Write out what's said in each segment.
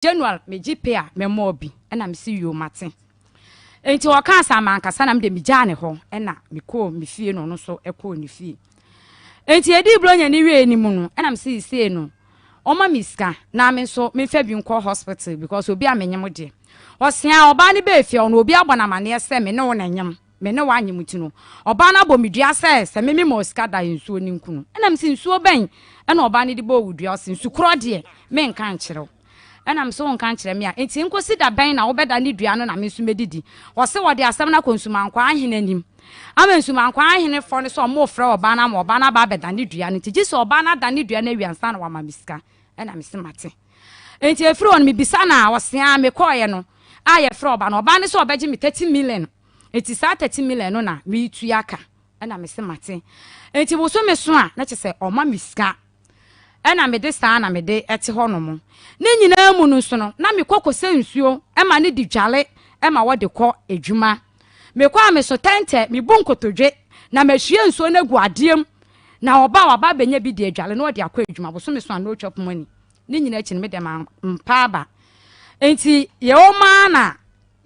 January megye pay a mɛmɔɔ bi. Ɛna mese yoo mate. Enti ɔkaa saa mankasa na mede megyaa ne hɔ ɛna mekɔɔ me fie na ɔno nso ɛkɔɔ ne fie. Enti yɛdii Buronya no wiei no mu no ɛna mese sei no ɔma me sika na me nso memfa bi nkɔ hospital because obi a menyem deɛ. Ɔsea ɔbaa no bɛɛ fie ɔno obi abɔ no amaneɛ sɛ me ne wo na ɛnyem. Me ne wo anyem nti no, ɔbaa no abɔ me dua sɛ, sɛ me mema wo sika da nsuo no nku no. Ɛna mese, nsuo bɛn na ɔbaa no de bɔɔ wo dua? Ɔse, nsu korɔ deɛ, menka nkyerɛ wo. Ɛna mese, wonka nkyerɛ me a, enti nkosi da bɛn na wobɛda ne dua no na me nso mɛdidi? Ɔse, wɔde asɛm no akɔ Nsumankwaa ahene anim. Ama Nsumankwaa ahene fɔ no sɛ wɔrefrɛ ɔbaa no ama ɔbaa no aba abɛda ne dua no nti, gye sɛ ɔbaa no ada ne dua no awie ansa na wama me sika. Ɛna mese, mate. Enti ɛfiri hɔ no, mebisa no a, ɔse, aa, mekɔeɛ no, a yɛfrɛ ɔbaa no, ɔbaa no sɛ ɔbɛgye me 30 million. Enti saa 30 million no na meretua ka. Ɛna mese mate. Enti bosome so a, na kyerɛ sɛ ɔma me sika. Ɛna mede saa na mede te hɔ nom. Ne nyinaa mu no nso no, na mekɔ kɔsɛ nsuo ma no di dwale ma wɔde kɔ adwuma. Mekɔ a meso tɛntɛ, mebu nkotodwe na mahwie nsuo no agu adeɛ mu. Na ɔba a waba abɛnya bi de adwale na ɔde akɔ adwuma. Bosome so a na ɔtwa poma ni. Ne nyinaa akyi no me deɛ mampa aba. Enti yɛwɔ mu ara na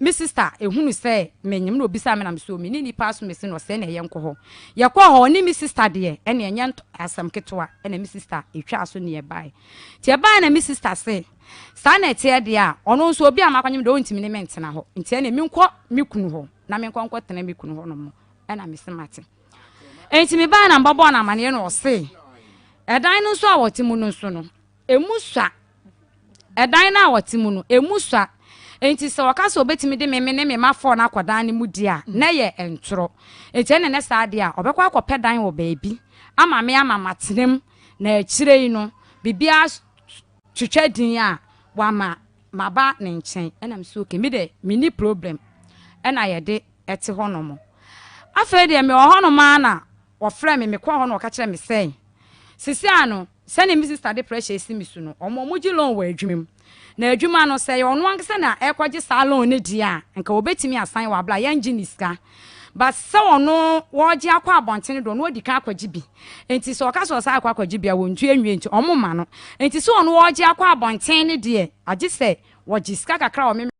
Me sister ehunu sɛ menyem na obisaa me na me so me ne nipa aso mesi no ɔsɛɛ na yɛnkɔ hɔ. Yɛkɔɔ hɔ ɔne me sister deɛ ɛne ɛnyɛ asɛm ketewa ɛna me sister etwaa so ne yɛbae. Nti ɛbae na me sister se saa na ɛteɛ deɛ a ɔno nso obi a makɔnyem deɛ ɔntumi ne me ntena hɔ nti ɛne menkɔ me kunu hɔ na menkɔ nkɔ tena me kunu hɔ nom ɛna me se mate. Nti mebae na mbɔbɔɔ no amaneɛ na ɔse ɛdan no nso a wɔte mu no nso no emu sua. Ɛdan no a wɔte mu no, emu sua. Enti sɛ wɔka sɛ obetumi de me me ne me mma fɔɔ no akɔ dan no mu di a, na ɛyɛ ntorɔ. Enti ɛnna ɛnyɛ saa deɛ a, ɔbɛkɔ akɔpɛ dan wɔ baabi ama me ama matena mu, na akyire yi no, biribiara twitwa din a, wama maba ne nkyɛn. Ɛnna mese okay, me deɛ menni problem. Ɛnna yɛde te hɔnom. Afei deɛ mewɔ hɔnom ara na wɔfrɛɛ me, mekɔɔ hɔ na wɔka kyerɛɛ me sɛ, seesei ara no, Sɛnea me sista de pressure si me so no, wɔn a wɔgye loan wɔ adwuma mu. Na adwuma no, sɛ ɛyɛ ɔno ankasa na ɛrekɔgye saa loan no deɛ a, nka wɔbɛtumi asan wɔ abere a yɛngye ne sika. But sɛ ɔno wɔregye akɔ abɔnten no deɛ, ɔno adi kan akɔgye bi. Nti sɛ ɔka sɛ ɔsan akɔ akɔgye bi a, wɔntua nwie nti wɔmma no. Nti sɛ ɔno ɔregye akɔ abɔnten no deɛ, agye sɛ wɔgye sika kakra wɔ me.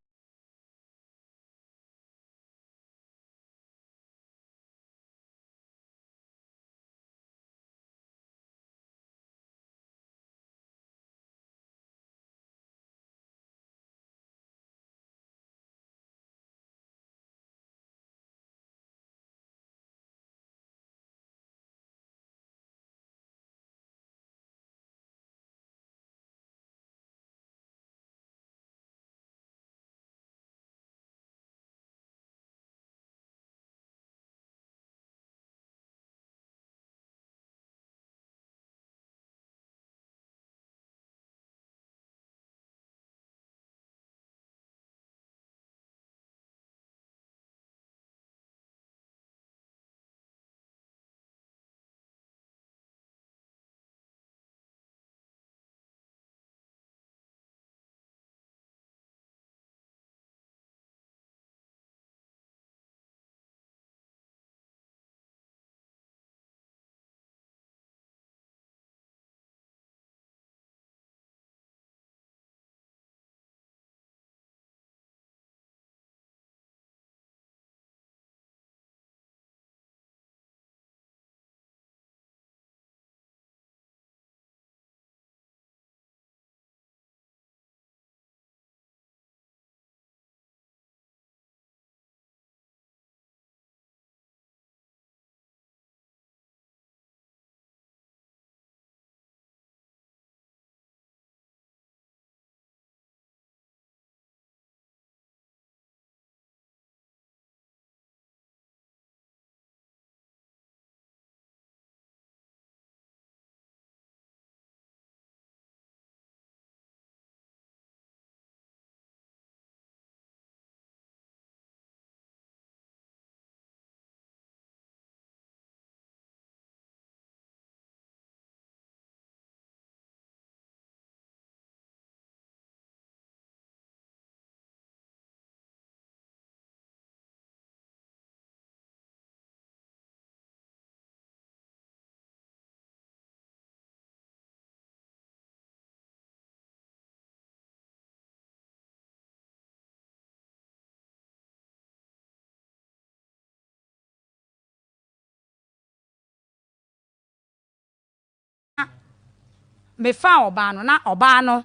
mefaa ɔbaa no na ɔbaa no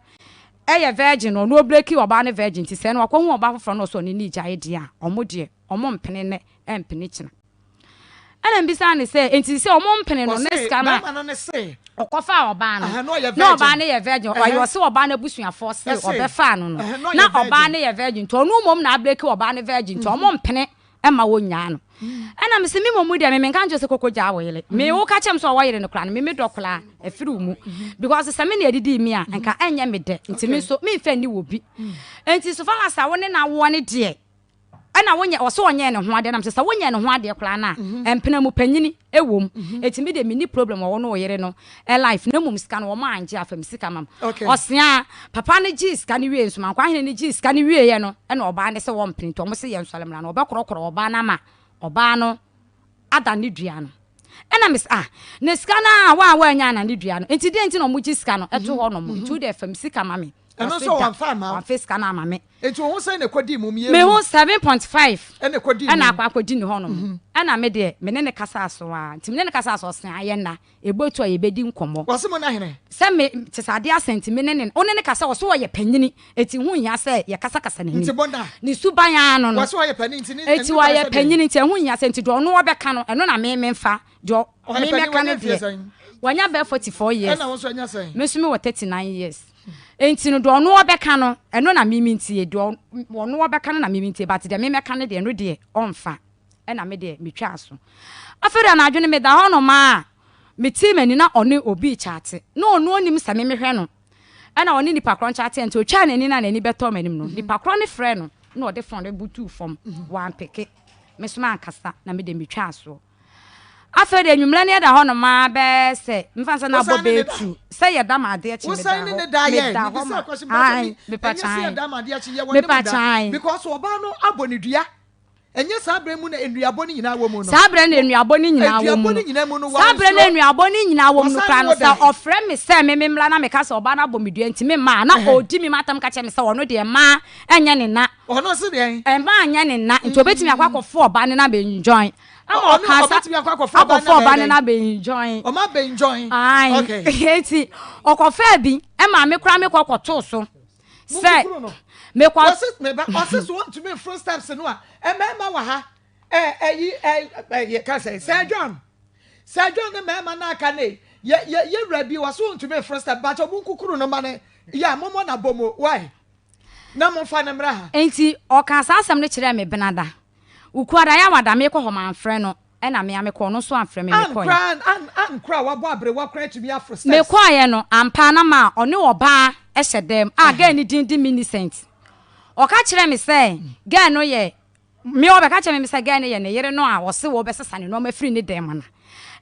ɛyɛ virgin no ɔno ɔbreki ɔbaa no virgin nti sɛ no wakɔhu ɔbaa foforɔ no ɔsɛ ɔne ne gyae deɛ a ɔmo deɛ ɔmo mpene nɛ ɛmpene kyena. Ɛna mbisaa no sɛ nti sɛ ɔmo mpene no ne sika no a ɔkɔfaa ɔbaa no na ɔbaa no yɛ virgin ɔyɛ ɔse ɔbaa no abusuafoɔ se ɔbɛfaa no no na ɔbaa no yɛ virgin nti ɔno mmom na abreki ɔbaa no virgin nti ɔmo mpene ɛma wɔnyaa no. Ɛna mese me mmom deɛ me menka nkyerɛ sɛ koko gyaa wo yere me wo ka kyerɛ me sɛ ɔwɔ yere no koraa no me me dɔ koraa ɛfiri wo mu because sɛ me na ɛdidii me a nka ɛnyɛ me dɛ nti me nso memfa nni wɔ bi nti so far as a wo ne no awoɔ ne deɛ ɛna wonyɛ ɔsɛ ɔnyɛɛ ne ho adeɛ nam sɛ sɛ wonyɛ ne ho adeɛ koraa no a mhm. mpena mu panyini ɛwɔ mu mhm. ɛti me deɛ menni problem wɔ wo ne wo yere no life na mmom sika no wɔn angye afam sika mam ɔsea papa no gyee sika no wie nso mankɔ ahene no gyee sika no wieɛ no ɛna ɔbaa no sɛ wɔmpene nti ɔmo sɛ yɛ nsɔre mmra no ɔbɛkorɔkorɔ ɔbaa no ama ɔbaa no ada ne dua no ɛna me sɛ ah na sika no a wa a wanya ana ne dua no nti deɛ nti na ɔmo gye sika no ɛto hɔ nom nti wo deɛ fam sika ma me. Ɛno nso wɔamfa amma wo. Wɔamfa sika no amma me. Nti wo ho sɛn na ɛkɔdii mu? Me ho 7.5 ɛna ɛkɔdii mu. Ɛna akɔ akɔdi ne hɔnom. Ɛna me deɛ me ne no kasaa so ara. Nti me ne no kasaa so ɔse ayɛ nna ɛbɔtu a yɛbɛdi nkɔmmɔ. Wɔse mo nna hene? Sɛ me kyɛ sɛ adeɛ asa nti me ne ne wo ne no kasa ɔse ɔyɛ panyini nti ho nhia sɛ yɛkasakasa n'anim. Nti bɔ nna. Ne suban ara no no. Wɔse ɔyɛ panin nti ne Nti ɔyɛ panyini nti ɛho nhia sɛ nti deɛ ɔno ɔbɛka no ɛno na me memfa deɛ me mɛka no deɛ. Wanya bɛyɛ 44 years. Ɛna wo nso anya sɛn? Me nso mewɔ 39 years. Enti no deɛ ɔno ɔbɛka no ɛno na me mentie, deɛ ɔno ɔbɛka no na me mentie but deɛ me mɛka no deɛ ɛno deɛ ɔmfa ɛna me deɛ metwaa so. Afei deɛ anadwo no meda hɔ nom a metee m'ani na ɔne obi rekyate na ɔno ɔnim sɛ me mehwɛ no ɛna ɔne nipa korɔ nkyate nti ɔtwaa n'ani na n'ani bɛtɔɔ m'anim no nipa korɔ no frɛɛ no na ɔde phone no butuu fam wampeke me nso mankasa na me deɛ metwaa soɔ. Afei deɛ anwummerɛ no yɛda hɔ nom ara bɛyɛ sɛ mfa sɛ na abɔ bɛyɛ tu sɛ yɛda ma adeɛ kye meda hɔ meda hɔ ma ae mepa kyan mepa kyan. Because ɔbaa no abɔ ne dua ɛnyɛ saa berɛ mu na nnuabɔ no nyinaa wɔ mu no. Saa berɛ na nnuabɔ no nyinaa wɔ mu no saa berɛ na nnuabɔ no nyinaa wɔ mu no koraa no sɛ ɔfrɛ me sɛ me memmra na meka sɛ ɔbaa no abɔ me dua nti memma a na ɔdi me matam ka kyerɛ me sɛ ɔno deɛ mmaa ɛnyɛ ne na. Ɔno nso deɛn? Mmaa nyɛ ne na nti ɔbɛtumi akɔ akɔfo ɔbaa no na bɛ enjoy. Ama ɔkaa sa Ɔbɛtumi akɔ akɔfa ɔbaa akɔfa ɔbaa no na bɛ enjoy. Ɔma bɛ enjoy. Ae. Okay. Eti ɔkɔfaa bi ɛma me koraa mekɔ kɔtoo so sɛ mekɔ. Ɔse meba ɔse so ɔntumi mforo steps no a mmarima wɔ ha ɛ ɛyi ɛ ɛ yɛ ka sɛ Sir John Sir John ne mmarima no aka ne yɛ yɛ yɛ wura bi ɔse ɔntumi mforo step bakyɛ mo nkukuru no ma ne yɛ a mommɔ na bɔ mo why na momfa no mmra ha. Enti ɔkaa saa asɛm no kyerɛɛ me Benada. Wukuada Yawada meekɔ hɔ manfrɛ no ɛna me a mekɔɔ ɔno nso amfrɛ me Ann mekɔeɛ. koraa Ann Ann koraa wabɔ aberewa koraa atumi aforo steps. Mekɔeɛ no ampa na ma ɔne ɔbaa hyɛ dɛm a girl no din de Millicent. Ɔka kyerɛɛ me sɛ girl no yɛ me ɔbɛka kyerɛɛ me sɛ girl no yɛ ne yere no a ɔse wɔbɛsesa ne nnoɔma afiri ne dan mu no.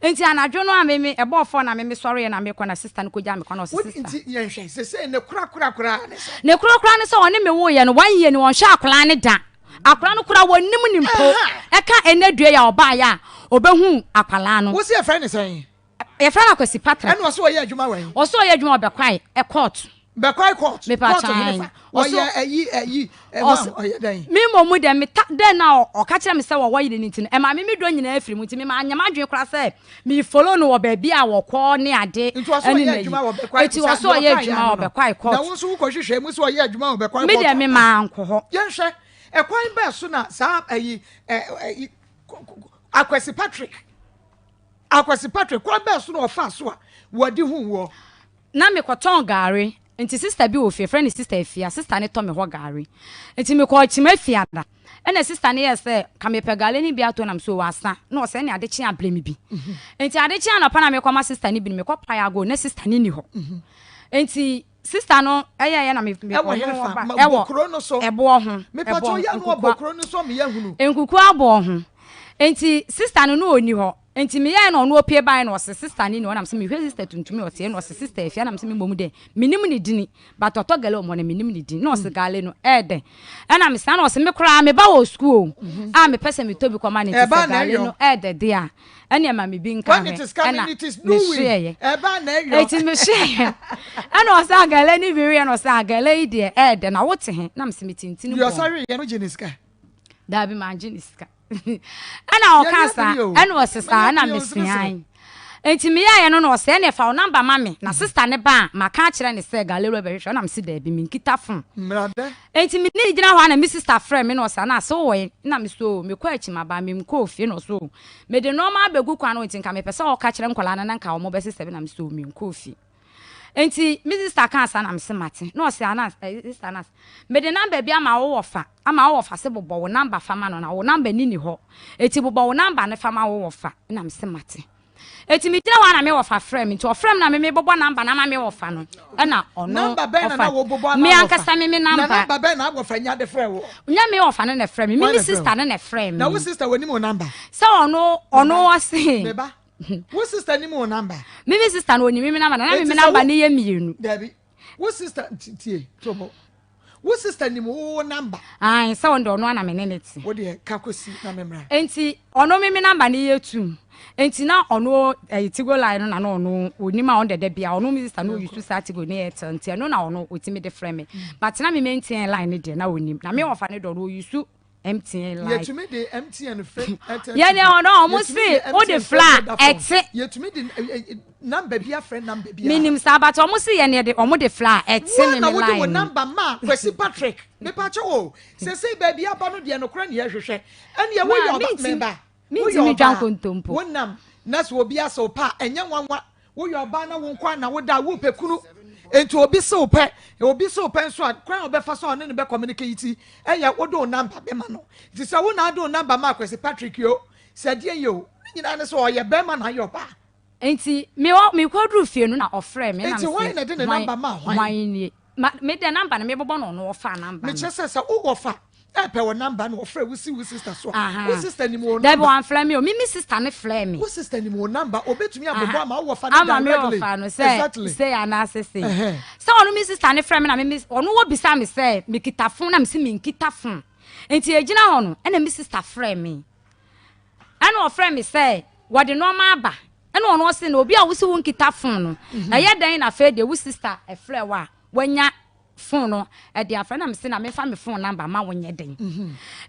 Nti anadwo no a me me ɛbɔɔ fɔɔ na me me sɔreɛ na mekɔ na sister no kɔgyaa me kwan na ɔse Wo sister. nti yɛnhwɛ sesei ne kora kora koraa ne sɛ. Ne kora koraa ne sɛ ɔne me woeɛ no one year ni ɔnhwɛ akwadaa no da. Akwadaa no koraa wɔnnim no mpo. Ɛka ɛnɛ dua yi a ɔbaeɛ a ɔbɛhuu akwadaa no. Wo se yɛfrɛ no sɛn? Yɛfrɛ no Akwasi Patrick. Ɛna ɔse ɔyɛ adwuma wɛn? Ɔse ɔyɛ adwuma wɔ Bɛkwae court. Bɛkwae court? Mepa Court kyan. henefa? Ɔyɛ ɛyi ɛyi ɛwa ɔyɛ dɛn? Me mmom mu deɛ me ta dɛn na ɔka kyerɛ me sɛ wɔwɔ yere no nti no ɛma me me dɔ nyinaa firi mu nti me manyɛ m'adwene koraa sɛ me follow no wɔ baabi a wɔkɔ ne ade Nti ɔse ɛne ɔyɛ n'ayi. adwuma wɔ Bɛkwae Nti kusa ɔse deɛ ɔyɛ ɔkaeɛ adwuma ano wɔ no. Bɛkwae court. Na wo nso wokɔ hwehwɛɛ mu sɛ ɔyɛ adwuma wɔ Bɛkwae Me court deɛ me ampa? mankɔ hɔ. Yɛnhwɛ ɛkwan bɛɛ so na saa ɛyi ɛ ɛyi Akwasi Patrick Akwasi Patrick kwan bɛɛ so na ɔfaa so a wɔde hu woɔ? Na mekɔtɔn gari nti sister bi wɔ fie yɛfrɛ no sister Afia sister no tɔ me hɔ gari nti mekɔɔ Kyima Afiada ɛna sister no yɛɛ sɛ ka mepɛ gari no bi atɔ nam so wasa na ɔsɛ ɛne ade kye abrɛ me bi nti ade kye anɔpa na mekɔma sister no bi no mekɔ pae ago na sister no ni hɔ nti sister no ɛyɛɛyɛ na me me Ɛwɔ ɔno henefa? ɔba Ma ɛwɔ bɔ kuro no so. ɛboɔ ho Mepatɔ ɛboɔ yɛ ho no ɔbɔ nkukua kuro no so meyɛ hunu. nkukua aboɔ ho nti sister no na ɔni hɔ Nti meyɛɛ na ɔno opie baeɛ na ɔse sister ne ni hɔ na mese mehwɛ sister tuntum yi ɔteɛ na ɔse sister Afia na mese me mmom dɛ menim ne dini but ɔtɔ gale wɔ me hɔ na menim ne din na ɔse gale no ɛɛdɛ ɛna mese ana ɔse me koraa me ba wɔ school o a mepɛ sɛ metɔ bi kɔma no nti sɛ gale no ɛɛdɛ de a ɛne ɛma me bi nka hwɛ ɛna mesoɛyɛ eti mesoɛyɛ ɛna ɔse agale ne bi weɛ na ɔse agale yi deɛ ɛɛdɛ na wote he na mese metintini bɔ daabi mangye ne sika. Ɛna ɔkaa saa, ɛna ɔse saa, ɛna meseae. Enti meyɛeɛ no na ɔse ɛneɛ fa wo number ma me na sister no ba a maka akyerɛ no sɛ Galero bɛhwehwɛ wo na mese daabi menkita phone. Enti me ne no gyina hɔ a na me sister frɛ me na ɔse Anaa se wowɔ he? Na mese oo mekɔ akyi maba menkɔɔ fie na ɔse oo mede nnoɔma abɛgu kwan ho nti nka mepɛ sɛ ɔka kyerɛ nkwadaa no na nka wɔn bɛsesa bi na mese oo menkɔɔ fie. Enti me sister kaa saa na mese mate na ɔse Anas eh, sister Anas mede number bi ama wo wɔfa ama wo wɔfa se bobɔ wo number fa ma no na wo number ni ni hɔ eti bobɔ wo number no fa ma wo wɔfa na mese mate eti me gyina hɔ a na me wɔfa frɛ me nti ɔfrɛ me na me me bobɔ number na ama me wɔfa no ɛna ɔno Number bɛn na na wo bobɔ ama me wɔfa? ankasa me me Na number number bɛn na wɔfa nya de frɛ wo? Nyɛ me wɔfa no na ɛfrɛ me me Hwan me na ɛfrɛ wo? sister no na ɛfrɛ Na wo me sister wɔnim wo number? sɛ ɔno ɔno ɔse Me ba. Wo sister nim wo number? Me me sister no onim me number na na me Enti me sɛ number wo no yɛ mienu. Dabi. Wo sister tie tobo. Wo sister nim wo number. Ae sɛ ɔno deɛ ɔno ana me ne ne te. Wo deɛ ka kɔsi na me mmra. Enti ɔno me me number no yɛ tum. Enti na ɔno ɛyɛ Tigo line no na na ɔno onim a ɔno dɛdɛ bia ɔno me sister no ɔyusu saa Tigo ne Airtel nti ɛno na ɔno ɔtumi de frɛ me. But na me me MTN line no deɛ na ɔnim. Na me ɔfa no deɛ ɔno ɔyusu MTN line. Yɛtumi de MTN fɛ Airtel. Yɛn deɛ ɔno ɔmo se o de fla ɛte. Yɛtumi de number bi afrɛ number bi. Minim saa but ɔmo se yɛn deɛ ɔmo de fla ɛte ne me line. Wɔn na wode wo number ma Kwesi Patrick mepakyɛ o sese baabi aba no deɛ nokorɛ ne yɛhwehwɛ ɛneɛ woyɛ ɔba meba woyɛ ɔba wonam na sɛ obi asɛ wo pa a ɛnyɛ nwanwa Woyɛ ɔbaa na wo nko ara na woda a, worepɛ kunu. Enti obi se wo pɛ, obi se wo pɛ nso a, kwan a ɔbɛfa so a ɔne no bɛ communicate yɛ wode wo number bɛma no. Nti sɛ wo na ade wo number ma Kwesi Patrick o, sɛ ɛdeɛn yɛ o, ne nyinaa ne sɛ ɔyɛ bɛrima na ayɛ ɔbaa. Enti me ɔ mekɔduru fie no na ɔfrɛɛ me na Enti mese hwan na ɛde ne hwan number maa hwan? hwan nie? Ma me deɛ number no mebobɔ no ɔno ɔfaa number no. Mekyerɛ sɛ sɛ wo wɔfa ɛɛpɛ wo number na ɔfrɛ wo si wo sister so a, wo sister nim wo Dabi number. wamfrɛ me o, me me sister no frɛɛ me. Wo sister nim wo number, obetumi abobɔ ama wo wɔfa no Ama me directly. wɔfa no sɛ Exactly. sei anaasɛ sei. Ɛhɛn. Sɛ ɔno me sister no frɛ me na me me ɔno wɔbisa me sɛ mekita phone na mese menkita phone. Nti yɛgyina hɔ no ɛna me sister frɛɛ me. Ɛna ɔfrɛ me sɛ wɔde nneɛma aba. Ɛna ɔno ɔse na obi a wose wonkita phone no, ɛyɛ dɛn na afei deɛ wo sister frɛ wo a wanya phone no ɛde afrɛ na mese na mefa me phone number ma wo nyɛ dɛn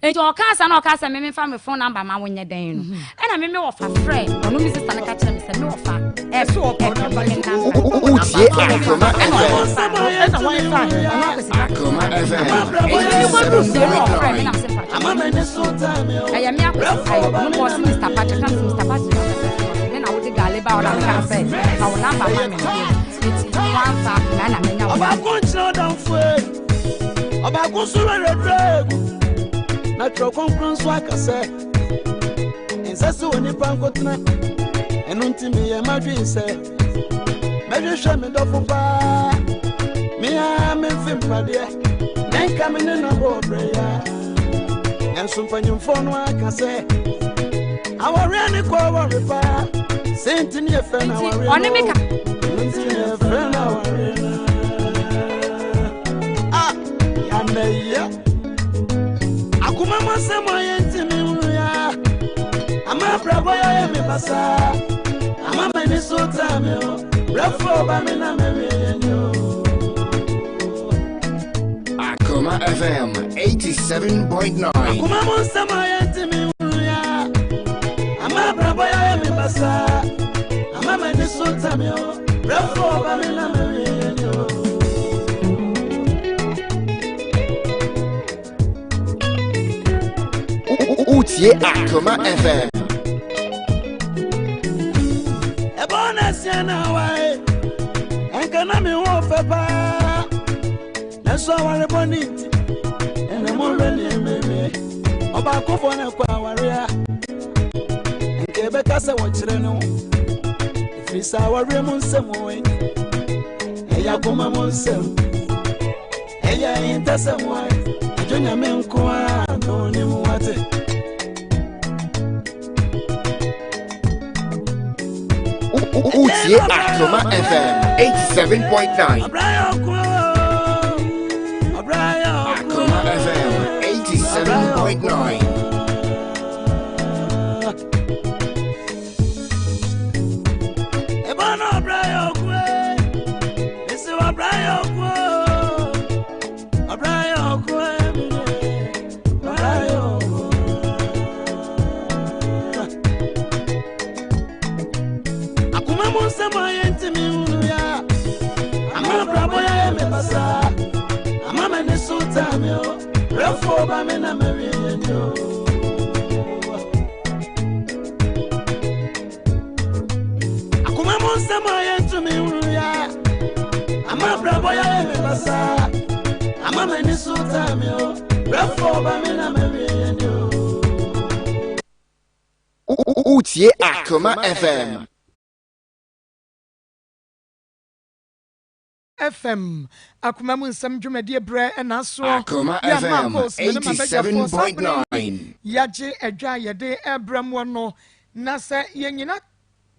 nti ɔkaa sa na ɔkaa sɛ me mefa me phone number ma wo nyɛ dɛn no ɛna me me wɔfa frɛ ɔno me sister no ka kyerɛ me sɛ me wɔfa ɛsɛ ɔpɛ number me number Wotie Akoma FM. Ɛna wɔn fa ɔno akɔsi Akoma FM. Nti me kɔduru fie no ɔfrɛ me na mese mpakyɛ ɛyɛ me akɔsi ayi ɔno bɔ ɔse Mr Patrick na mese Mr Patrick me na wode gale ba ɔna meka sɛ fa wo number ma me nti wamfa na na menya wo Ɔbaako nkyerɛ ɔdamfo e, ɔbaako nso werɛwerɛ egu. Na Twerɛ Kronkron nso aka sɛ, ɛnsɛ sɛ onipa nkotena. Ɛno nti meyɛ m'adwene sɛ, mɛhwehwɛ me dɔfo paa. Me ara memfe mpadeɛ, na nka me ne no abɔ ɔbrɛ ya. Nanso mpanyimfoɔ no aka sɛ, awareɛ ne kɔ aware paa. Sɛ nti ne yɛfrɛ no Nti, awareɛ ɔne me ka- no. Nti ne yɛfrɛ no awareɛ no. Ah, yɛamɛyɛ. Akoma mu asɛm a yɛntumi nhunu ya. Ama abrabɔ yɛayɛ me basaa. Ama m'ani so taa me o. Brɛfo ɔba me na mewie yɛ ni o. Akoma FM 87.9. Akoma mu nsɛm a yɛntumi nhunu ya. Ama abrabɔ yɛayɛ me basaa. Ama m'ani so taa me o. Brɛfo ɔba me na mewie yɛ ni o. Wotie Akoma FM. Ɛbɔ na asia na awae ɛnka na me ho fɛ paa nanso aware bɔ ne nti ɛna mo werɛ ne mmewie ɔbaakofoɔ no kɔ aware a nka ɛbɛka sɛ wɔkyerɛ no ɛfiri sɛ awareɛ mu nsɛm ɔe ɛyɛ akoma mu nsɛm ɛyɛ ahintasɛm wae adwo nyame nko a na ɔnim wate. Wotie Akoma FM 87.9. Akoma FM 87.9. so taa me o. Brɛfoɔ ba me na mawie yɛ ni o. Akoma mu nsɛm a yɛntumi nhunu ya. Ama brɛbɔ yɛyɛ me basaa. Ama m'ani so taa me o. Brɛfoɔ ba me na mawie yɛ ni o. Wotie Akoma FM. FM, Akoma mu nsɛm dwumadie berɛ na asoɔ. Akoma Yɛ ama FM Akos, me ne m'abadwafoɔ saa berɛ yi 87.9. yɛagye adwa a yɛde rebrɛ moɔ no. Na sɛ yɛnyina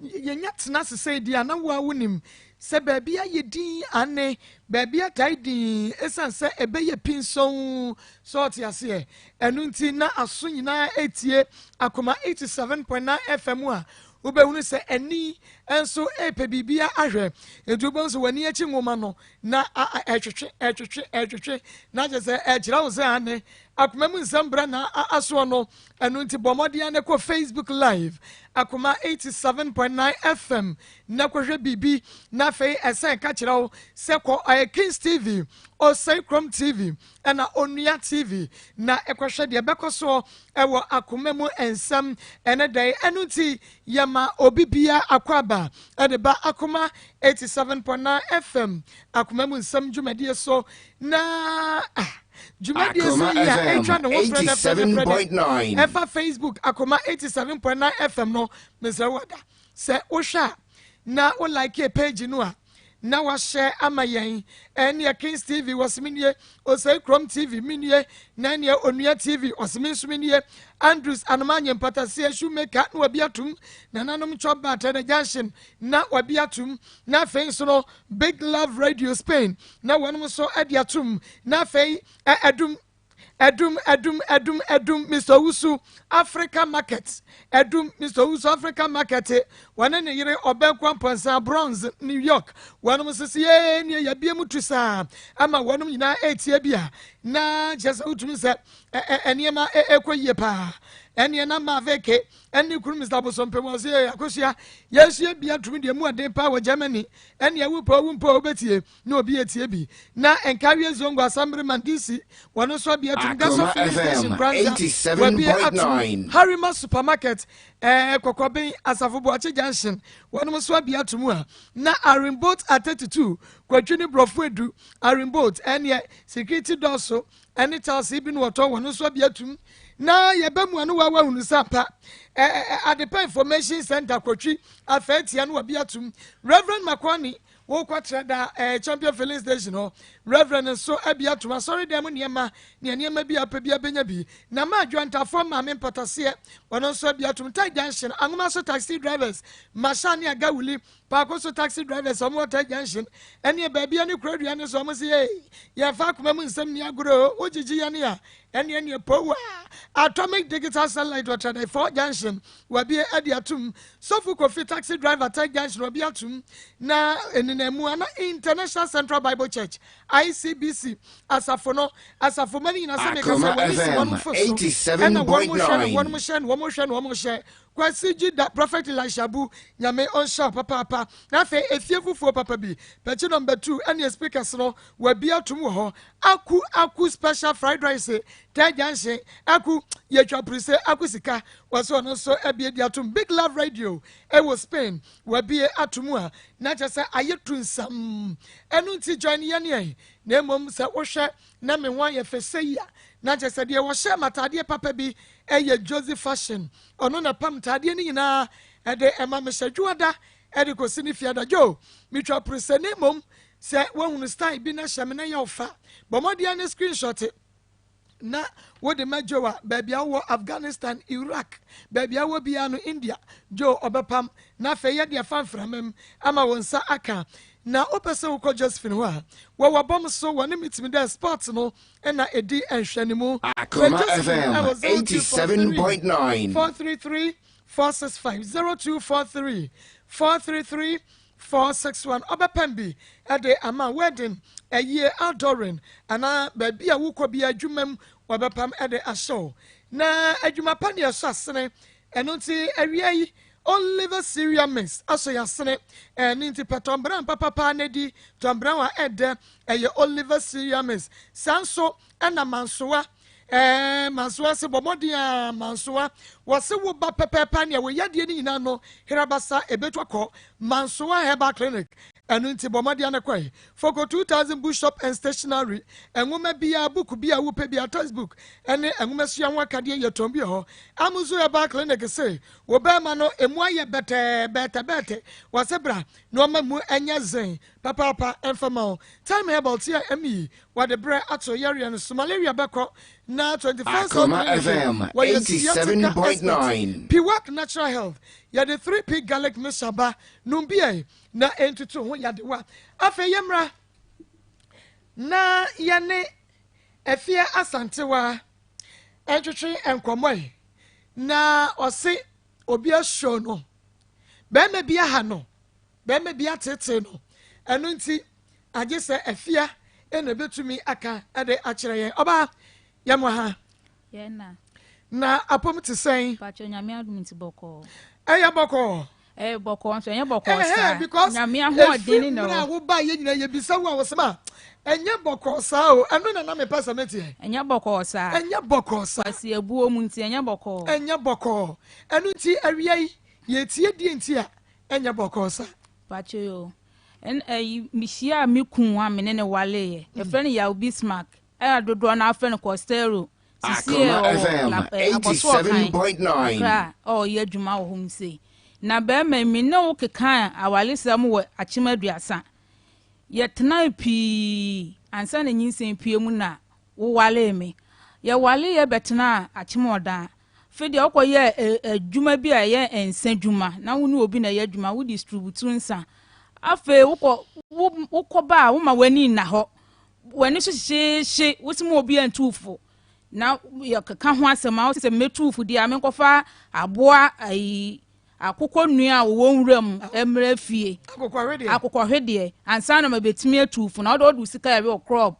yɛnya tena ase sei deɛ a, na wo ara wonim sɛ baabi ayɛ din, aane, baabi atae din, ɛsiane sɛ ɛbɛyɛ pinsɔn, so ɔte aseɛ? Ɛno nti na aso nyinaa retie Akoma 87.9 FM a wobɛhunu sɛ ani nso repɛ biribi ahwɛ. Enti wobɛhu sɛ w'ani akyi nwoma no na ɛtwetwe, ɛtwetwe, ɛtwetwe, na kyerɛ sɛ ɛkyerɛ wo sɛ ane akoma mu nsɛm brɛ na asoɔ no. Ɛno nti bɔ mmɔden ara na kɔ Facebook Live, Akoma 87.9 FM, na kɔhwɛ biribi, na afei ɛsɛn ka kyerɛ wo sɛ kɔ ɛyɛ Kings TV, Osei Krom TV, ɛna Onua TV, na ɛkɔhwɛ deɛ ɛbɛkɔ soɔ ɛwɔ akoma mu nsɛm ɛne dɛn. Ɛno nti yɛma obi bia akwaaba ɛde ba Akoma 87.9 FM akoma mu nsɛm dwumadie so. Na ah, dwumadie so Akoma yi a FM ɛtwa ne ho frɛdɛ frɛdɛ frɛdɛ 87.9. ɛfa Facebook Akoma 87.9 FM no, mesrɛ wo ada sɛ wohwɛ a na wo like page no a na wahyɛ ama yɛn. Ɛneɛ Kings TV wɔse me nie, Osei Krom TV me nie, na ɛneɛ Onua TV ɔse me nso me nie, Andrews Anomanye Mpataseɛ Shoemaker na wabi atum, Nananom Chop Bar Tɛnɛ Junction na wabi atum, na afei nso no Big Love Radio Spain na wɔnom nso de atum, na afei Ɛdum Ɛdum Ɛdum Ɛdum Ɛdum Mister Owusu Africa Market Ɛdum Mister Owusu Africa Market wɔne ne yere Ɔbɛnko Amponsah Bronze New York wɔnom nso sɛ yee nie yɛabie mu tu saa ama wɔnom nyinaa ɛretie bi a na kyerɛ sɛ wotumi sɛ nneɛma ɛrekɔ yie paa. Ɛneɛ na Maveke ɛne kunu Mister Abosompem wɔ sɛ yɛ akosua yɛsua bia tumi deɛ mu ɔden paa wɔ Germany ɛneɛ wopɛ owu mpo wobɛtie na obi etie bi. Na Nkawie Zongo Assemblyman DC wɔno nso abue atum. Gasɔ Akoma Filling Station FM Kranza wɔabue atum. 87.9. Harima Supermarket ɛɛ Kɔkɔben Asafo Boakye Junction wɔnom nso abue atum a na Arin Boat at 32 Kwadwi ne Borɔfo Edu Arin Boat ɛneɛ security dɔɔso ɛne Charles bi na wɔtɔn wɔn nso abue atum. Na yɛbɛ mu ano wa wahunu sɛ ampa ɛɛ Adepa Information Center Kotwi Afɛɛtia no wɔabue atum. Reverend Makwani wokɔkyerɛ da eh, Champion Filling Station hɔ. Reverend nso abi atom asɔredan mu nneɛma ne nneɛma bi a wopɛ bi abɛnya bi. Na ma adwantafoɔ maame mpataseɛ, ɔno nso abi atom. Tai Junction, Anwoma so taxi drivers, Masha ne Agawuli, Paako so taxi drivers a wɔwɔ Tai Junction, ɛne baabi ne Kurodua no so, wɔn se yei, yɛmfa akoma mu nsɛm nni agorɔ o, wogyegye yɛn a, ɛne ɛneɛ powa. Atomic Digital Satellite wɔ Tradai 4 Junction, wabie adi atom. Sɔfo Kofi taxi driver Tech Junction wabi atom. Na eninamu ana International Central Bible Church ICBC asafo no asafo ma no nyinaa sɛ meka sɛ Akoma wɔn si wɔn FM fo so ɛna wɔn hwɛ no wɔn 87.9. hyɛ no wɔn hwɛ no wɔn hyɛ. Kwasi Gyi da Prophet Elisha Bu Nyame ɔnhyɛ wo papaapa. Na afei efie fufuo papa bi pɛkyi number 2 ɛne speakers no wabi atom wɔ hɔ. Aku Aku special fried rice Tech Junction Aku yɛtwa purise Aku sika wɔsɛ ɔno nso abie di atom. Big Love Radio ɛwɔ Spain wabie atom a na kyerɛ sɛ ayɛ tu nsam. Ɛno nti join yɛn yɛn na mmom sɛ wohwɛ na me ho ayɛ fɛ sɛ yi a na kyerɛ sɛ deɛ wɔhyɛ m'ataadeɛ papa bi ɛyɛ Josie Fashion. Ɔno na pam ntaadeɛ no nyinaa ɛde ɛma me hyɛ dwoada ɛde kɔsi ne fiada. Joe metwa purise na mmom sɛ woahunu style bi na hyɛ me na yɛ ɔfa bɔ mmɔden ne screenshot na wode ma Joe a baabi a wowɔ Afghanistan, Iraq, baabi a wowɔ biara no India, Joe ɔbɛpam na afei yɛde afa mframam ama wo nsa aka. Na wopɛ sɛ wokɔ Josephine hɔ a wɔwɔ bɔm so wɔne metumi dɛ sports no na ɛdi nhwɛnimu. Akoma Josephine FM ɛwɔ 0243 87.9. 433 465 0243 433 461. Ɔbɛpɛm bi ɛde ama wedding ɛyie outdooring anaa baabi a wokɔ bi adwuma mu wɔbɛpam ɛde ahyɛw. Na adwuma pa ne ɛsɔ asene. Ɛno nti awia yi Oliver Cereal Mix asɔ yɛn asene. Ɛno nti pɛ tɔnbran papapa na di. Tɔnbran a ɛdɛ ɛyɛ Oliver Cereal Mix. Saa nso ɛna Mansoa. Ɛɛ Mansoa se bɔ mmɔden a Mansoa. Wɔse wo ba pɛpɛɛpɛ nea wo yadeɛ no nyinaa no herabasa ɛbɛtu akɔ Mansoa Herbal Clinic. Ɛno nti bɔ mmɔden na kɔe. Foko 2000 Bookshop and Stationery. Nwoma biara, book bi a wopɛ biara, textbook ɛne nwomasua ho akadeɛ yɛtɔn bi wɔ hɔ. Amuzu Herbal Clinic se wo bɛrima no emu ayɛ bɛtɛɛ bɛɛtɛbɛɛtɛ. Wɔse bra na ɔma mu nyɛ zen papaapa mfa ma wo. Time Herbal tea ME wɔde brɛ ato yareɛ no so. Malaria bɛkɔ na 21st Health Akoma Clinic FM wɔyɛ sciatica expert. 87.9. Piwak Natural Health yɛde 3P garlic mixture ba nom bi ɛ na ɛntutu ho yadewa. Afei yɛmmra na yɛne Afie Asantewa ntwetwe nkɔmmɔ yi na ɔse obi asuo no bɛrima bi aha no bɛrima bi atetee no ɛno nti agye sɛ afia ɛna ɛbɛtumi aka ɛde akyerɛ yɛn ɔbaa yɛmɔ ha Yɛn na. Na apom te sɛn? Pakyɛ Nyame adom nti bɔkɔɔ. Ɛyɛ bɔkɔɔ. Ɛyɛ bɔkɔɔ nso ɛnyɛ bɔkɔɔ saa. Because Nyame ahoɔden ne na ɛfiri mmerɛ a woba yɛ nyina yɛbisa wo a wɔsɛm a ɛnyɛ bɔkɔɔ saa o ɛno na na mepɛ sɛ meteɛ. Ɛnyɛ bɔkɔɔ saa. Ɛnyɛ bɔkɔɔ saa. Kwasi abuo mu nti ɛnyɛ bɔkɔɔ. Ɛnyɛ bɔkɔɔ ɛno nti awia yi yɛtie deɛ nti a ɛnyɛ bɔkɔɔ saa. Pakyɛ yo ɛn ɛyi mehyia me kun a me ne ne waleeɛ yɛfrɛ no Yaw Bismarck ɛna dodoɔ no afrɛ no Costero. Sisi Akoma ɔwɔ FM la ɛ abɔso ɔkan 87.9. Accra a ɔyɛ adwuma wɔ hɔ mu sei. Na bɛrima yi me ne wo kekaa awaresɛm wɔ akyem aduasa. Yɛtenae pii ansa na nyinsɛn pue mu na wowaree me. Yɛwareeɛ bɛtenaa akyem ɔdan. Afei deɛ wokɔyɛɛ ɛ adwuma bi a ɛyɛ nsa dwuma na wo ne obi na ɛyɛ adwuma wo distributu nsa. Afei wokɔ wo wokɔba a woma w'ani nna hɔ. W'ani so hyehyeehye, wo se ma obi antu wo fo. Na yɛkeka ho asɛm a, wo sɛ mɛtu wo fo deɛ a menkɔfa aboa ayi akokɔ nua a wɔwɔ nwura mu mmerɛ fie. Akokɔhwedeɛ. Ansa na mabɛtumi atu wo fo na wode wode wo sika ɛwe wɔ krɔb.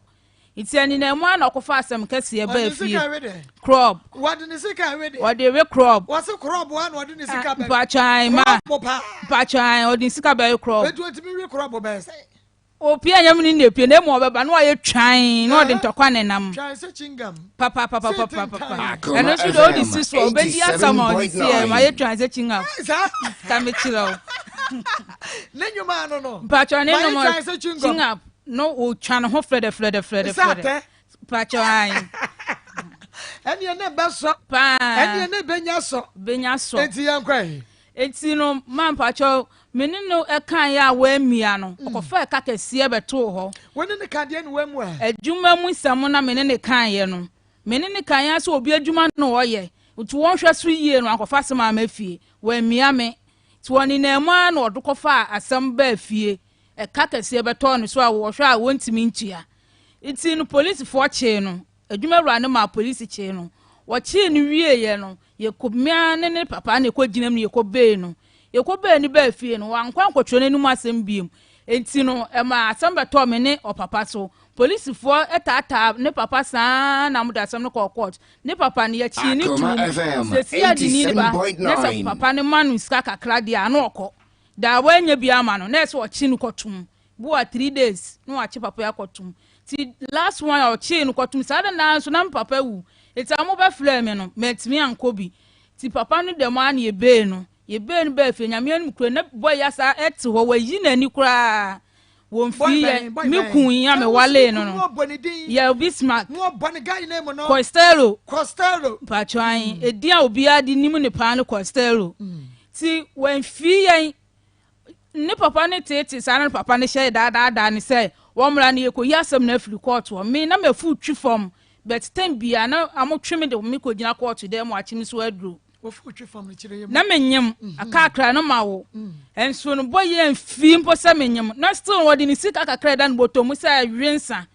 Nti ɛnenam mu a na ɔkɔfa asɛm kɛseɛ baa fie. Krɔb. Wɔde ne sika ɛwe deɛ. Wɔde we krɔb. Wɔse krɔb a na ɔde ne sika bɛ. Mpatwan ma. Krɔb paa. Mpatwan ɔde ne sika bɛwe krɔb. Etu otumi we krɔb bɛyɛ sɛ. Opie a nyame ne na epie na emu ɔbɛba na wayɛ twan na ɔde ntɔkwa ne nam. Twan sɛ chingam. Papapapapapa. Ɛno nso deɛ ɔde si so a ɔbɛdi asɛm a ɔde si ɛ ma yɛ twan sɛ chingam. Ka me kyerɛ wo. Ne nnwuma ano no. Mpakyɛ ne Ma yɛ nnwuma twan sɛ chingam. Chingam no otwa ne ho frɛdɛ frɛdɛ frɛdɛ Sɛ frɛdɛ. atɛ. Mpakyɛ ayi. Ɛneɛ ne bɛsɔ. Paa. Ɛneɛ ne bɛnya sɔ. Bɛnya sɔ. Enti yɛn kɔ yi. Enti no ma mpakyɛ me ne no ɛkan yɛ a wɔamia no ɔkɔfa ɛka kɛseɛ bɛtoo hɔ. Wo ne ne ka deɛ ne wɔamu a. Adwuma mu nsɛm na me ne ne kan yɛ no me ne ne kan yɛ sɛ obi adwuma na ɔyɛ nti wɔnhwɛ so yie no ankɔfa asɛm ama fie wɔamia me nti wɔnenam mu ara na ɔde kɔfa asɛm baa fie ɛka kɛseɛ bɛtɔɔ ne so a wɔhwɛ a wɔntumi ntua nti no polisifoɔ kyee no adwuma wura no maa polisi kyee no wɔkyee no wieeɛ no yɛkɔ mmea ne ne papa na yɛkɔ gyina mu na yɛkɔ bee no yɛkɔ bee no baa fie no wankɔ ankɔtwerɛ n'anim asɛm biem nti no ɛma asɛm bɛtɔɔ me ne ɔpapa so polisifoɔ taataa ne papa saa na mo de asɛm no kɔɔ court ne papa no yɛkyee ne Akoma tuum FM sɛsi ade ni ba na sɛ 87.9. papa no ma no sika kakra deɛ ano ɔkɔ daa wanya bi ama no na ɛsɛ ɔkye no kɔtum boa 3 days na wakye papa yi akɔtum ti last one a ɔkyee no kɔtum saa de naa nso na me papa wu eti a mo bɛfrɛ me no mɛtumi ankɔ bi ti papa no dɛm a na yɛbee no yɛbee no bɛɛ fie nyame anim kura na bɔ ya saa ɛte hɔ wayi n'ani koraa wɔn fi yɛ me kun yi a me wale no no yɛ Bismarck Costello Costello mpatwan edi a obiara de nim ne paa no Costello ti wɔn fi yɛn ne papa ne tete saa na ne papa ne hyɛ daadaadaa ne sɛ wɔn mmra no yɛkɔyi asɛm no afiri kɔɔto hɔ me na mafu twi fam but tem bia na amotwe me de me kɔgyina kɔɔto dɛ mu akye me so aduro na menyem akakra no ma wo nso no bɔ yɛ mfi mpo sɛ menyem na still wɔde ne sika kakra ɛda no bɔtɔ mu sɛ ɛwe nsa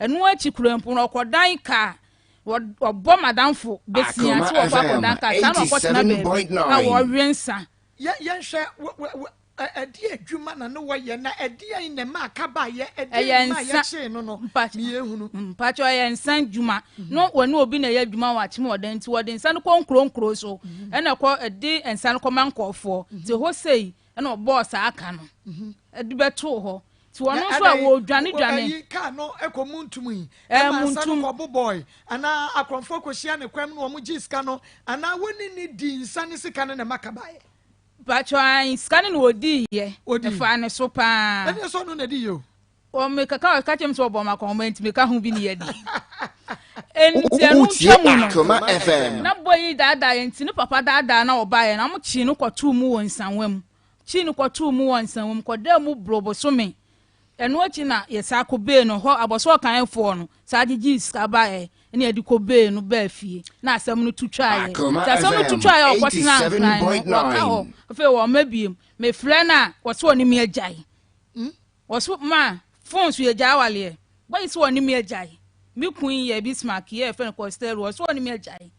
ɛno akyi kura mpo no ɔkɔdan kaa wɔbɔ madamfo besia Akoma sɛ wɔkɔ FM akɔdan kaa saa na ɔkɔtena baabi na 87.9. wɔwe nsa yɛnhwɛ. Ɛdeɛn adwuma na ne wɔyɛ na ɛdeɛn na ɛma aka baeɛ, ɛdeɛn Ɛyɛ na ɛma nsa yɛkyee no no mpakyɛ ne yɛhunu. Mpakyɛ ɛyɛ nsa adwuma no wɔne obi na ɛyɛ adwuma wɔ akyem ɔdan nti wɔde nsa no kɔ nkuro nkuro so ɛna ɛkɔ ɛde nsa no kɔma nkɔɔfoɔ nti hɔ sei ɛna ɔbɔɔ saa ka no ɛde bɛtoo hɔ nti wɔn nso a wɔredwane dwane. Ɛyi kaa no ɛkɔ mu ntum yi ɛma nsa no kɔ bobɔe anaa akorɔmfoɔ kɔhyia ne kwan mu na wɔn gye sika no anaa wɔne ne di nsa ne sika no na ɛma ka baeɛ. Mpakyɛw ae sika no na ɔdii yɛ ɛfaa ne so paa. Ɛneɛ sɛ ɔno na ɛdi yɛ o. Wɔ me kaka ɔka kyerɛ me sɛ ɔbɔ ma kɔnma nti meka ho bi ne yɛdi. Nti ɛno ntwa mu no na bɔ yi daadaa yɛ nti ne papa daadaa na ɔbaeɛ na wɔn kyii no kɔtoo mu wɔ nsanwa mu kyii no kɔtoo mu wɔ nsanwa mu kɔdaa mu boro bosome. Ɛno akyi na yɛsan kɔbee no hɔ, abɔso ɔkanfoɔ no san gyegyee sika baeɛ na yɛde kɔbee no baa fie na asɛm no to twaeɛ. Akoma Nti asɛm no to FM twaeɛ a ɔkɔtenaa Nkran no, wɔka hɔ. 87.9. Afei wɔmma biem. Mefrɛ no a, wɔse ɔne me agyae. Wɔse ma phone so yɛgyae awaleɛ. Boy se ɔne me agyae. Me kun yi yɛ Bismarck yi a yɛfrɛ no Costello, ɔse ɔne me agyae.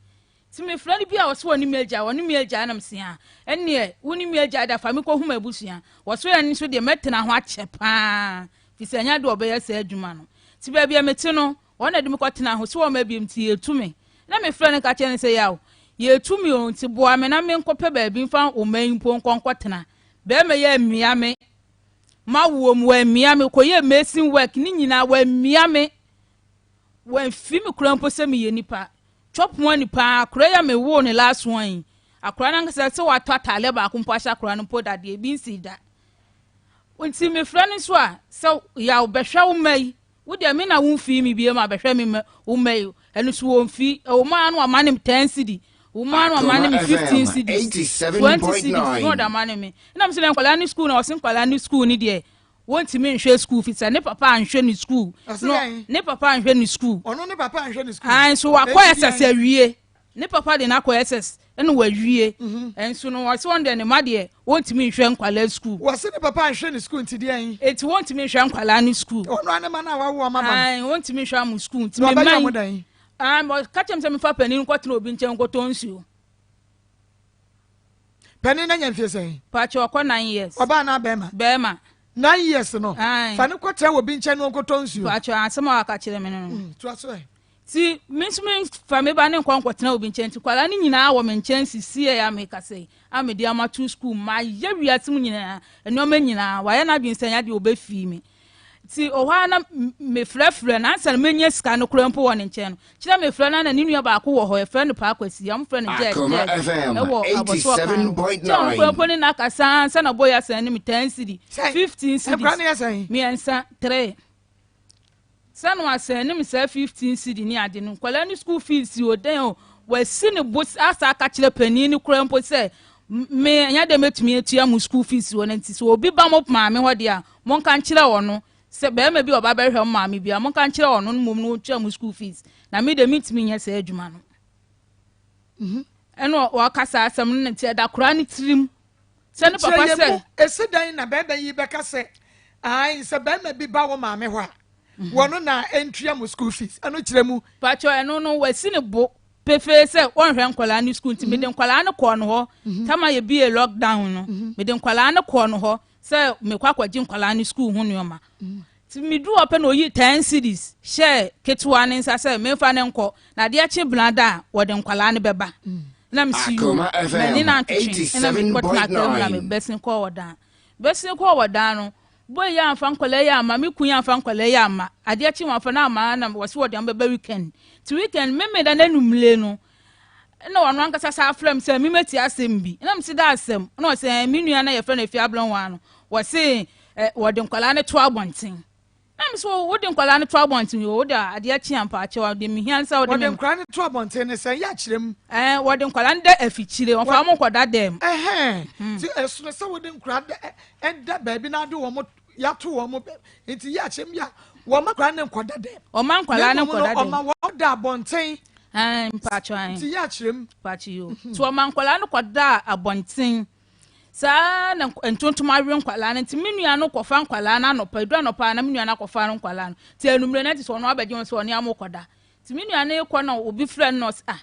Nti mefrɛ no bi a ɔse ɔne me agyae, ɔne me agyae na mese ah ɛnneɛ wo ne me agyae da fa me kɔhu m'abusua. Wɔse ɛno nso deɛ mɛtena ho akyɛ paa firi sɛ ɛnyɛ adeɛ ɔbɛyɛ saa adwuma no. Nti baabi a mete no wɔn na de me kɔtena ho, se wɔn abiem nti yɛtu me. Na mefrɛ no ka kyerɛ no sɛ yaw yɛtu me o nti boa me na menkɔpɛ baabi mfa wo mma yi mpo nkɔ nkɔtena. Bɛrima yi ammia me, mawoɔ mu wammia me, kɔyɛɛ mason work ne nyinaa wammia me. Wamfi me koraa mpo sɛ meyɛ nipa. Chop money paa, akora yi a mewoo no last one yi, akora no ankasa sɛ watɔ ataadeɛ baako mpo ahyɛ akora no mpo da deɛ ebi nsii da. Nti mefrɛ no nso a, sɛ yaw bɛhwɛ wo mma yi, wo deɛ me na womfii me biem a bɛhwɛ me mma wo mma yi, ɛno nso wɔmfi, ɛwɔ mu ara na wama ne 10 cedi, wɔ mu ara na wama ne Akoma 15 FM cedis, 20 cedis na ɔde 87.9. ama ne me. Ɛna me sɛ na nkwadaa ne school na ɔse nkwadaa ne school ne deɛ Wontumi nhwɛ sukuu fi sɛ ne papa anhwɛ ne sukuu. Ɔse dɛn? Ne papa anhwɛ ne sukuu. Ɔno ne papa anhwɛ ne sukuu. Ae nso wakɔ Enti SS deɛn? awie. Ne papa de no akɔ SS ɛna wawie. Nso no ɔse ɔno deɛ ne mma deɛ wɔntumi nhwɛ nkwadaa sukuu. Wɔse ne papa anhwɛ ne sukuu nti deɛn? Enti wɔntumi nhwɛ nkwadaa no sukuu. Ɔno ara ne mma no a wawo wɔn aba no. Ae wɔntumi nhwɛ wɔn sukuu nti Na me ɔbɛyɛ mma wɔn yi. dɛn? Ae ɔka kyerɛ me sɛ memfa panin nkɔtena obi nkyɛn nkɔtɔ nsuo. Panin no anya mfie sɛn? Pakyɛ ɔkɔ nine years. Ɔbaa anaa bɛrima? Bɛrima. 9 years no. Aye. Fa no kɔtena wɔ bi nkyɛn na ɔnkɔtɔ nsuo. Pakyɛ asɛm a waka kyerɛ me no no. Toa so ɛ. Ti me nso me fa me ba ne nkɔ nkɔtena obi nkyɛn nti nkwadaa no nyinaa wɔ me nkyɛn sisi a meka sɛ a mede ama to school mayɛ wiase mu nyinaa nneɛma nyinaa wayɛ n'adwene sɛ ɛnyɛ adeɛ ɔbɛfii me. Nti ɔhɔ ara na mefrɛfrɛ no ansa na menya sika no koraa mpo wɔ ne nkyɛn no. Kyerɛ mefrɛ no na ne nua baako wɔ hɔ yɛfrɛ no Paa Kwasi, wɔfrɛ no Judge Akoma Judge FM ɛwɔ Abɔso Ɔkan hɔ. Kyɛ ɔno koraa 87.9. mpo ne no akasa ansa na boy asan ne me 10 cedi, Sɛn? 15 cedis, Nkwadaa no yɛ sɛn? mmiɛnsa, three. Sɛ na wasan ne me saa 15 cedi ne ade no, nkwadaa no school fees o dɛn o, wasi ne bo asa aka kyerɛ panin no koraa mpo sɛ me ɛnyɛ dɛ mɛtumi atua mo school fees o, na nti sɛ obi ba mo maame hɔ deɛ a monka nkyerɛ ɔno sɛ bɛrima bi a ɔba bɛhwɛ mo maame bi a monka nkyerɛ ɔno no mmom no ɔntua mo school fees na me deɛ mentumi nyɛ saa adwuma no. Ɛna waka saa asɛm no na nti ɛda koraa ne tirim sɛ ne papa Kyerɛ yɛn sɛ mu, esi dɛn na bɛrima yi bɛka sɛ ae sɛ bɛrima bi ba wo maame hɔ a wɔno na ɛntua mo school fees ɛno kyerɛ mu. Pakyɛ ɛno no wasi ne bo pefee sɛ wɔnhwɛ nkwadaa no school nti mede nkwadaa no kɔɔ no hɔ tama yɛbie lockdown no mede nkwadaa no kɔɔ no hɔ sɛ mekɔ akɔgye nkwadaa no school ho nneɛma nti meduru hɔ pɛ na oyi 10 cedis hyɛɛ ketewa ne nsa sɛ memfa ne nkɔ na adeɛ kye benada a wɔde nkwadaa no bɛba na mesi yo Akoma FM m'ani na ntwetwe na mekɔtena kaa mu na 87.9. mebɛsen kɔɔ wɔ dan bɛsen kɔɔ wɔ dan no boy yi amfa nkwadaa yi amma me kun yi amfa nkwadaa yi amma adeɛ kye wɔn afa na ama na wɔsi wɔde wɔn bɛba weekend ti weekend meme da n'anumle no na ɔno ankasa saa afrɛ m sɛ memɛti asɛm bi na mesi da asɛm na ɔsɛ "Ɛn, me nua na yɛfrɛ no afi ablɔnwa no wɔse ɛ, wɔde nkwadaa no to abɔnten na mesi wode nkwadaa no to abɔnten o wode adeɛ kye ampaakyɛw deɛ mehia sɛ wode Wɔde me nkwadaa no to abɔnten ne sɛ yɛ akyerɛ mu. ɛn, wɔde nkwadaa no da afikyire wɔmfa wɔn nkɔda dɛm. Ɛhɛn nti ɛsono sɛ wode nkwadaa da ɛda baabi na ade wɔn yɛato wɔn bɛ nti yɛ akyerɛ mu yɛ a wɔn nkwadaa no nkɔda dɛm. Ɔma nkwadaa no Na mmom nkɔda dɛm. ɔma wɔn da abɔnten. Ɛn, mpaakyɛw ɛn. Nti yɛ akyerɛ mu. Mpaakyɛw yi o nti ɔma nkwadaa no kɔda abɔnten saa na ntontom awe nkwadaa no nti me nua no kɔfa nkwadaa no anɔpa edu anɔpa na me nua no akɔfa no nkwadaa no nti anumere no ti sɛ ɔno abɛgye wɔn sɛ ɔne amo kɔda nti me nua no kɔ na obi frɛ no na ɔsɛ ah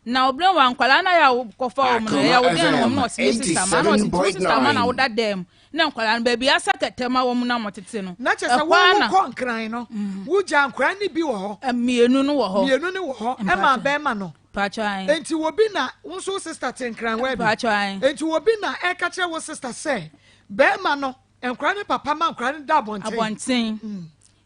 na ɔbɛn wa nkwadaa no ayɛ a kɔfa wɔn no ɛyɛ ɔden na wɔn na ɔsɛ me sister ma na ɔsɛ wo sister ma na woda dɛm. Na nkwadaa no, baabi asa kɛtɛ ma wɔn na wɔtete no. Na kyerɛ sɛ Ɛhɔ wo ara na wokɔ Nkran no, wogyaa nkwadaa no bi wɔ hɔ? Mmienu no wɔ hɔ. Mmienu no wɔ hɔ, ɛmaa Mpakyɛ. bɛrima no. Mpakyɛ ae. Enti obi na, wo nso wo sister te Nkran hɔ abi? Mpakyɛ ae. Enti obi na ɛreka kyerɛ wo sister sɛ bɛrima no, nkwadaa no papa ma nkwadaa no da abɔnten? Abɔnten.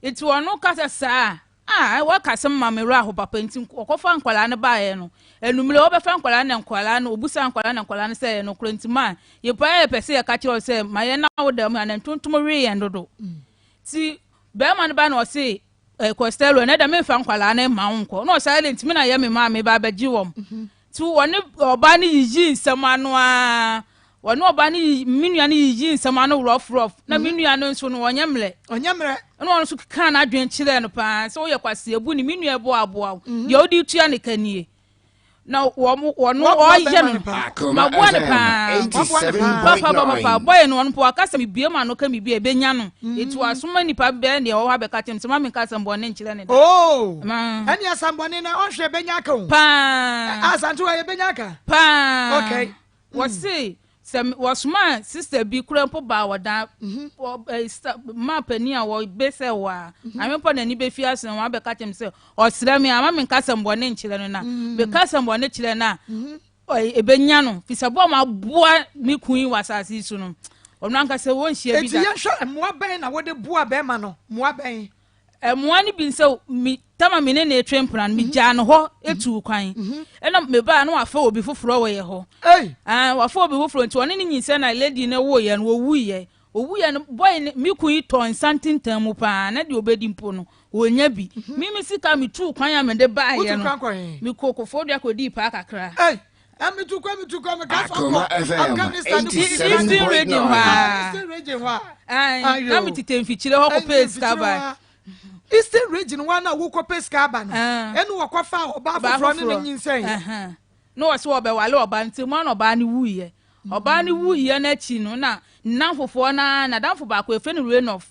Nti ɔno kasa saa a, ah, waka asɛm ma me werɛ aho papa. Nti ɔkɔfa nkwadaa no baeɛ no, anwummerɛ wɔbɛfa nkwadaa no na nkwadaa no, ɔbusaa nkwadaa no na nkwadaa no sɛ ɛyɛ nokorɛ. Nti ma yɛpɛ yɛpɛ sɛ yɛka kyerɛ wo sɛ ma yɛn na wo da mu anaa ntontom wee yɛn dodo. Nti bɛrima no ba na ɔse, eh, Costello, ɛnɛ da memfa nkwadaa no mma wo nkɔ. Na ɔsɛ adɛn nti me na yɛ me maame ba abɛgye wɔn. Nti wɔne ɔbaa no yiyii nsɛm ano ara. Wɔne ɔbaa no yiyi, me nua no yiyii nsɛm ano rɔfrɔf. Na me nua no nso no, ɔnyɛ mmerɛ. Ɔnyɛ mmerɛ. Ɛna ɔno nso kekaa n'adwene kyerɛɛ no paa sɛ woyɛ kwaseabu ni, me nua ɛbɔ aboa wo. Deɛ wode tua ne ka nie. Na wɔn wɔn ɔyɛ no maboa no paa papapapa bɔyɛ no ɔno mpo waka sɛ mebue m'ano ka biribi a ɛbɛnya no ɛti wasoma nnipa bɛɛ deɛ wɔwɔ abɛka kyerɛ me sɛ ma menka asɛmbɔne nkyerɛ ne da oh ɛne asɛmbɔne na ɔhwɛ bɛnya aka o paa asante wa yɛbɛnya aka paa okay Wɔse sɛ wɔsomaa sister bi koraa mpo baa wɔdan maa panin a wɔbesɛ wɔ a ame mpo n'ani bɛfi ase na wɔabɛka kyerɛ me sɛ ɔsrɛ me ama menka asɛmbɔne nkyerɛ no na meka asɛmbɔne kyerɛ no a ɛbɛnya no fi sɛ boa ma aboa me kun yi wɔ asase yi so no ɔno ankasa wɔnhyia bi da. Enti yɛnhwɛ mmoa bɛn na wode boa bɛrima no mmoa bɛn? Mmoa no bi ne sɛ, me tam a me ne no retwe mpena no, megyaa no hɔ tuu kwan. Ɛna mebaa na wafa obi foforɔ wɔ yɛ hɔ. Ah, wafa obi foforɔ nti ɔne ne nyinsɛn na lady no woeɛ no, wɔwuiɛ. Ɔwuiɛ no, boy no, me kun yi tɔɔ nsa ntentan mu paa, na deɛ ɔbɛdi mpo no, ɔnnya bi. Me me sika metuu kwan a mede baeɛ Wotu no, kwan kɔ he? mekɔɔ Koforidua kɔdii paa kakra. Ei, na metu kwan metu kwan meka sɛ Akoma ɔkɔ FM Afghanistan ne Eastern region hɔ 87.9. a. Eastern region hɔ a. Ae, Ayo. na metete mfikyire hɔ kɔpɛɛ sika Mfikyire hɔ bae. a. Eastern region hɔ a na wokɔpɛ sika aba no, Ah. ɛne wɔkɔfaa ɔbaa Ɔbaa foforɔ ne no foforɔ. nyinsɛn. Ɛhɛn. Na wɔse wɔbɛwale ɔbaa no nti mu a na ɔbaa no wuiɛ. Ɔbaa no wuiɛ no akyi no na ne nnamfofoɔ no ara, n'adamfo baako yɛfrɛ no Renof.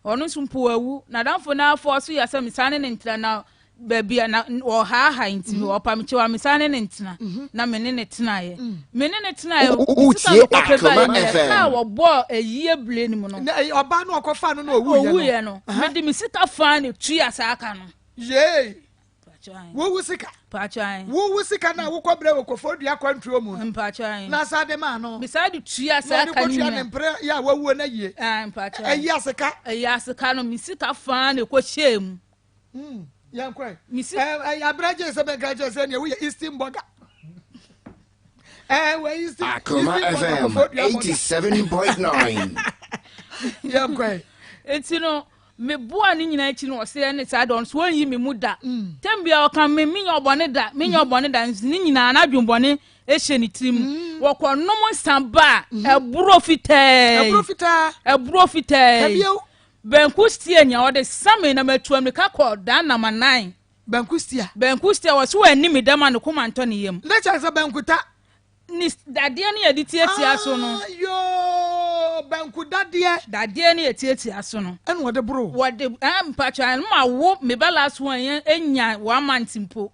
Ɔno nso mpo wawu. N'adamfo no ara fɔɔ so yɛ sɛ mesan ne no ntena na baabi a na ɔhaahae nti mhm. ɔpa me kyɛw a mesan ne ne ntena mhm. na me ne ne tenaeɛ mm. me ne ne tenaeɛ sika mekɔpɛ baeɛ meyɛ kaa wɔbɔɔ ayie bile no mu no ɔbaa no ɔkɔfa no na ɔwuiɛ no mede me sika faa ne tua saa ka no yee wowu sika wowu sika na wokɔ brɛ wɔ kɔfɔ dua kwantuo mu no na saa de maa no mesaa de tua saa ka no nyina ne mpere yɛ a wawuo no yie ɛyi aseka ɛyi aseka no me sika faa na ɛkɔ hyɛɛ mu Hmm, yɛnkɔ ɛ. Ɛyɛ aberɛ gye sɛ bɛnka kyerɛ sɛ neɛ woyɛ Eastern burger. Ɛwɔ Eastern Akoma FM 87.9. Yɛnkɔ ɛ. Eti no meboa ne nyinaa akyi no ɔsɛ ɛne saa dɔn so wɔnyi me mu da. Mm. Tɛm bia ɔka me menyɛ ɔbɔne da menyɛ mm. ɔbɔne da nso ne nyinaa n'adwembɔne hyɛ ne tirim. Mm. Wɔkɔ nom nsa ba a mm-hmm. ɛburo fitaa. Ɛburo fitaa. Ɛburo fitaa. Banku stia nea ɔde sa me na matu ammirika kɔ daa namanan. Banku stia. Banku stia wɔse wanni me dɛm a ne koma ntɔ ne yam. Ne kyerɛ sɛ bankuta. Ne dadeɛ no yɛde tiatia so no. Ayoo banku dadeɛ. Dadeɛ no yɛ tiatia so no. Ɛna wɔde boro. Wɔde ɛɛ mpatsɔ ɛno ma wo me ba last one yɛn enya one month mpo.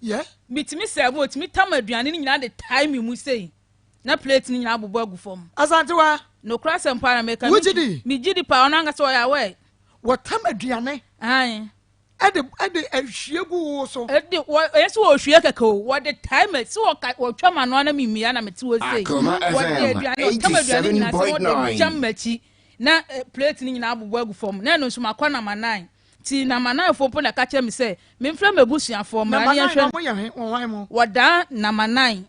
Yɛ. Mitumi sɛ mo otumi tam aduane no nyinaa de tae me mu sei. Na plate no nyinaa abobɔ agu fam. Asantewa. Nokorɛ asɛm paa na meka. Wogye di? Megye di paa, ɔno ankasa ɔyɛ aware. Wɔtam aduane. Ae. Ɛde ɛde ahwie gu wo so. Ɛde wɔ ɛyɛ sɛ wɔhwie kɛkɛ o, wɔde tae ma sɛ wɔka wɔtwa m'ano a na memia na mete hɔ sei. Akoma Wɔde FM aduane wɔtam aduane nyinaa sɛ wɔde 87.9. gyam m'akyi na eh, plate no nyinaa abobɔ agu fam na ɛno nso makɔ namanan. Nti Namananfoɔ mpo na ɛka kyerɛ me sɛ memfrɛ m'abusuafoɔ mmra ne Namanan yɛnhwɛ. na wɔyɛ he wɔn hwan mo? Wɔdaa Namanan.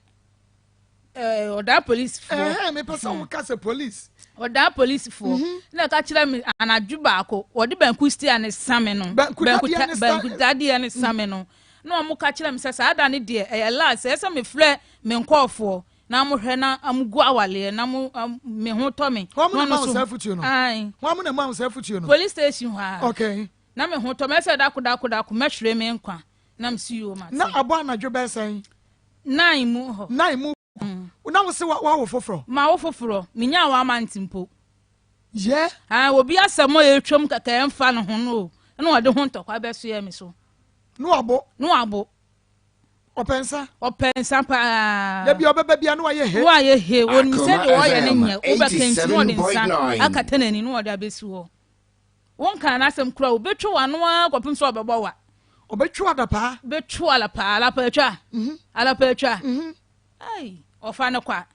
ɛɛ ɔdaa polisifoɔ. Ɛhɛn mepɛ sɛ woka sɛ polisi. Ɔdaa polisifoɔ mhm. na ɛka kyerɛ me anadwo baako wɔde banku stia ne same no. Banku dadeɛ ne banku dadeɛ ne same no na wɔn ka kyerɛ me sɛ saa da ne deɛ ɛyɛ last ɛyɛ sɛ mefrɛ me nkɔɔfoɔ na mo hwɛ na mo gu awaleɛ na mo me ho tɔ me. Wɔn na ma wo saa futuo no. Wɔn na ma wo saa futuo no. Police station hɔ a. Okay. Na me ho tɔ me sɛ dako dako dako mɛhwere me nkwa na me si yio ma te. Na abɔ anadwo bɛyɛ sɛn? Nine mu hɔ. Nine mu. Na wo se woawo foforɔ? Mawo foforɔ. Menyaa one month mpo. Yɛ. Ah, obi asɛm a ɛretwam kɛkɛ ɛmfa ne ho no o, ɛna ɔde ho ntɔkwa bɛsoɛ me so. Na wabo. Na wabo. Ɔpɛ nsa. Ɔpɛ nsa paa. Da bi ɔbɛba bia na wayɛ he. Na wayɛ he. Onim sɛ deɛ ɔyɛ no nyɛ. Wobɛka nti na ɔde nsa akata n'ani na ɔde abɛsi hɔ. Wonkaa n'asɛm koraa obɛtwa w'ano ara kɔpem sɛ ɔbɛbɔ wa. Ɔbɛtwa wo adapaa. Bɛtwa wo alapaa, alapaa atwa. Alapaa atwa. Ai, ɔfa no kwa.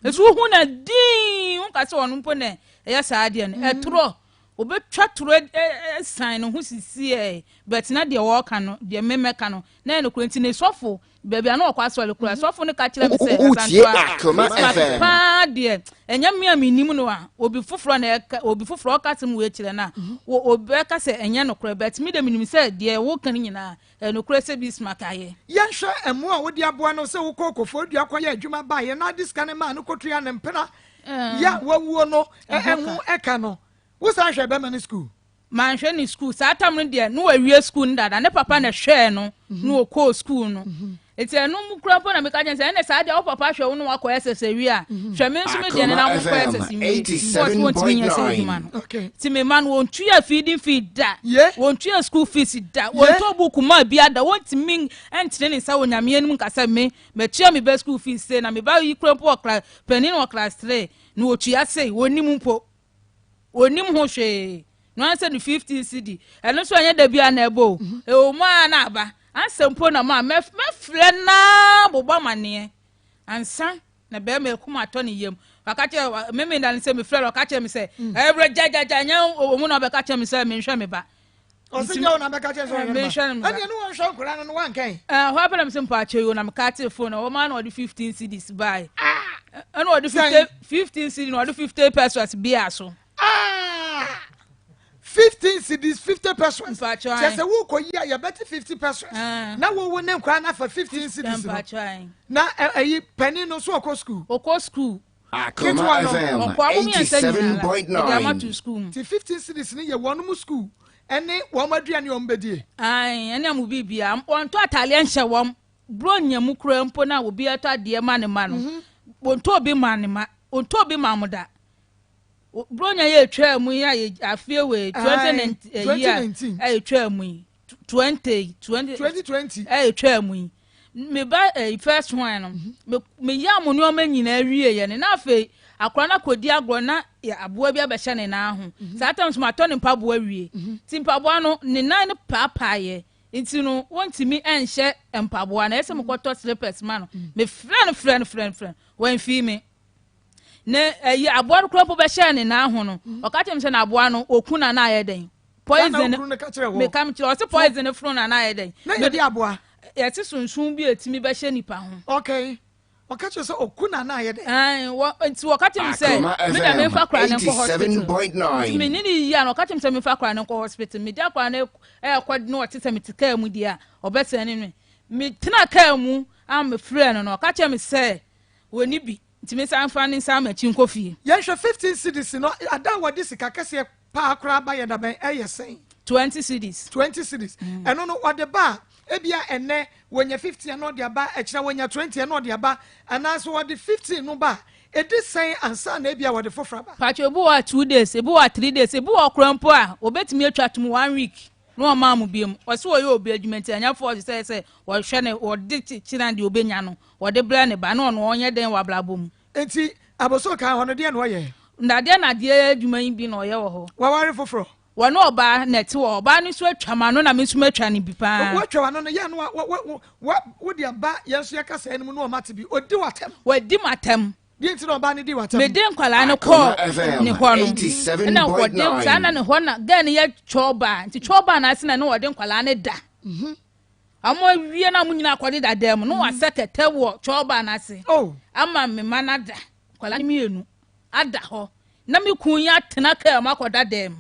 Nso wohu na dinn, wonka sɛ ɔno mpo na ɛyɛ saa adeɛ no. Ɛtorɔ. Obɛtwa torɔ san ne ho sisiɛ. But na deɛ wɔka no, deɛ me mɛka no, na ɛyɛ nokorɛ. Nti ne sɔfo, baabi a na ɔkɔ asɔre koraa, sɔfo no ka kyerɛ me sɛ, Wotie Asantewa, Akoma Bismarck FM. paa deɛ, ɛnyɛ me a mennim no a, obi foforɔ na ɛka, obi foforɔ ɔka asɛm wei kyerɛ no a, ɔbɛka sɛ ɛnyɛ nokorɛ. But me deɛ menim sɛ deɛ woka no nyinaa, ɛyɛ nokorɛ sɛ Bismarck ayɛ. Yɛnhwɛ mmoa a wode aboa no sɛ wokɔɔ Koforidua kɔyɛɛ adwuma baeɛ na ade sika no maa no kɔtuaa ne mpena yɛ a wawuo no ho ka no. Wosan hwɛɛ bɛrima no sukuu? Manhwɛ ne sukuu. Saa tam no deɛ, na wawie sukuu no dada. Ne papa na ɛhwɛɛ no na ɔkɔɔ sukuu no. Nti ɛno mu koraa mpo na meka kyerɛ no sɛ, ɛnna saa deɛ wo papa hwɛ wo na wakɔ SS awie a, hwɛ me nso me deɛ no na monkɔ SS nwie. Because wɔntumi nyɛ saa adwuma no. Nti me mma no, wɔntua feeding fee da. Wɔntua school fees da. Wɔntɔ book mmaa biara da. Wɔntumi ntene ne nsa wɔ Nyame anim nka sɛ me, matua me ba school fees sei na me ba yi koraa mpo wɔ class, panin wɔ class 3 na wɔtua sei. Wɔnnim mpo. Ɔnnim ho hwee. No ara sɛ ne 15 cedi. Ɛno nso ɛnyɛ da biara na ɛbɔ o. Ɛwɔ mu ara na aba. Ansa mpo na ma mɛfrɛ na bobɔ amaneɛ. Ansa na bɛrima akum atɔ ne yam. Waka kyerɛ Memenda no sɛ mefrɛ no, ɔka kyerɛ me sɛ, ɛwerɛ gyagyagya ɛnyɛ wɔ mu na ɔbɛka kyerɛ me sɛ menhwɛ me ba. Ɔsɛ nyɛ wo na bɛka kyerɛ sɛ ɔhwɛ ne ba. Ɛneɛ ne wɔnhwɛ nkwadaa no no wankɛn. Ɛhɔ apɛ na mesɛ mpaakyɛ yi o na meka tee phone na wɔma na ɔde 15 cedis bae. Ɛna ɔde 50 15 cedis na ɔde 50 pesos bia so. Ah! 15 cedis 50 pesos. Mpaakyɛ Kyerɛ sɛ wokɔ yi a yɛbɛte 50 pesos. Na wowo ne nkwadaa no afa 15 cedis no. Mpaakyɛ Na ɛyi panin no nso ɔkɔ school. Ɔkɔ school. Akoma Ketewa no, FM Ɔkɔ ɔmo mmiɛnsa nyinaa la. Yɛde ama 87.9. to school mu. Ti 15 cedis no yɛ wɔn mu school ɛne wɔn aduane a wɔn bɛdie. Ae, ɛne ɔmo biribiara. Wɔntɔ ataadeɛ nhyɛ wɔn. Buronya mu koraa mpo na obi atɔ adeɛ ma ne ma no, wɔntɔ obi ma ne ma. Wɔntɔ obi ma mo da. Buronya yɛ etwaa mu yi a yɛ afie wei, 2019, ɛyi a 2019. a etwaa mu yi, 20, 20, 2020. a etwaa mu yi. Me ba eh, first one no, me me yam nneɛma nyinaa wie yɛ no, na afei akora no akɔdi agorɔ na yɛ aboa bi abɛhyɛ ne nan ho. Saa tam so matɔ ne mpaboa wie. Nti mpaboa no, ne nan no paapaeɛ. Nti no, wɔntumi nhyɛ mpaboa no. Ɛyɛ sɛ mekɔtɔ slippers ma no. Mefrɛ no, frɛ no, frɛ no, frɛ no. Wamfii me. Ne ɛyi aboa no koraa mpo bɛhyɛɛ ne nan ho no, ɔka kyerɛ me sɛ n'aboa no, ɔku na na ayɛ dɛn? Poison. Ghana okunu no ka kyerɛ wɔ. Meka mekyerɛ ɔse poison foro na na ayɛ dɛn? Na yɛde aboa. Yɛte sunsun bi a etumi bɛhyɛ nipa ho. Okay. Ɔka kyerɛ sɛ oku na na ayɛ dɛn? Ɛn wɔ nti wɔka kyerɛ me sɛ Akoma me da FM memfa akora no nkɔ hospital. 87.9. Nti me ne ne yiyi a na ɔka kyerɛ me sɛ memfa akora no nkɔ hospital. Mede akora no ɛkɔ na ɔte sɛ mete kaa mu deɛ a ɔbɛsɛn ne me. Metena kaa mu a mefrɛ no no ɔka kyerɛ me sɛ wɔni bi nti mensan mfa ne nsa m'akyi nkɔ fie. Yɛnhwɛ 15 cedis no ada a wɔde sika kɛseɛ paa koraa ba yɛ dabɛn ɛyɛ sɛn? 20 cedis. 20 cedis. Ɛno no wɔde ba a ebia ɛnɛ wɔnya 15 ɛna ɔde aba, ɛkyerɛ wɔnya 20 ɛna ɔde aba, anaasɛ wɔde 15 no ba a ɛdi sɛn ansa na ebia wɔde foforɔ aba? Pakyɛ ebi wɔ a 2 days, ebi wɔ a 3 days, ebi wɔ koraa mpo a wɔbɛtumi atwa atom 1 week na wɔmaa mo biom. Ɔse wɔyɛ obi adwuma nti ɛnyɛ force sɛ sɛ wɔhwɛ ne wɔde kyekyere deɛ ɔbɛnya no wɔde brɛ ne ba na ɔno ɔnyɛ dɛn wɔ abrabɔ mu. Nti abosom kan hɔ no deɛ na ɔyɛ? Nnadeɛ nnadeɛ adwuma yi bi na ɔyɛ wɔ hɔ. Waware foforɔ? Wɔne ɔbaa na ɛte wɔ hɔ. Ɔbaa no nso atwa m'ano na me nso matwa no bi paa. Woatwa w'ano no yɛ no a wode aba yɛn nso yɛka saa anim na ɔma te bi. Ɔdi w'atɛm? Wadi m'atɛm. Deɛ nti na ɔbaa no di w'atɛm? Mede nkwadaa no Akoma kɔɔ FM ne hɔ no, ɛna wɔde saa 87.9. na ne hɔ na girl no yɛ kyɔɔbaa nti kyɔɔbaa no ase na ne wɔde nkwadaa no da. Wɔn awie na wɔn nyinaa akɔde da dan mu na wɔasɛ kɛtɛ wɔ kyɔɔbaa no ase ama me mma no ada. Nkwadaa no mmienu ada hɔ na me kun yi atena kaa mu akɔda dan mu.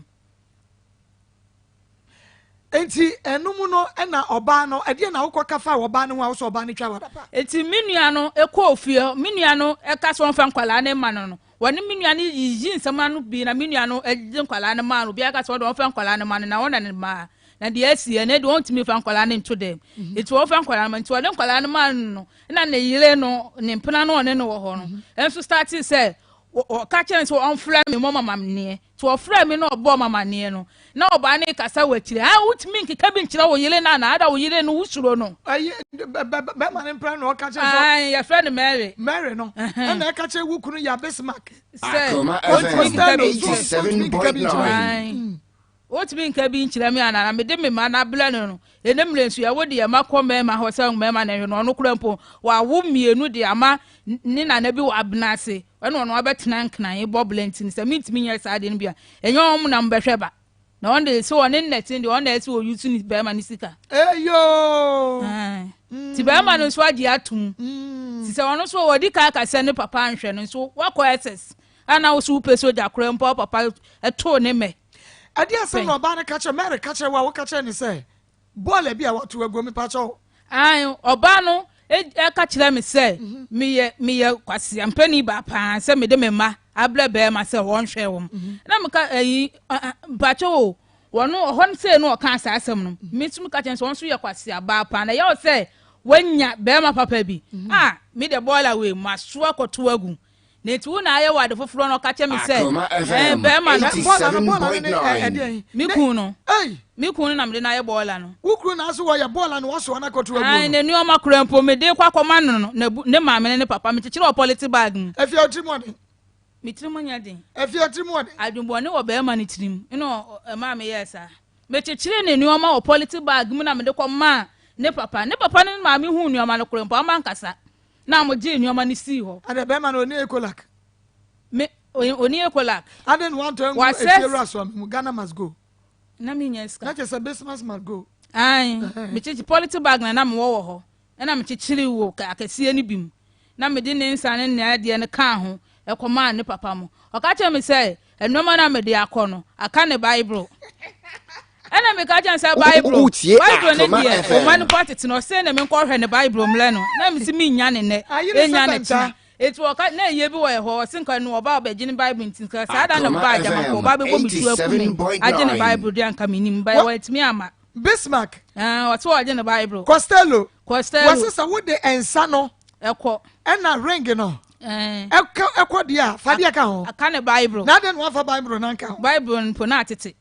Nti ɛno mu no ɛna ɔbaa no ɛdeɛ na wokɔ ka fa ɔbaa no ho a wosɛ ɔbaa no twa wadapa. Nti me nua no ɛkɔɔ fie hɔ, me nua no ɛka sɛ ɔmfa nkwadaa no mma no no, wɔne me nua no yiyi nsɛm ano bi na me nua no ɛgye nkwadaa no maa no, obiara ka sɛ ɔde ɔmfa nkwadaa no ma no na ɔna ne maa na deɛ asi ɛnɛ deɛ ɔntumi fa nkwadaa no nto dɛm, nti ɔmfa nkwadaa no ma, nti ɔde nkwadaa no maa no no, ɛna ne yere no ne mpena no ɔne no wɔ hɔ no ɛnso startee sɛ Ɔka kyerɛ no sɛ ɔmfrɛ me mmɔ m'amanneɛ. Nti ɔfrɛɛ me na ɔbɔɔ m'amanneɛ no, na ɔbaa no rekasa wɔ akyire. Ah, wontumi nkeka bi nkyerɛ wo yere no anaa? Ada wo yere no, wosuro no? Ayi, bɛrima no mpra na ɔka kyerɛ sɛ. Ae, yɛfrɛ no Mary. Mary no, ɛna ɛka kyerɛ wo kunu yɛ Bismarck. Sɛ, Akoma ɔntumi FM nkeka bi nkyerɛ. 87.9. Ae. Wotumi nka bi nkyerɛ me anaa? Na mede me mma no abrɛ no no, ɛnnɛ mmerɛ nso yɛwo de yɛn mma kɔ mmarima hɔ sɛ mmarima na ɛhwɛ no, ɔno koraa mpo wawo mmienu de ama ne nana bi wɔ abena ase, ɛna ɔno abɛtena Nkran bɔ bla nti no, sɛ mentumi nyɛ saa adeɛ no bi a, ɛnyɛ wɔn na mobɛhwɛ ba. Na ɔno de, sɛ ɔne nnɛte deɛ, ɔno na ɛsɛ ɔyusu ne barima no sika. Eyoo! Nti barima no nso agye atom. Nti sɛ ɔno nso ɔdi ka aka sɛ ne papa anhwɛ no nso, wakɔ SS, ana wo so wopɛ sogya koraa mpo a, wo papa too ne mmɛ. Ɛdeɛn asɛm na ɔbaa no ka kyerɛ Mary ka kyerɛ wo a woka kyerɛ no sɛ bɔɔla bi a wato aguo mepakyɛw? Ae, ɔbaa no ka kyerɛɛ me sɛ meyɛ meyɛ kwaseampani baa paa sɛ mede me mma abrɛ bɛrima sɛ wɔnhwɛ wɔn. Na meka ayi mpakyɛw o, wɔn ɔhɔ no sei na ɔkaa saa asɛm no. Me nso meka kyerɛ no sɛ wɔn nso yɛ kwasea baa paa na ɛyɛ wo sɛ wanya bɛrima papa bi. Ah, me deɛ bɔɔla wei maso akɔto agu. Na enti wo na ayɛ wo ade foforɔ na ɔka kyerɛ me sɛ, Akoma ɛɛ, FM bɛrima no. Bɔɔla no, bɔɔla no ne ɛ, ɛdeɛn? Me Ne, kunu no. ei! Me kunu no na mede no ayɛ bɔɔla no. Wo kunu na ase wɔyɛ bɔɔla na wasoa no akɔto aguo Ae, no. ne nneɛma koraa mpo, mede rekɔ akɔma no no, n'abu, ne maame ne ne papa, mekyekyere wɔ polythene bag mu. Afie wo tirim ɔden. Me tirim nyɛ den. Afie wo tirim ɔden. Adwemmɔne wɔ barima no tirim na ɛmaa meyɛɛ saa. Mekyekyeree ne nneɛma wɔ polythene bag mu na mede kɔmaa ne papa. Ne papa ne ne maame huu nneɛma no koraa mpo, wɔankasa. Na mo gyee nneɛma no sii hɔ. Adɛ bɛrima no ɔni Ecolak. Me ɔni Ecolak. Adɛ na wantɔ ngu efie wura soa me mu Ghana must go. Na mi nya sika. Na kyerɛ sɛ business must go. Ayi me kyekye polythene bag na na me wɔ wɔ hɔ ɛna me kyekyere wɔ akɛseɛ no bi mu na me de ne nsa ne ne adeɛ no kaa ho ɛkɔmaa ne papa mo. Ɔka kyerɛ me sɛ nneɛma no a mede akɔ no aka ne Bible. Ɛna meka kyerɛ no sɛ Bible Wotie Bible ne Akoma deɛ FM. ɔma no mpo atete no ɔsɛ na menkɔhwɛ ne Bible mmerɛ no na mese mennya ne nnɛ Ayere sɛ ɛnya ne bɛnta. kyena eti ɔka na ɛyɛ bi wɔ ɛhɔ ɔse nka no ɔba ɔbɛgye ne Bible nti nka saa da na Akoma ɔba agyama FM kɔ ɔba bɛbɔ me tuo aku me agye ne 87.9. Bible deɛ anka menim ba Wɔ wɔatumi ama Bismarck. Ah, ɔse ɔgye ne Bible. Costello. Costello. Wɔse sɛ wode nsa no ɛkɔ ɛna ring no ɛkɔ ɛkɔ deɛ a fa deɛ ka ho. Aka ne Bible. Na adɛn na wamfa Bible no anka ho? Bible no mpo na atete.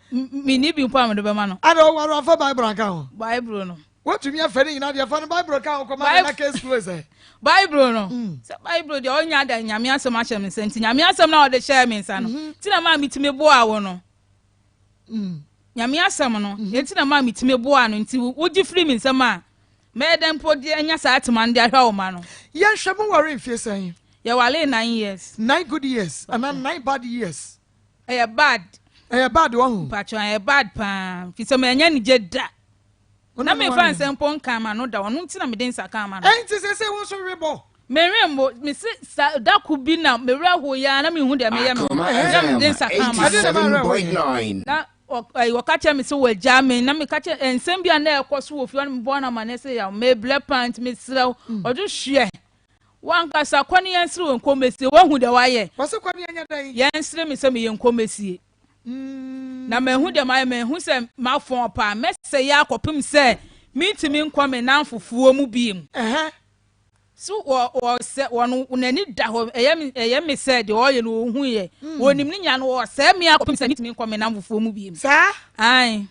Menni bi mpo a mede bɛma no. Ada ɔware wamfa Bible anka ho? Bible no. Wotumi afa ne nyinaa deɛ fa no Bible ka ho kɔma no na case close ɛ. Bible no. Sɛ Bible deɛ ɔnya da Nyame asɛm ahyɛ me nsa nti Nyame asɛm na ɔde hyɛɛ me nsa no. Nti na maa metumi boaa wo no. Nyame asɛm no. Nti na maa metumi boaa no nti wogye firi me nsam a mɛyɛ dɛn mpo de anya saa tema no de ahwɛ wo ma no. Yɛnhwɛ mo ware mfie sɛn? Yɛwaree 9 years. 9 good years anaa 9 bad years? Ɛyɛ bad. Ɛyɛ bad wahu. Mpakyɛw ɛyɛ bad paa fisɛ manya anigye da. Na memfa nsa mpo nka ama no da ɔno nti na mede nsa ka ama no. Ɛnti sese wo nso we bɔ? Menwe mbo mese sa da ko bi na me werɛ how yi ara na menhu deɛ meyɛ me ho na mede nsa ka ama no. Na ɔka kyerɛ me sɛ wagyaa me na meka kyerɛ nsɛm bi a na ɛkɔ so wɔ fie hɔ na mebɔɔ no amanneɛ sɛ yaw mebrɛ paa nti mesrɛ wo ɔdwo hwɛ W'ankasa, kɔ ne yɛnsere wo nkɔmmɛsie. Woahu deɛ woayɛ? Wɔse kɔ ne yɛnyɛ dɛn? Yɛnsere me sɛ meyɛ nkɔmmɛsie. Na mahu deɛ mayɛ, mahu sɛ mafɔn paa. Mɛsɛe ara kɔpem sɛ mentumi nkɔ me nnamfofoɔ mu bio. So wɔ, wɔsɛ, wɔn, n'ani da hɔ, ɛyɛ me, ɛyɛ me sɛ deɛ ɔreyɛ no ɔnhuiɛ. Ɔnim ne nya no, ɔresɛe me ara kɔpem sɛ mentumi nkɔ me nnamfofoɔ mu bio. Saa? Aane.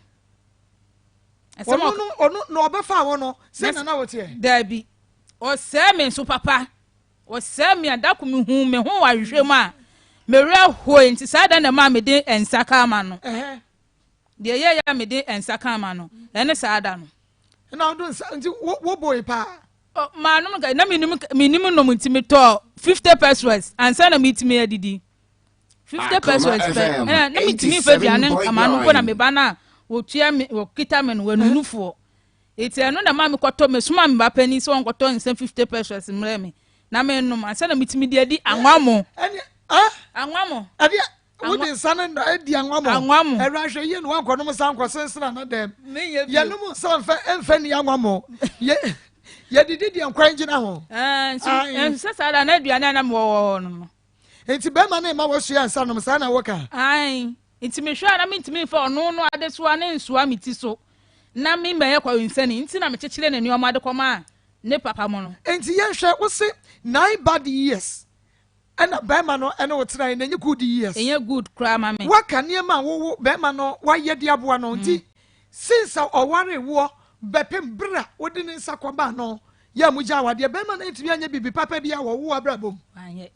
Asɛm a Ɔno no, ɔno, na ɔbɛfaa wo no, sɛ na na woteɛ? Daabi. Ɔsɛɛ me nso papa. Ɔsɛɛ me a, da ko mehuu me ho wɔ ahwehwɛ mu a, me werɛ hoe. Nti saa da na ɛmaa mede nsa kaa m'ano. Deɛ ɛyɛeɛ a mede nsa kaa m'ano, ɛne saa da no. Ɛna wode nsa, nti wo, woboe paa? Ɔ, manom nka, na menim, menim nom nti metɔɔ 50 pesewas ansa na metumi adidi. 50 Akoma pesewas pɛ, FM ɛna na metumi mfa aduane nkama no mpo na 87.9. me ba no a wɔtua me, wɔkita me no, wɔanunufoɔ. Enti ɛno na ɛma mekɔtɔ, mesomaa me ba panin sɛ ɔnkɔtɔ nsa 50 pesos mmrɛ me na mennom ansa na metumi de adi anwammo. Ɛne, ah? Anwammo. Ɛdeɛ, wode nsa no na adi anwammo. Anwammo. Ɛwura hwɛ yie na wankɔnom nsa nkɔsensene ana dɛm. Menyɛ bio. Yɛnom nsa mfa mfa nni anwammo. Yɛ, yɛdidi deɛ nkwan gyina ho. Ɛɛ, nso, nso sɛ saa da na aduane a na mewɔ wɔ hɔ no no. Nti bɛrima no mma wasua nsa nom saa na woka? Ae. Nti mehwɛ a na mentumi mfa ɔno no adesoa no nsoa me ti so na me mmɛyɛ kɔwensani nti na mekyekyeree ne nneɛma de kɔmaa ne papa mo no. Nti yɛnhwɛ, wose nine bad years. Ɛna bɛrima no ɛne wo tenae na ɛnyɛ good years. Ɛnyɛ good koraa ma me. Woaka nneɛma a wowo bɛrima no wayɛ de aboa no nti since a ɔwaree woɔ bɛpem berɛ a wode ne nsa kɔmaa no yɛ a mogyaa awadeɛ bɛrima no antumi anyɛ biribi papa biara wɔ wo abrabɔ mu. Wanyɛ.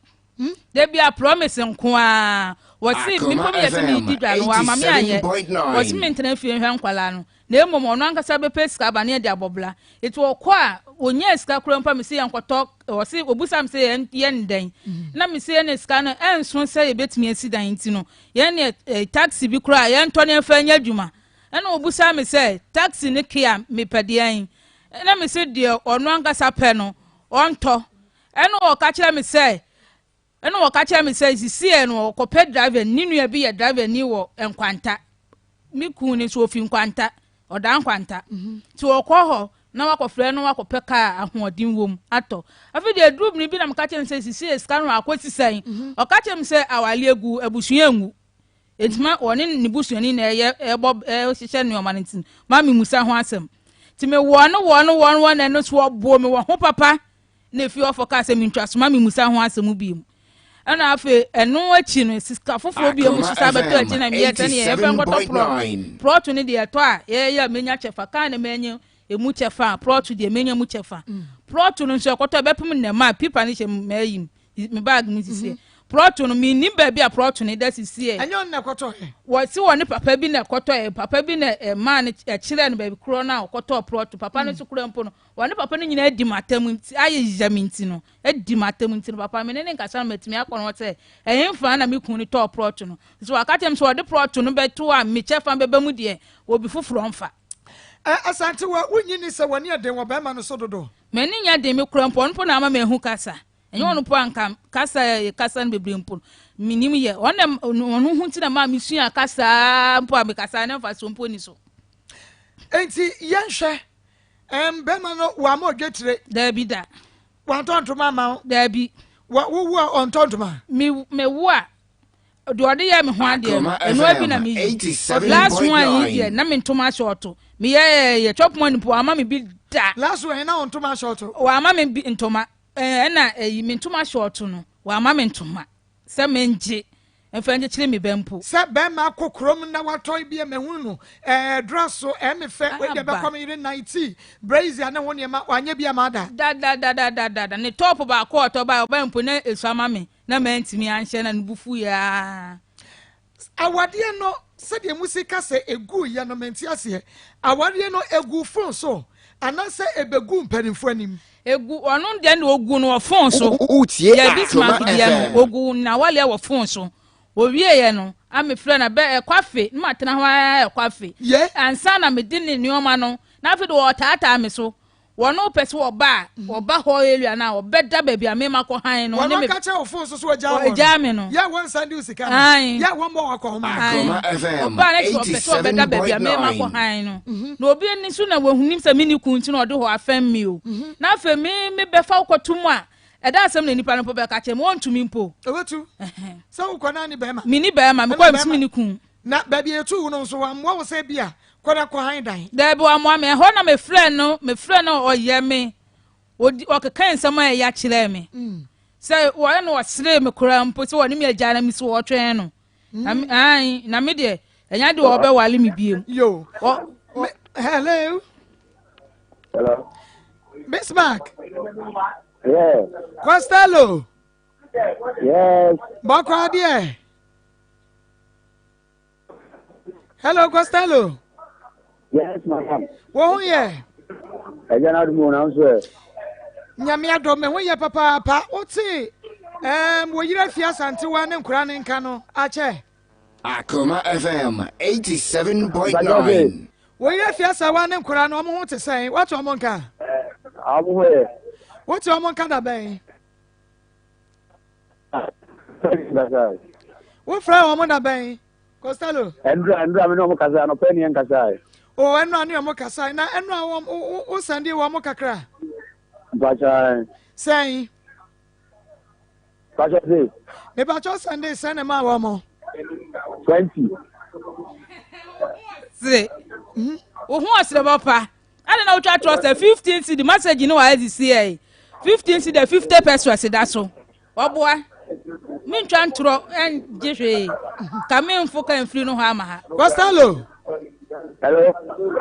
Da bi a promise nko ara. Wɔse me mpo meyɛ sɛ meredi dwa no wamma me anyɛ. Wɔse mentena fie nhwɛ nkwadaa no na mmom ɔno ankasa bɛpɛ sika aba na yɛde abɔ bra. Nti ɔkɔ a ɔnyaa sika koraa mpo a mese yɛnkɔtɔ ɔse ɔbusa me sɛ yɛn no dɛn na mese yɛne sika no ɛnso sɛ yɛbɛtumi asi dan nti no yɛn ne eh, taxi bi koraa yɛntɔ ne yɛmfa nyɛ adwuma. Ɛna ɔbusa me sɛ taxi ne kea mepɛ deɛn na mese deɛ ɔno ankasa pɛ no ɔntɔ. Ɛna ɔka kyerɛ me sɛ, ɛna ɔka kyerɛ me sɛ sisiɛ no ɔkɔpɛ driver, ne nua bi yɛ driver ni wɔ Nkwanta. Me kun no nso ofi Nkwanta, ɔda Nkwanta. Nti ɔkɔ hɔ na wakɔfrɛ no wakɔpɛ kaa ahoɔden wom atɔ. Afei deɛ aduru bere bi na meka kyerɛ no sɛ sisiɛ sika no akɔsi sɛn. Ɔka kyerɛ me sɛ awale agu, abusua anwu. Enti ma ɔne ne busuani na ɛyɛ ɛbɔ ɛhyehyɛ nneɛma no nti ma memusa ho asɛm. Nti mewɔ no wɔ no wɔ no wɔ no ɛno so ɔboo me wɔ ho papa. Na efie hɔfo kaa sɛ mintwa so ma mimmusa ho asɛm bio. Ɛnna afei ɛno akyi no, sika foforɔ bio nso san bɛtɔ akyi na meyɛɛ sɛdeɛ yɛmfa nkɔtɔ prɔto. Prɔto no deɛ ɛtɔ a yɛyɛ a menya kyɛfa. Kaa na manya emu kyɛfa a, prɔto deɛ menya mu kyɛfa. Prɔto no nso ɛkɔtɔ ɛbɛpem nnɛ ma pipa no hyɛ m'ayi mu, me baage mu sisiɛ. Prɔto no mennim baabi a prɔto no da sisiɛ. Ɛnyɛ ɔno na ɛkɔtɔeɛ? Wɔse wɔne papa bi na ɛkɔtɔeɛ. Papa bi na ɛmaa no ɛkyerɛɛ no baabi korɔ no a ɔkɔtɔɔ prɔto. Papa no nso koraa mpo no, Wɔne papa no nyinaa di m'atam nti, ayeyɛ me nti no, adi m'atam nti no, papa me ne ne nkasa no matumi akɔ no hɔ sɛ, ɛhefa na me kunu no tɔɔ prɔto no? Nso waka kyerɛ me sɛ ɔde prɔto no bɛto a me kyɛfa bɛba mu deɛ, obi foforɔ mfa. Ɛ, Asantewa, wonnye nni sɛ w'ani yɛ den wɔ barima no so dodo? M'ani nyɛ den, me kura mpo, ɔno mpo na ama mahu kasa. Ɛnyɛ ɔno mpo a anka kasa a yɛkasa no bebree mpo no, mennim yɛ. Ɔno na ɔno ho nti na maa mesuaa kasa mpo a mekasa na mfasoɔ mpo nni so. Enti yɛnhwɛ Ɛm, bɛrima no wamma odwetire. Daabi da. Wantɔ ntoma amma wo. Daabi. Wa wowu a ɔntɔ ntoma. Me mewu a deɛ ɔde yɛ me ho adeɛ no ɛno abi na meyi. Last one yi deɛ na me ntoma ahyɛ ɔto. Meyɛ yɛ chop money mpo wamma me bi da. Last one yi na wo ntoma ahyɛ ɔto. Wamma me bi ntoma. Ɛna ɛyi me ntoma ahyɛ ɔto no wamma me ntoma. Sɛ mengye mfa nkyekyere me ba mpo. Sɛ bɛɛma akɔ kurom na watɔ ebia mahunu no ɛɛ dra so ɛɛ me fɛ wei deɛ bɛkɔ me yere nightie brazier ne ho nneɛma wanyɛ bi ama da. Dadadadadada ne top baako a ɔtɔ bae ɔbae mpo na esua ma me na mantumi anhyɛ na ne bo fuiɛ aa. Awadeɛ no sɛdeɛ musi ka sɛ ɛguiɛ no mente aseɛ. Awadeɛ no ɛguu phone so anaasɛ ɛbɛguu mpanimfoɔ anim? Egu ɔno deɛ na ogu no wɔ phone so. Wotie Yɛ Bismarck Akoma deɛ FM. no ogu n'awaleɛ wɔ phone so. Owieɛ no a mefrɛ no bɛ ɛkɔ afe na matena hɔ ara ɛkɔ afe. Yɛ. Ansa na mede ne nneɛma no na afei de ɔretaataa me so. Wɔn pɛ sɛ wɔba a, wɔba hɔ area no a, wɔbɛda baabi a mema kɔ han no. Wɔn ne me aka kyerɛ wo phone so so wɔgyaa wɔn. Wɔgyaa me no. Yɛ wɔn nsan de wo sika no. Ae. Yɛ wɔn bɔ wakɔ homa. Ae. Akoma FM Ɔbaa no sɛ ɔpɛ sɛ ɔbɛda baabi a mema kɔ 87.9. han no. Na obi ani so na wɔhunim sɛ menni kun nti na ɔde hɔ afɛm me o. Na afei me mebɛfa wo kɔto mu a, ɛda asɛm na nipa no mpo bɛka kyerɛ me, wɔntumi mpo. Ɛbɛtu. Sɛ wokɔ na ne bɛrima. Menni bɛrima, mekɔ a mesi menni kun. Na baabi a yɛtuu wo no nso, wammoa wo sɛ ebia kɔ na kɔhan dan? Daabi, wammoa me. Ɛhɔ na mefrɛɛ no, mefrɛɛ no ɔyɛ me, ɔdi, ɔkeka nsɛm a ɛya kyerɛɛ me. Sɛ wɔyɛ no ɔseree me koraa mpo sɛ ɔne me agyaa na mesi hɔ twɛn no. Na me, ae, na me deɛ, ɛnyɛ deɛ ɔbɛwale me biom. Yo. Ɔ, Me, hello. Hello. Bismarck. Yeah. Costello. Yes. Bɔkɔ adeɛ. Hello, Costello. Yes, madam. Wo ho yɛ? Ẹja náà dùn mọ́ náà nso ẹ. Nyame adɔ me ho yɛ papaapa. Wote um, wo yerɛ fi Asantewa ne nkora ne nka no akyɛ. Akoma FM 87.9. Wo yerɛ fi Asawa ne nkora no ɔmo ho te sɛn? Woate ɔmo nka? Ɔmo ho yɛ. Wote ɔmo nka da bɛn? Wofrɛ wɔn da bɛn? Costello. Ɛnura ɛnura mi ne wɔn kasa anɔpɛ ni yɛn kasa. O ɛnura ne wɔn kasa na ɛnura wɔn wo wo sɛnde wɔn kakra. Mpakyɛ. Sɛn. Mpakyɛ se. Mepakyɛ sɛnde sɛn na ma wɔn. 20. Sere. Wo ho ɔsere papa. Adɛn na wotwa torɔ sɛ 15 cedi message no wɔ ha sisi ɛ 15 cedi 50 pesos da so. Ɔboa. Mentwa ntorɔ ɛngye hwee. Ka memfo ka mfiri no hɔ ama ha. Costello. Hello.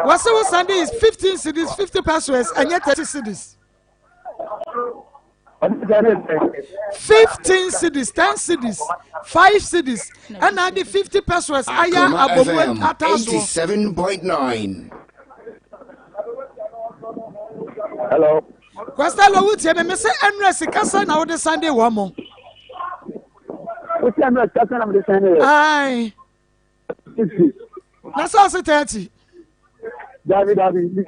Wɔse wo sande is 15 cedis 50 pesos ɛnyɛ 30 cedis. 15 cedis 10 cedis 5 cedis ɛna ade 50 pesos ayɛ abomu ataasoɔ. 87.9. Hello. Costello wotie me mese ɛnrɛ sika sɛn na wode sande wɔ mo. Wosi ɛnrɛ sika sɛn na mede sande wɔ. Ayi. Na sɛ ɔse 30. Dabi dabi.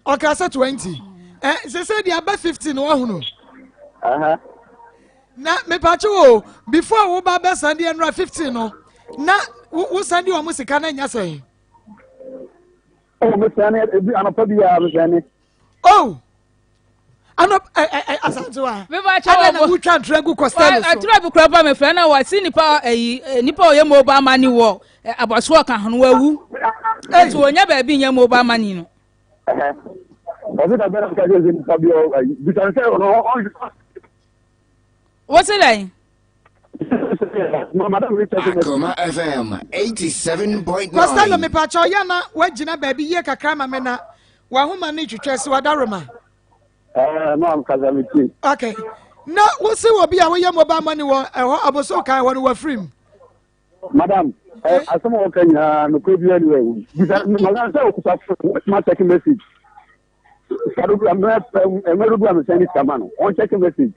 Ɔka sɛ 20. Ɛ sɛ sɛ deɛ aba 50 na wahunu. Na mepakye wo before wo ba bɛ sande ɛnrɛ 15 no na wo sande wɔn sika na nya sɛn. Oh, me sɛne ebi anɔpa biara me sɛne. Oh, anɔpa ɛ ɛ asantewa. Meba kyɛ wɔ na wotwa ntura gu Costello so. Atura bi kura pa me fɛ na wɔsi nipa ɛyi nipa ɔyɛ mobile money wɔ abɔso ɔka ho no wawu. Nti wɔnya baabi nyɛ mobile money no. Ɔsi ka bɛrɛ ka sɛ nipa bi ɔ bisa sɛ ɔno ɔn. Wosi dɛn? Akoma FM 87.9. Costello mepakyɛ ɔyɛ na wagyina baabi yie kakra ma me na wahoma no twitwa si wadaroma. Ɛɛ maam kasa mi ti. Okay. Na wosi wɔ bi a woyɛ mobile money wɔ ɛhɔ aboso kan hɔ no wafiri mu. Madam, ɛ asɛm a wɔka nyinaa nokorɛ biara ni wɔ bisa madam sɛ okuta phone ma check message. Sika dodo a mmerɛ mmerɛ dodo a mesɛn ne sika ma no ɔn check message.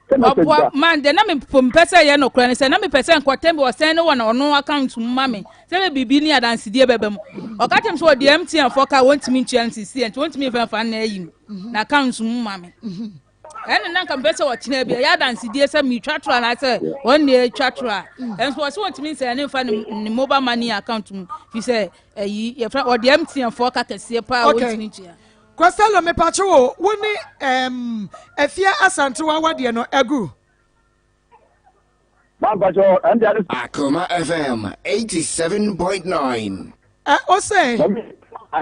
Ɔboa man deɛ na mepɛ mpɛ sɛ ɛyɛ nokorɛ no sɛ na mepɛ sɛ nkɔtɛn bi ɔsɛn ne wɔ na ɔno account mu ma me sɛ bɛ biribi ne adansedie bɛba mu. Ɔka kyerɛ me sɛ ɔde MTN fɔ ka wɔntumi ntua no sisi nti wɔntumi mfa mfa nna ayi mu na account mu ma me. Ɛne na nka mepɛ sɛ ɔkyena bi ɛyɛ adansedie sɛ metwa toro anaasɛ wɔn na ɛtwa toro a ɛnso ɔsɛ wɔntumi nsɛn ne mfa ne mobile money account mu fi sɛ ɛyi yɛfrɛ ɔde MTN fɔ ka kɛseɛ paa wɔntumi ntua. Costello mepakye wo wo ne um, Afia Asantewa awadeɛ no agu. Akoma FM 87.9. Ɛ o sɛ. Ɛ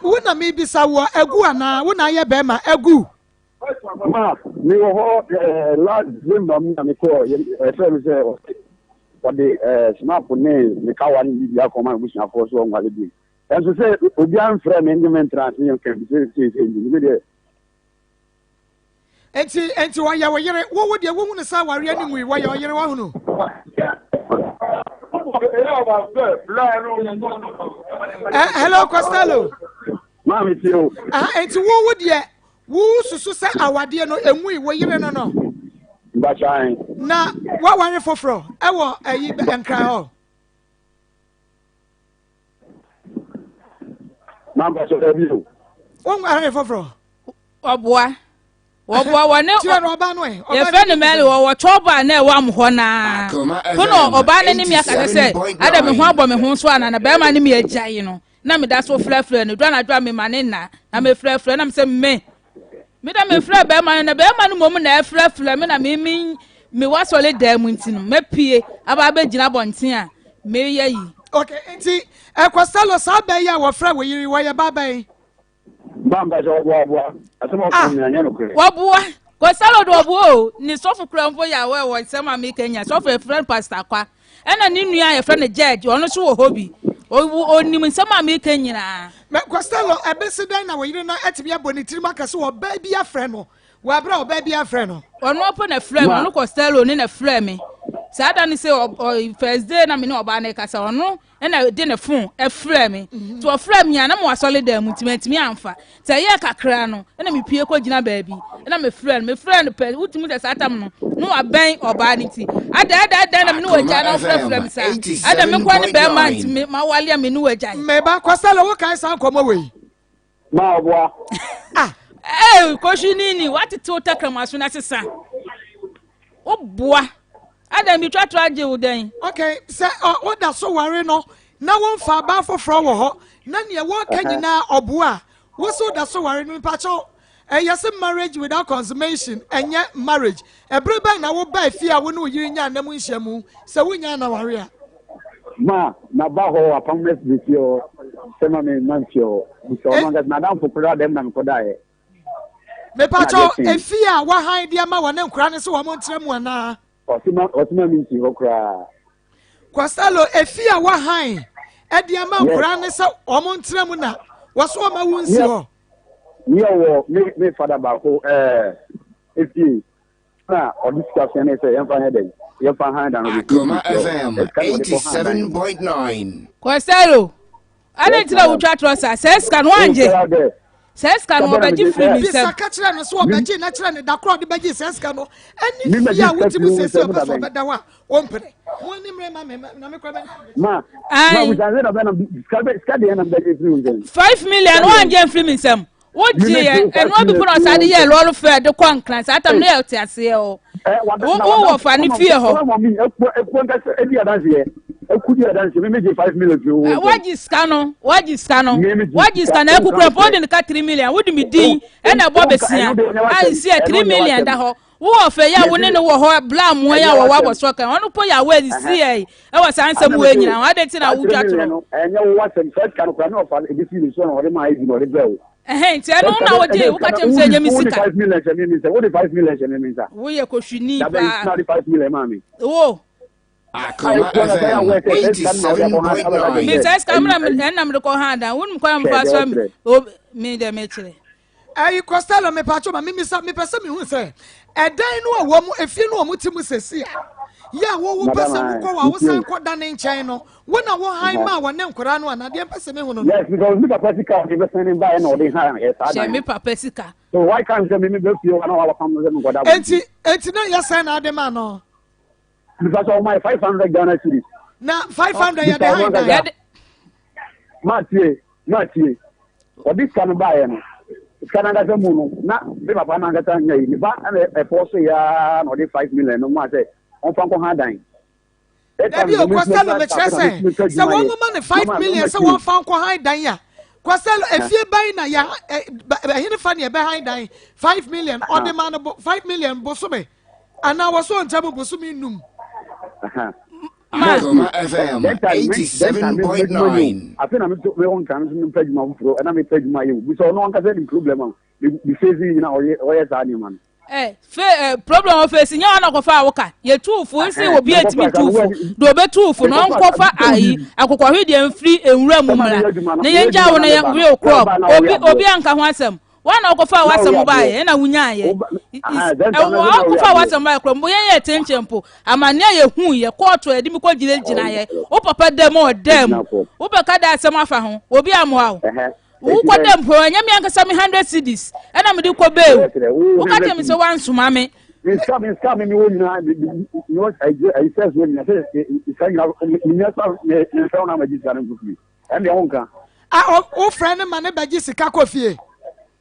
wo na mebisa wɔ agu anaa wo na ayɛ bɛrima agu. Ma mewɔ hɔ ɛɛ last December mu na mekɔɔ ɛfrɛ me sɛ ɔde ɛɛ snap ne ne kawa ne biribi akɔma abusuafoɔ so ɔnwale bi. Nanso sɛ obiara mfrɛ me ne me ntra ase yɛ nka bi sɛ seesei nti me deɛ. Enti enti wɔyɛ wo yere wo wo deɛ wohu no sɛ awareɛ no ngui wɔyɛ ɔyere wahunu. Eh, hello Costello. Maame tie o. Ah, enti wo wo deɛ wo susu sɛ awadeɛ no engui wo yere no no. Mbakyan. Na waware foforɔ ɛwɔ ɛyi nkran hɔ. Mampa so dabi o. Wɔn ahwɛ foforɔ. Ɔboa. Wɔboa wɔ ne. Kyerɛ no ɔbaa no ɛ. Yɛfrɛ no Mary wɔwɔ twɔba a na ɛwɔ am hɔ naa. Ko na ɔbaa no ne mi akasa sɛ ada me ho abɔ me ho so ana na bɛrima ne mi agyae no na meda so frɛfrɛ no dwa na dwa me ma ne nna na mefrɛfrɛ na mesɛ me Me dɛ mefrɛ bɛrima no na bɛrima no mmom na ɛfrɛfrɛ me na me me me wasɔre dan mu nti no mɛpie aba abɛgyina abɔnten a meyɛ yi. Okay, nti ɛkɔsɛlo saa bɛn yi a wɔfrɛ wo yere wɔyɛ ba bɛn? Bamba sɛ ɔboaboa asɛm a ɔka nyina nyɛ nokorɛ. Wɔboa Kɔsɛlo de ɔboa o ne sɔfo kura mpo yɛ awɔ ɛwɔ nsɛm a meka nya sɔfo ɛfrɛ no Pastor Kwa Ɛna ne nua a yɛfrɛ no Judge, ɔno nso wɔ hɔ bi. Ɔnim nsɛm a meka nyinaa. Na Costello, ɛbɛsi dɛn na wo yere no atumi abɔ ne tirim aka sɛ ɔbaa bi afrɛ no wɔ abere a ɔbaa bi afrɛ no? Ɔno mpo na ɛfrɛ me, ɔno Costello ne na ɛfrɛ me. Saa da no sɛ first day na me ne ɔbaa no rekasa, ɔno na de ne phone ɛfrɛ me. Nti ɔfrɛ me a na mewɔ asɔredan mu nti mantumi amfa. Sɛ ɛyɛɛ kakra no, ɛna mepue kɔgyina baabi, ɛna mefrɛ no, mefrɛ no pɛ, wotumi sɛ saa tam no, na wabɛn ɔbaa no nti, ada ada ada na me ne wagyae na wofrɛfrɛ me saa, ada me nkoa ne bɛrima nti me mawale a me ne wagyae. Meba, Costello, wokae saa nkɔmmɔ wei? Ma ɔboa. Ah. Ee, kɔhwi nini, watete wo tɛkrɛma so na sesa. Woboa. Ada mi twa to agye wo dɛn? Okay, sɛ woda so ware no na womfa abaa foforɔ wɔ hɔ na nea wɔka nyinaa ɔboa a, wo so woda so ware no mpakyɛw ɛyɛ sɛ marriage without consummation ɛnyɛ marriage. Ɛbere bɛn na wobaa fie a wo ne wo yere nyaa nna mu nhyiamu sɛ wonyaa na ware a? Ma maba hɔ apam me me fie hɔ sɛ ma me mma mfie hɔ. Bisa ɔno ankasa n'adamfo koraa dɛm na mekɔdaeɛ. Mepakyɛw, efie a wahan de ama wɔne nkora no sɛ wɔn ntra mu anaa? Ɔse ma ɔse ma mi nsi hɔ koraa. Costello, efie a wahan de ama nkora no sɛ wɔn ntra mu na wɔso wɔn awu nsi hɔ. Ne ɔwɔ me me fada baako ɛɛ efie na ɔde sika sɛn ne sɛ yɛmfa nyɛ dɛn yɛmfa han dan no. Akoma FM 87.9. Costello, Adɛn nti na wotwa torɔ saa? Saa sika no wangye. Saa sika no ɔbɛgye firi mi nsam. Bisa ka kyerɛ no sɛ ɔbɛgye na kyerɛ no da korɔ ɔde bɛgye saa sika no ɛne fie a wote mu sɛsi ɔpɛ sɛ ɔbɛda hɔ a ɔmpene. Mo ani mmerɛ ma me na me kora mɛ. Ma ma wusa sɛ na bɛ na sika deɛ na bɛgye firi nsam. 5 million wangye mfiri mi nsam. Wogye yɛ ɛnoa bi po na ɔsan de yɛ lɔɔre fɛ de kɔ Nkran saa tam no yɛ te aseɛ o. Wowɔ fa ne fie hɔ. Wagye sika no wagye sika no wagye sika no ɛkukura mpo wode ne ka 3 million wode me din ɛna ɛbɔ besia a nsi ɛ 3 million da hɔ. Wowɔ fɛ yi a wo ne no wɔ hɔ bla mmoa yi a wɔwɔ abɔsoɔ kan ɔno po yɛ awɔ sisi yɛ yi ɛwɔ saa nsɛm wɔ nyina ho adɛn nti na wotwa torɔ. Ɛnyɛ wo asɛm saa sika no kora ne ɔfa ebi fi ne so na ɔde maa ebi na ɔde brɛ wo. Ɛhɛn nti ɛno na wogye woka kyerɛ me sɛ ɛnyɛ me sika. Wode 5 million hyɛ me nsa, wode 5 million hyɛ me nsa. Woyɛ kɔhwini paa. Dabɛn na wode 5 million maa me? Wo. Akoma FM 87.9. Me saa sika mena ɛna mede kɔ ha dan wonim kwan a mefa so me dɛ mekyerɛ. Ɛyi Costello mepatwo ma mimisa mepɛ sɛ mehu sɛ ɛdan no a wɔn efie no a wɔn te mu sɛsi a yɛ a wɔwɔ pɛ sɛ wokɔ wɔ a wosan kɔ da ne nkyɛn no wo na wo han maa wɔne nkwadaa no anaa deɛ mpɛ sɛ mehu no no. Yes, because mi papa sika ɔde bɛsɛn ne ba yɛ na ɔde han yɛ saa dan. Hyɛ me papa sika. So why can't sɛ mi mi bɛ fie hɔ na wa pam no sɛ mi nkɔda. Enti na yɛ sɛn na ade ma no. Because ɔmo ayɛ 500 Ghana cedis. Na 500 yɛ de han dan. Maa tie, maa tie. Ɔde sika no baeɛ no, sika no ankasa mu no, na me papa no ankasa nya yi. Me ba ɛna ɛfɔ so yaa na ɔde 5 million no maa sɛ ɔmfa nkɔ han dan. Dabi o, Costello, mekyerɛ sɛ sɛ wɔn ma no 5 million sɛ wɔn fa nkɔ han dan a, Costello, efie ban na yɛ ɛhene fa ne ɛbɛ han dan 5 million ɔde ma no bo 5 million bosome anaa wɔsɔ nkyɛn bosome 5. Akoma FM 87.9. Afei na meto me ho nka no so mepɛ adwuma foforɔ ɛna mepɛ adwuma yɛ o bisa ɔno ankasa nim problem a me face nyina ɔyɛ saa nneɛma no. Eh, fe eh, problem wɔ face nyɛ ɔna kɔfa a woka yɛ tuufo nsi wɔ bi etimi tuufo de obe tuufo na ɔnkɔfa ayi akokɔhwe deɛ mfiri nwura mu mmra na yɛn gya wo na yɛn real crop obi obi anka ho asɛm wɔn na ɔkɔfa a wasɛm baayɛ ɛna wonyaayɛ ɔkɔfa a wasɛm baayɛ korɔ mpo yɛn yɛ kyenkyen mpo amaneɛ a yɛhu yɛ kɔɔto a yɛde mi kɔ gyina gyina yɛ wo papa dɛm ɔdɛm wobɛka da asɛm afa ho obi amoa wo wokɔ dɛm mpo ɛnyɛ me ankasa me 100 cedis ɛna mede kɔ bɛɛw woka kyerɛ me sɛ woansoma me. Nsa mi nsa mi mi wo nyinaa mi mi wɔ ayi ayi sɛs wɔ nyinaa sɛ sika nyinaa mi nyɛ sa mi mi nfɛn wɔn ama gye sika no nso fie ɛnna ɛho nka. A o wofrɛ no ma ne bɛgye sika kɔ fie.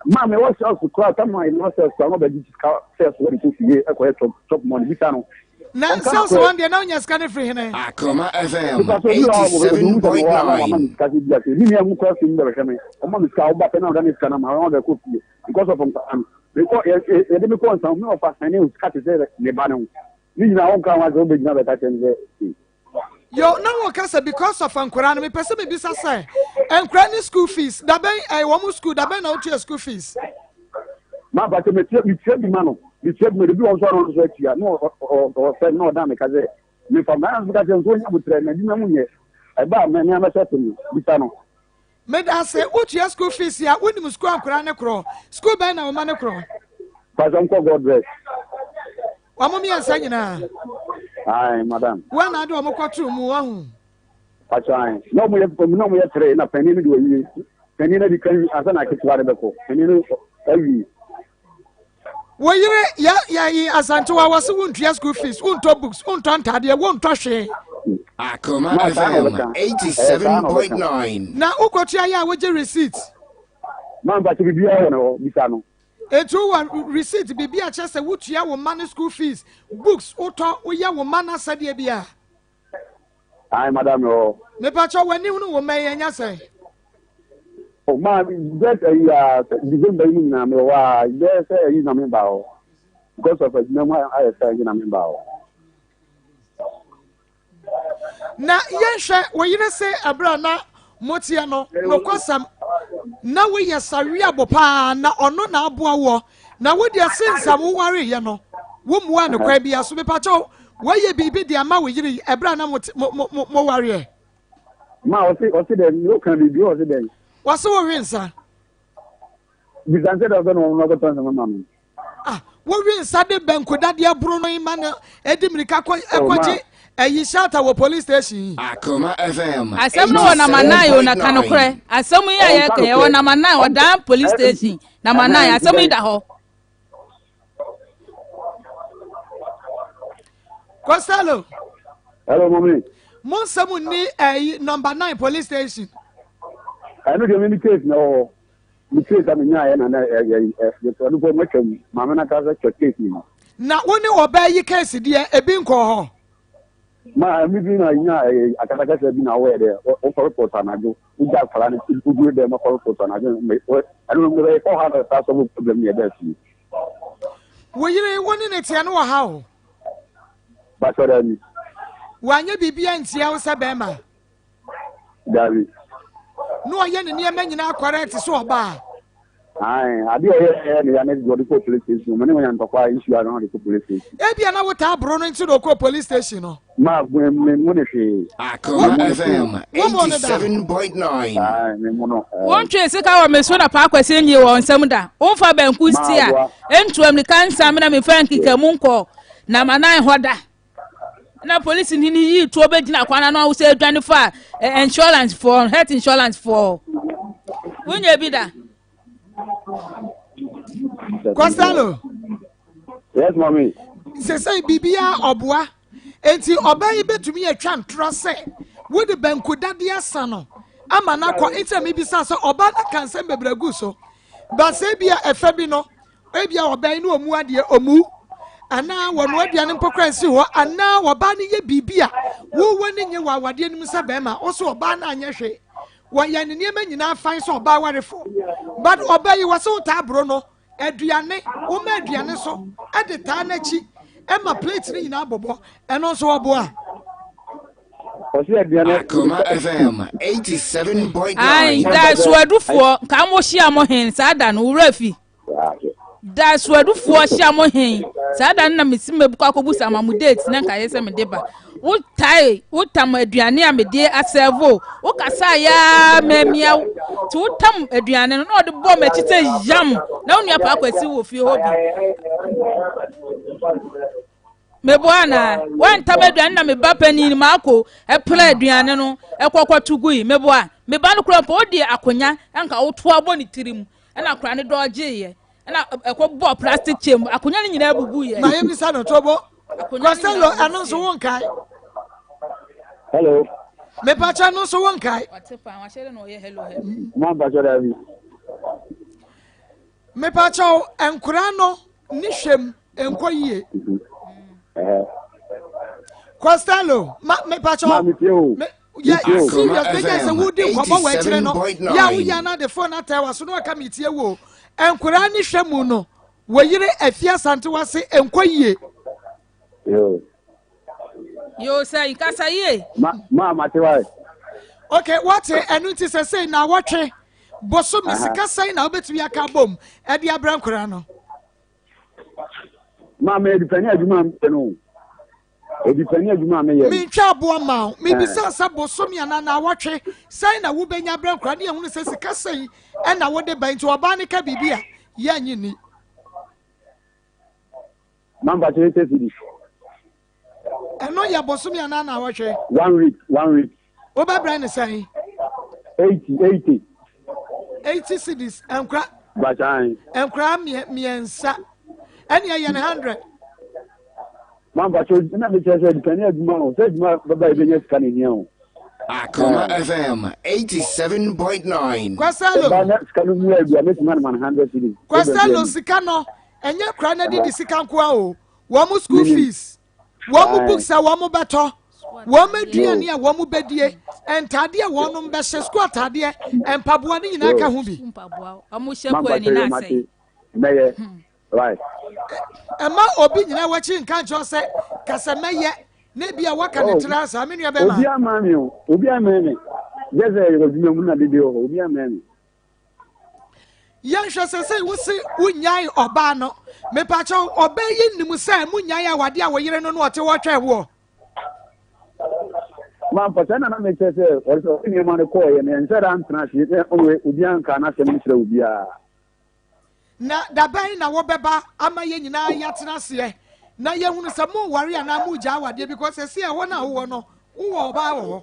Maa mi wɔ sɛs kura sɛ maa mi wɔ sɛs kura ɔno bɛgye sika sɛs wɔ de kɔ fie ɛkɔ yɛ chop chop money bisa no. Na sɛs wɔn deɛ na wonya sika no firi hene. Akoma FM 87.9. Mi nua mu kura fi mu bɛhwɛ mi ɔma mi sika ɔba pɛ na ɔda ne sika na ma ɔma bɛ kɔ fie because of nkwa no mekɔ yɛ yɛde me kɔ nsa mi ɔfa sɛn ne sika te sɛ ne ba ne ho ne nyinaa wɔn ka ho asɛ wɔbɛgyina bɛka kyɛn sɛ. Yo, na wɔka sɛ because of nkwadaa no mepɛ sɛ mebisa sɛ nkwadaa ne school fees dabɛn ɛyɛ wɔn school dabɛn na wotua school fees. Maa ba sɛ metua metua bi ma no metua bi ma no bi wɔn nso ano nso atua na ɔsɛ na ɔdan meka sɛ mefa mmaa nso ka kyerɛ nso onya abotire na adwuma mu nyɛ ɛba a mɛ mɛ amɛsɛ te no bisa no. Medase, wotua school fees a wonim school akwadaa ne korɔ school bɛn na wɔma ne korɔ. Pastor nkɔ God bless. Wɔn mmiɛnsa nyinaa. Ayi madam. Wɔn na ade wɔn kɔtoro mu wɔn ho. Pastor ayi na wɔn yɛ na wɔn yɛ tere na panyin no de wɔyi panyin no de kan ansa na aketewa no bɛkɔ panyin no awie. Wo yere yɛ yɛ yi Asantewa wɔ se wontua school fees, wontɔ books, wontɔ ntaadeɛ, wontɔ hwee. Akoma FM 87.9. Na wokɔtua yɛ a wogye receipt. Maa mpakyɛ biribiara wɔ ne hɔ bisa no. Enti wowɔ receipt biribi a kyerɛ sɛ wotua wo mma no school fees, books wotɔ, woyɛ wo mma no asɛdeɛ biara. Ayi madam mi hɔ. Mepakyɛ w'ani hunu wo mma yi ɛnyɛ sɛn? O maa just ayi a December yi mu nyinaa mi wɔ hɔ a bɛyɛ sɛ ayi na mi ba hɔ because of adwuma mu ayɛ sɛ ayi na mi ba hɔ. Na yɛnhwɛ wo yere se ɛberɛ a na moteɛ no nokwasɛm na woyɛ saweabo paa na ɔno na aboa woɔ. Na wo deɛ since a wowareeɛ no, wommuaa no kwan biara so. Mepakyɛw, woayɛ biribi de ama wo yere yi ɛberɛ a na mo mo mo mowareɛ? Ma ɔse ɔse dɛn? Woka biribi ɔse dɛn? Ɔse wowe nsa. Bisa no sɛ dɛ ɔbɛ na ɔno ɔbɛtɔ nsa ma no. Ah, wowe nsa de banku dadeɛ boro no ma no ɛdi mirika kɔ ɛkɔgye ɛyi shelter wɔ police station yi. Akoma FM. Asɛm no wɔ nama nine o na ka nokorɛ. Asɛm yi a yɛka yɛwɔ nama nine ɔdan police station nama nine asɛm yi da hɔ. Costello. Hello, mommy. Mo nsɛm nni ɛyi number nine police station. Ɛno deɛ mi case na ɛwɔ hɔ. Me case a menyaeɛ na na ɛno mpo matwam. Maame no ankasa twa case no mu. Na wo ne ɔbaa yi case deɛ ebi nkɔɔ hɔ? Ma ɛmi bi na nya akasakasa bi na wɔyɛ dɛ wokɔ report anadwo wogya akwadaa no woduru dɛm akɔ report anadwo ɛno mebɛyɛ kɔ ha na saa sɔfo problem ne ɛbɛɛ fie. Wo yere wo ne ne teɛ no wɔ ha o? Basɔ daabi. Wanyɛ biribi antia wo sɛ bɛrima? Dabi. Na ɔyɛ ne nneɛma nyinaa correct sɛ ɔbaa. Ae, ade a ɔyɛ yɛ ne ya ne de ɔde kɔ police station. Ɔmo ne wɔn yɛ ntɔkwa issue a na ɔde kɔ police station. Ebia na wotaa boro no nti na ɔkɔɔ police station no. Ma me me mu ne hwee. Akoma FM Wo mo no da. 87.9. Ae, me mu no. Wontwee sika wɔ me so na Paa Kwasi nnyee wɔ nsam da. Womfa banku stia, ntu amirika nsan me na memfa nkekamu nkɔ Namanan hɔ da. na polisi ni ni yii tuo bɛgyina kwan ano a wosɛ adwane fa eh, insurance foɔ health insurance foɔ wonyɛ bi da. Costello. Yes, mommy. Sese biribiara ɔboa nti ɔbaa yi bɛtumi atwa ntorɔ sɛ wode banku dadeɛ asa no ama no akɔ nti na mebisa sɛ ɔbaa no ka nsɛm bebree gu so basɛ bi a ɛfɛ bi no Ebia ɔbaa yi ne ɔmu adeɛ ɔmu anaa wɔnoa aduane mpo koraa nsi hɔ anaa ɔbaa no yɛ biribi a wowɔ ne nye wɔ awadeɛ no mu sɛ bɛrima wo so ɔbaa no anyɛ hwee wɔyɛ ne nneɛma nyinaa fan sɛ ɔbaa warefo but ɔbaa yi wɔ sɛ wotaa boro no aduane woma aduane so de taa n'akyi ɛma plate no nyinaa bɔbɔ ɛno nso ɔboa. Akoma FM 87.9. Ayi da suadufoɔ nka mo hyia mo hen saa da no wura fi. Da suadufoɔ hyia mo hen saa da no na mesi mɛbukɔ akɔbu sa ma mo date na nka yɛ sɛ mede ba wo tae wo tam aduane a mede asɛvo wo kasa ya mamia nti wo tam aduane no na ɔde bɔ m'akyi sɛ yam na wo nua paakɔ asi wɔ fie hɔ bi meboa anaa wantam aduane na me ba panin maako ɛpra aduane no ɛkɔkɔto gui meboa me ba no kora mpo wode akonya nka woto abɔ ne tirim ɛna akora no dɔɔgyeeɛ ɛna ɛkɔ bɔ plastic chair mu akonnwa no nyinaa bubu yɛ. na yɛ bisa no tobo Costello ɛno nso wo nkae. hello. mepakyɛ no nso wo nkae. mo mpakyɛ daabi. mepakyɛ nkora no ne hwɛm nkɔ yie. Costello ma mepakyɛ yɛ serious bɛ nyɛ sɛ wodi nkɔmɔ wɔ akyire no yɛ a woyɛ ana de phone atɛ wa so na waka mi tie wo nkoraa ne hwɛ mu no wɔ yere afi asante wase nkɔ yie. Yoo sɛ nkasa yie. Ma ma mate wa. Okay wɔte ɛno nti sɛ sɛ na wɔtwe bosome sika sɛn na wobɛtumi aka bom ɛde abrɛ nkoraa no. Maame edipɛni adwuma mi no. Edipɛni adwuma a meyɛ no. Mentwa aboɔ mma wo. Mebisaa sɛ bosome anaa naawɔtwe sɛn na wobɛnya berɛ nkora ne yɛhunu sɛ sika sɛn ɛna wode ba nti ɔbaa no ka biribi a yɛnnye nni. Mampa kyerɛ sɛ cedis. Ɛno yɛ bosome anaa naawɔtwe? One week, one week. Wobɛbrɛ ne sɛn? 80, 80. 80 cedis nkora. Basan. Nkora mmiɛnsa. Ɛne ɛyɛ ne 100. Mampa kyerɛ na mekyerɛ sɛ depɛne adwuma o sɛ adwuma bɛba yɛbɛnya sika na ɛhia o. Akoma FM 87.9. Kwasalo. Ɛba na sika no mu adua mɛtumi anoma no 100 cedis. Kwasalo sika no ɛnyɛ kora na didi sika nkoa o wɔn mo school fees wɔn mo books a wɔn bɛtɔ wɔn aduane a wɔn bɛdie ntaadeɛ a wɔn bɛhyɛ sukuu ataadeɛ mpaboa ne nyinaa ka ho bi. Mɛyɛ right. Ɛma obi nyina wakyi nka nkyerɛ sɛ kasa mɛyɛ na ebi a waka ne oh. tra saa me nua bɛma. Obi ama mi o obi ama mi gye sɛ yɛ adwuma mu na dede wɔ hɔ obi ama mi. Yɛnhwɛ sɛsɛi wo se wonyae ɔbaa no mepakyɛw ɔbaa yi nim sɛ monyae awadeɛ a wo yere no no ɔte hɔ twɛn woɔ. Mampa saa na na mekyerɛ sɛ ɔde sɛ ɔde nneɛma no kɔɔeɛ no ɛnsɛ da ntena ase na ɔwɛ obiara nkaa n'asɛm nkyerɛ obiara. Na da bɛn na wobɛba ama yɛn nyinaa yɛatena aseɛ na yɛhunu sɛ moware anaa mogya awadeɛ because ɛsɛ ɛhɔ no a wowɔ no wowɔ ɔbaa wɔ hɔ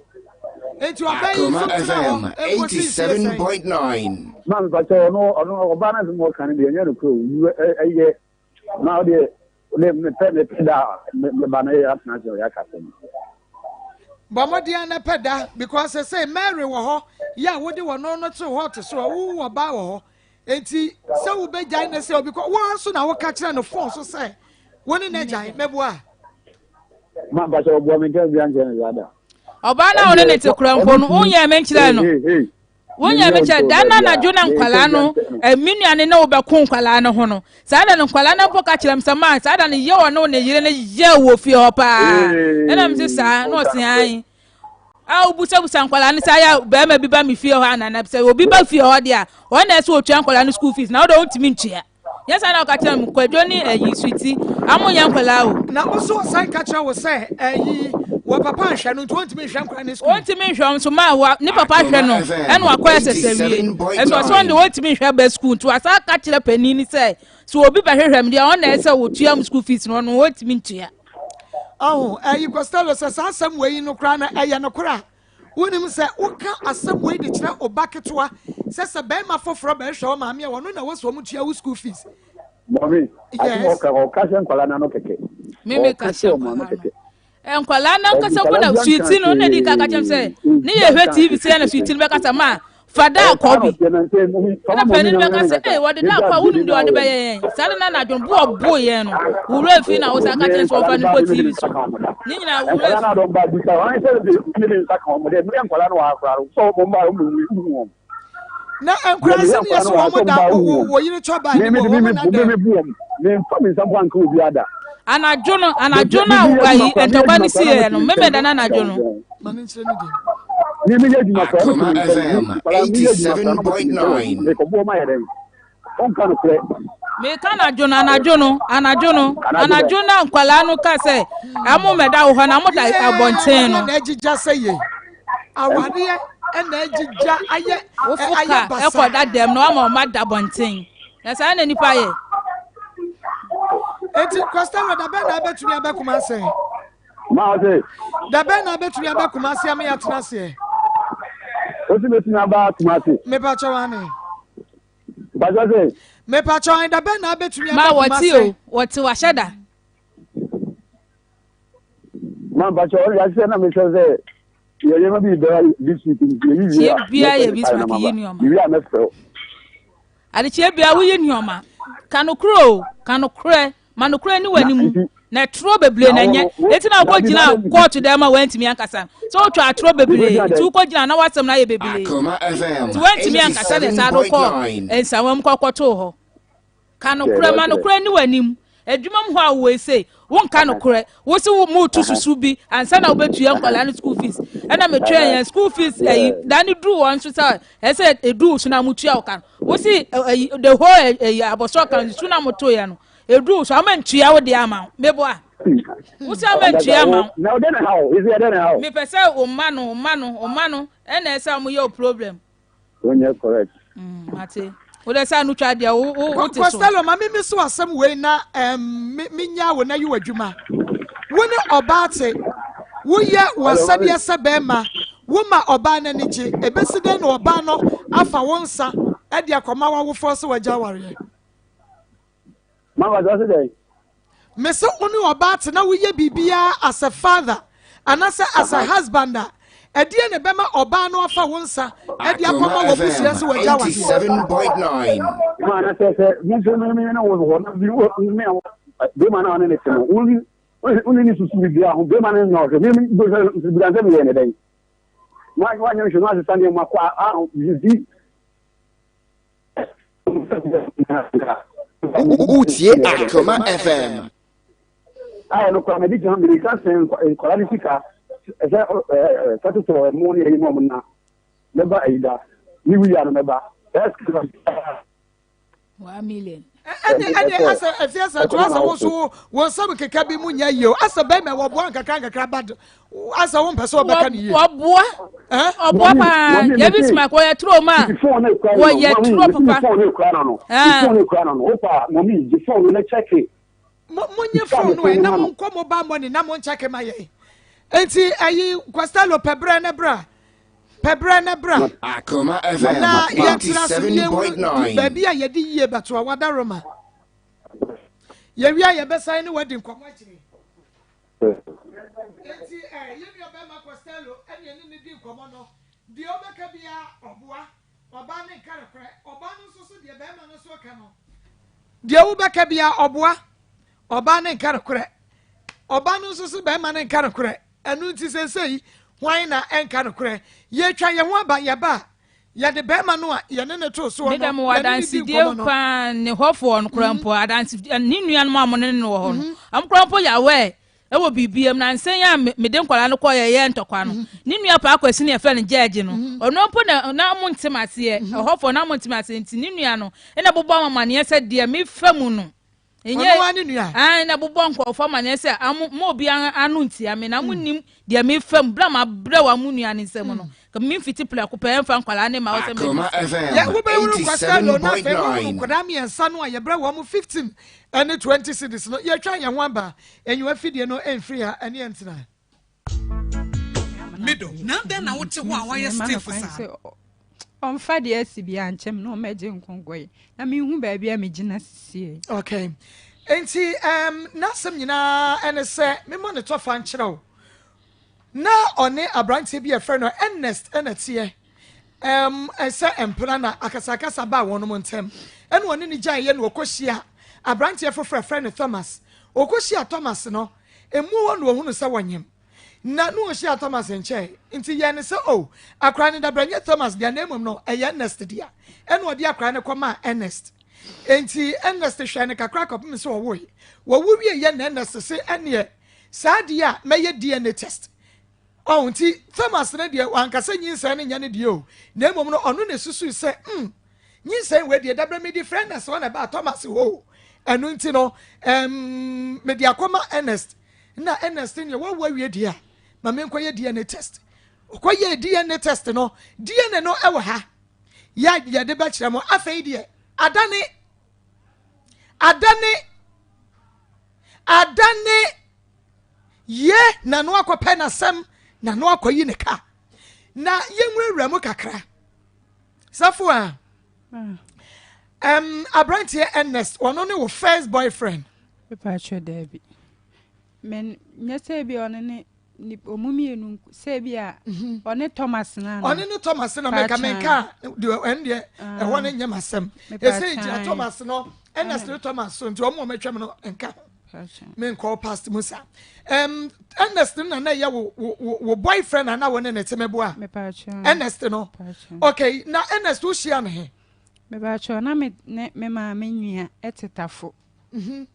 enti ɔbaa yi nso tena hɔ nkosi mfie sɛn? Maa mepa kyɛ ɔno ɔno ɔbaa no asɛm ɔka no deɛ ɛnyɛ nokorɛ o ɛyɛ na ɔdeɛ ne mepɛ mepɛ da meba no yɛ atena ase ɔyɛ aka asɛm. Bɔ mmɔden na pɛ da because sɛ Mary wɔ hɔ yɛ a wode wɔn no to hɔ te so a wowɔ ɔbaa wɔ hɔ Enti sɛ wobɛgyae ne sɛ obi kɔ wo ara nso na woka kyerɛ no fon so sɛ wo ne no agyae mɛboa. Ma mpakyɛ ɔboa me nka bia nkyerɛ no saa da. Ɔbaa no a wo ne ne te kora mpo no wonyɛ me nkyerɛ no wonyɛ me nkyerɛ da no anadwo na nkwadaa no me nua ne ne wobɛko nkwadaa no ho no saa da no nkwadaa no mpo ka kyerɛ me sɛ maa saa da no yɛ ɔne ne yere no yɛ wɔ fie hɔ paa ɛna me sɛ saa na ɔse an a wobusabusa nkwadaa no sɛ ayɛ bɛrima bi ba me fie hɔ anaa na sɛ obi ba fie hɔ deɛ a wɔn na ɛsɛ wɔtua nkwadaa no school fees na wɔde wɔntumi ntua yɛ saa na ɔka kyerɛ me kwadwo ne ayi switi amo yɛ nkwadaa o. Na wo so ɔsan ka kyerɛ wo sɛ ayi wɔ papa nhwɛ no nti wɔntumi nhwɛ nkwadaa no school. Wɔntumi nhwɛ wɔn so maa wa ne papa hwɛ no ɛna wakɔ ɛsɛsɛ wie ɛsɛ ɔsɛ wɔn de wɔntumi nhwɛ bɛ school nti wasan ka kyerɛ panin ni sɛ sɛ obi bɛhwehwɛ me deɛ wɔn na ɛsɛ wɔtua mu school fees no ɔno wɔntumi ntua. Ɔho, ɛyi Costello sɛ saa asɛm wei no koraa no ɛyɛ nokorɛ a, wonim sɛ woka asɛm wei de kyerɛ wo ba ketewa sɛ sɛ bɛrima foforɔ bɛhwɛ wo maame a wɔno na ɛwɔ sɛ wɔn tua wo school fees. Mɔmi, ati ɔka ɔka hyɛ nkwadaa n'ano kɛkɛ. Mímí ka hyɛ nkwadaa n'ano. Nkwadaa n'ankasa mpo na suwiti no na di kaka kyɛm sɛ ne yɛ hwɛ TV sɛ na suwiti no bɛkasa ma fa da akɔ bi ɛna panin no bɛka sɛ ee wɔde da akɔ a wonim deɛ ɔde bɛyɛ yɛn saa de na anadwo no bo ɔbo yɛn no wura fi na wosan ka kyerɛ sɛ wɔfa no kɔ tv so ne nyinaa wura fi. Na nkuraase no yɛ sɛ wɔn da wɔ yere tɔ baa ne mu wɔn na dɛm. Memfa me nsa mpo anka obi ada. Anadwo no anadwo no a ayi ntɔkwa no si yɛ no mmemme da no anadwo no. Ma ne nkyerɛ ne deɛ. Me meyɛ adwuma koraa Akoma FM 87.9. Mekɔboɔ ma yɛ dɛn? Ɔnka nokorɛ. Meka anadwo no anadwo no anadwo no anadwo no a nkwadaa no ka sɛ ɛmo mmɛda wo hɔ na mo da abɔnten no. Na agyigya sɛ yie awareɛ ɛna agyigya ayɛ wofo ka ɛkɔ da dɛm na wama ɔma da abɔnten na saa na nipa yɛ. Eti Costello da bɛn na abɛtumi abɛ Kumase? Maa ɔse. Da bɛn na abɛtumi abɛ Kumase ama yɛatena aseɛ? Osi bɛtumi aba Kumase. Mepa kyɛw ane. Mpakyɛ sɛ. Mepa kyɛw ane da bɛn na abɛtumi aba Ma Kumase? wɔte o wɔte wahyɛ da. Ma mpakyɛ ɔde ase na mehwɛ sɛ yɛ nneɛma bi bɛyɛ this week nti yɛyi wie a. Kyie bia yɛ Bismarck yi nneɛma. Wie a mɛfrɛ wo. Adekyee bia woyi nneɛma. Ka nokorɛ o ka nokorɛ ma nokorɛ ni w'anim na ɛtorɔ bebree na nyɛ eti na wokɔ gyina kɔɔto dɛm a wantumi ankasa sɛ wotwa atorɔ bebree nti wokɔ gyina na wasɛm no ayɛ bebree nti wantumi ankasa na ɛsaa no kɔ nsawam kɔkɔtoo hɔ ka nokorɛ ma nokorɛ ni w'anim adwuma mu hɔ a wowɔ ese wonka nokorɛ wo se wo mu to susu bi ansa na wobɛtua nkwadaa no school fees ɛna metwɛn yɛn school fees ɛyi da no duru wɔn nso sɛ ɛsɛ eduru so na motua wo ka no wo se ɛyi the whole ɛyi abɔsɔ kan su na moto yɛ no eduru so ama ntua wo deɛ ama wo meboa wo se ama ntua ama wo na ɔdɛ na ha o esi ɛdɛ na ha o mepɛ sɛ wo mma no wo mma no wo mma no ɛna ɛsɛ wɔn yɛ o problem Wonyɛ correct. Mm, mate. Wo dɛ sɛ ano twa deɛ wo wo wo te so. Costello, ma mimi so asɛm wei na um, me menya wo na yi w'adwuma. Wo ne ɔbaa te, woyɛ w'asɛdeɛ sɛ bɛrima, woma ɔbaa no ani gye. Ebesi dɛn na ɔbaa no afa wo nsa de akɔma w'awofoɔ sɛ wagya awareɛ? Mama sɛ ɔse dɛn? Mese wo ne ɔbaa te na woyɛ biribiara as a father anaasɛ as a husband a, ɛdeɛn na ɛbɛma ɔbaa no afa wo nsa de akɔma w'abusua sɛ wagya awadeɛ? Ma na sɛ sɛ me nso me me ne wo hɔ na bi wo me a bɛrima na ɔne ne te no wo wo ne ne susu biribiara ho bɛrima no nyɛ ɔhwɛ me me bisa sɛ meyɛ ne dɛn wanyɛ nhwɛ no asesa nneɛma kɔ a a di Wotie Akoma FM. A ɛno koraa mede gyina mede ka sɛ nkwadaa no sika ɛsɛ fɛtotɔ ɛmo ne ɛyi mu ɔmo na mɛba ayi da ne wia no mɛba. 1 million. Ɛne ɛne asɛ ɛfi asɛ to asɛ wo so wo nsɛm keka bi mu nyɛ yie o asɛ bɛrima wɔboa nkakra nkakra ba asɛ wo mpɛ sɛ wɔbɛka ne yie. Wɔboa ɔboa paa yɛbi sima wɔyɛ turo ma wɔyɛ turo papa. Monye phone no ɛ na monkɔ mobile money na monkyɛke ma yɛn nti ayi Costello pɛbrɛ ne bra pɛbrɛ ne bra Akoma FM na yɛntena so yɛnhunu 87.9. baabi a yɛde yie bɛto a wada Roma yɛwie a yɛbɛsan ne wadi nkɔmmɔ akyire nti eh, yɛn nua bɛrima Costello ɛne ɛne ne di nkɔmmɔ no deɛ ɔbɛka biara ɔboa ɔbaa ne nka nokorɛ ɔbaa no nso so deɛ bɛrima no nso ka no Deɛ wobɛka biara ɔboa. Ɔbaa no nka nokorɛ. Ɔbaa no nso se bɛrima no nka nokorɛ. Ɛno nti seesei hwan na ɛnka nokorɛ? Yɛtwa yɛn ho aba, yɛba a, yɛde bɛrima no a yɛne no too soɔ Me no, dɛ mowɔ yɛne no di adansedie nkɔmmɔ no. paa ne hɔfoɔ no koraa mpo adanse ne nuanom a wɔne no wɔ hɔ no wɔn koraa mpo yɛ aware wɔ biribiara mu nansa yi a mede nkwadaa no kɔɔ yɛyɛ ntɔkwa no ne nua paa kwasi ne yɛfrɛ no gyɛɛgye no ɔno mpo na na mo ntem aseɛ ɛhɔfoɔ na mo ntem aseɛ nti ne nua no ɛna bobɔ amaneɛ sɛ deɛ mefa mu no Ɔno ara ne nua. Ae na bobɔ nkurɔfoɔ amaneɛ sɛ amo mo obiara ano ntia me na mo nim deɛ mefa mu berɛ a mabrɛ wɔ mo nua no nsam no ka memfiti prɛko pɛ ɛmfa nkwadaa ne ma wo sɛ Akoma FM Yɛ wobɛhunu Costello na afei wohunu 87.9. nkwadaa mmiɛnsa no a yɛbrɛ wɔn mo 15 ne 20 cedis no yɛtwa yɛn ho aba enyiwa fidie no mfiri ha ɛne yɛn ntena. Middle. Na dɛn na wote hɔ a woayɛ stiff saa? Ɔmfa deɛ asi biara nkyɛ me na ɔmmɛgye nkɔnkɔ yi na menhu baabi a megyina sisie. Okay. Nti um, n'asɛm nyinaa ɛne sɛ memmɔ ne tɔfa nkyerɛ wo. Na ɔne aberanteɛ bi a yɛfrɛ no Ernest na ɛteɛ. Um, sɛ mpena na akasakasa baa wɔnom ntam. Ɛna ɔne no gyaeɛ na ɔkɔhyia aberanteɛ foforɔ a yɛfrɛ no Thomas. Ɔkɔhyia Thomas no, emu hɔ na ɔhunu sɛ wɔnyem. Na na ɔhyia Thomas nkyɛe. Nti yɛɛ no sɛ, oh, akwadaa no dabrɛ nyɛ Thomas dea na mmom no ɛyɛ Ernest dea. Ɛna ɔde akwadaa no kɔmaa Ernest. Enti Ernest hwɛɛ no kakra kɔpem sɛ ɔwoe. Wɔwo wieeɛ na Ernest se ɛneɛ Saa deɛ a, mɛyɛ DNA test. Ɔho nti, Thomas no deɛ, wanka sɛ nyinsɛn no nyɛ ne deɛ o, na mmom no, ɔno na esusui sɛ, hmm, nyinsɛn wei deɛ, dabrɛ mede frɛ Ernest hɔ na ɛbaa Thomas hɔ o. Ɛno nti no, ɛmm, mede akɔma Ernest. Na Ernest deɛ, wawu awie deɛ a, ma menkɔyɛ DNA test. Ɔkɔyɛɛ DNA test no, DNA no wɔ ha. Yɛ yɛde bɛkyerɛ mo. Afei deɛ, adane. Adane. Adane ye na no akɔpɛ n'asɛm na no akɔyi ne ka. Na yɛnwurawura mu kakra. Safo a, um, aberanteɛ Ernest, ɔno ne wo first boyfriend. Mepakyɛ daabi. Me nyɛ sɛ bi ɔno ne ɔmo mmienu sɛ bi a mhm. ɔne Thomas na. Ɔne ne Thomas na meka menka deɛ ɛn deɛ ah. ɛhɔ ne nyɛ m'asɛm. Ɛsɛ gyina Thomas no Ernest ne Thomas so nti ɔmo ɔmo atwam no nka ho. Menkɔ past mu sa. Um, Ernest no na na ɛyɛ wo wo wo boyfriend na na wo ne ne te meboa. Ernest no. Okay, na Ernest wo hyia ne he? Mepakyɛ na me ne me maame nua ɛtetafo. Mhm.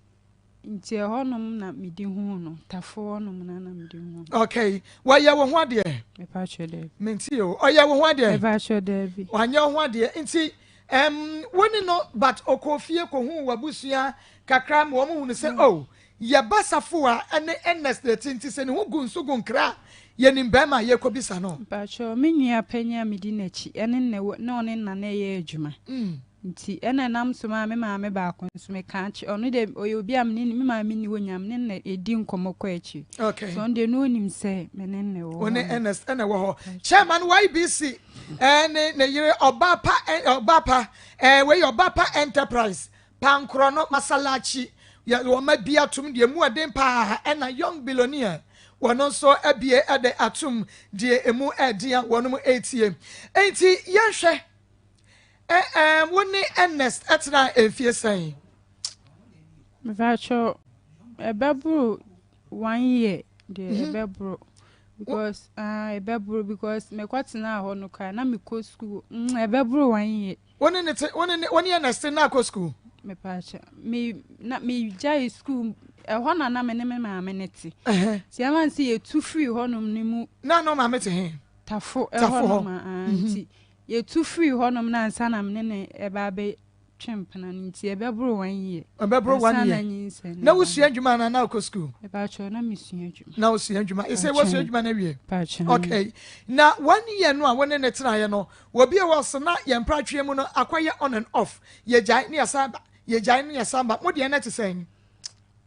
Nti ɛhɔnom na medi huu no, Tafo hɔnom na na medi huu no. Okay, wɔyɛ wo ho adeɛ? Mepakyɛ daabi. Menti o, ɔyɛ wo ho adeɛ? Mepakyɛ daabi. Wanyɛ wo ho adeɛ, nti um, wo ne no, but ɔkɔɔ fie kɔhuu w'abusua kakra ma wɔn hunu sɛ, mm. oh, yɛba Safoa ne Ernest na ɛte nti sɛ ne ho gu nso gu nkra a, yɛnim bɛrima a yɛkɔbisa no. Mepakyɛ, me nua panyin a medi n'akyi, ɛne na ɔne nna na ɛyɛ adwuma. Mm. Nti ɛna ɛnam so maa me maame baako nso mekaa kye ɔno deɛ ɔyɛ obi a mene me maame nni hɔ nyinaa mene no na ɛdi nkɔmmɔ kɔ akyiri. Okay. So ɔno deɛ na ɔnim sɛ me ne no wɔ hɔ. Ɔne Ernest ɛna ɛwɔ hɔ. Chairman YBC ɛne ne yere Ɔbaapa Ɔbaapa ɛɛ wei yɛ Ɔbaapa Enterprise Pankorɔ no Masalachi yɛ wɔn abi atom deɛ emu ɛden paa ɛna Young Billionaire wɔn nso abie ɛde atom deɛ emu ɛden a wɔn ɛretie. Enti yɛnhwɛ Ɛ ɛɛ wo ne Ernest tenaa mfie sɛn? Mepakyɛw, ɛbɛboro one year deɛ mhm. ɛbɛboro because ah ɛbɛboro because mekɔtenaa hɔ no koraa na mekɔ school mm ɛbɛboro one year. Wo ne ne te wo ne ne wo ne Ernest na akɔ school? Mepakyɛw me na megyae school ɛhɔ na na me ne me maame ne te. Ti ama nsi yɛtu firi hɔnom ne mu. Na no maame te he? Tafo ɛhɔ nom ah nti. Yɛtu firii hɔnom no ansa na me ne no reba abɛ. twe mpena no nti ɛbɛboro one year. Ɛbɛboro one year. Na wosua adwuma anaa na wokɔ school? Mepakyɛw na mesua adwuma. Na wosua adwuma. Ɛsɛ wosua adwuma no awie? Pakyɛw. Okay. Na one year no a wo ne ne tenaeɛ no, wɔbi a wɔ na yɛn mpratweɛ mu no akɔyɛ on and off. Yɛgyae ne yɛsan ba. Yɛgyae ne yɛsan ba. Mo deɛ na ɛte sɛn?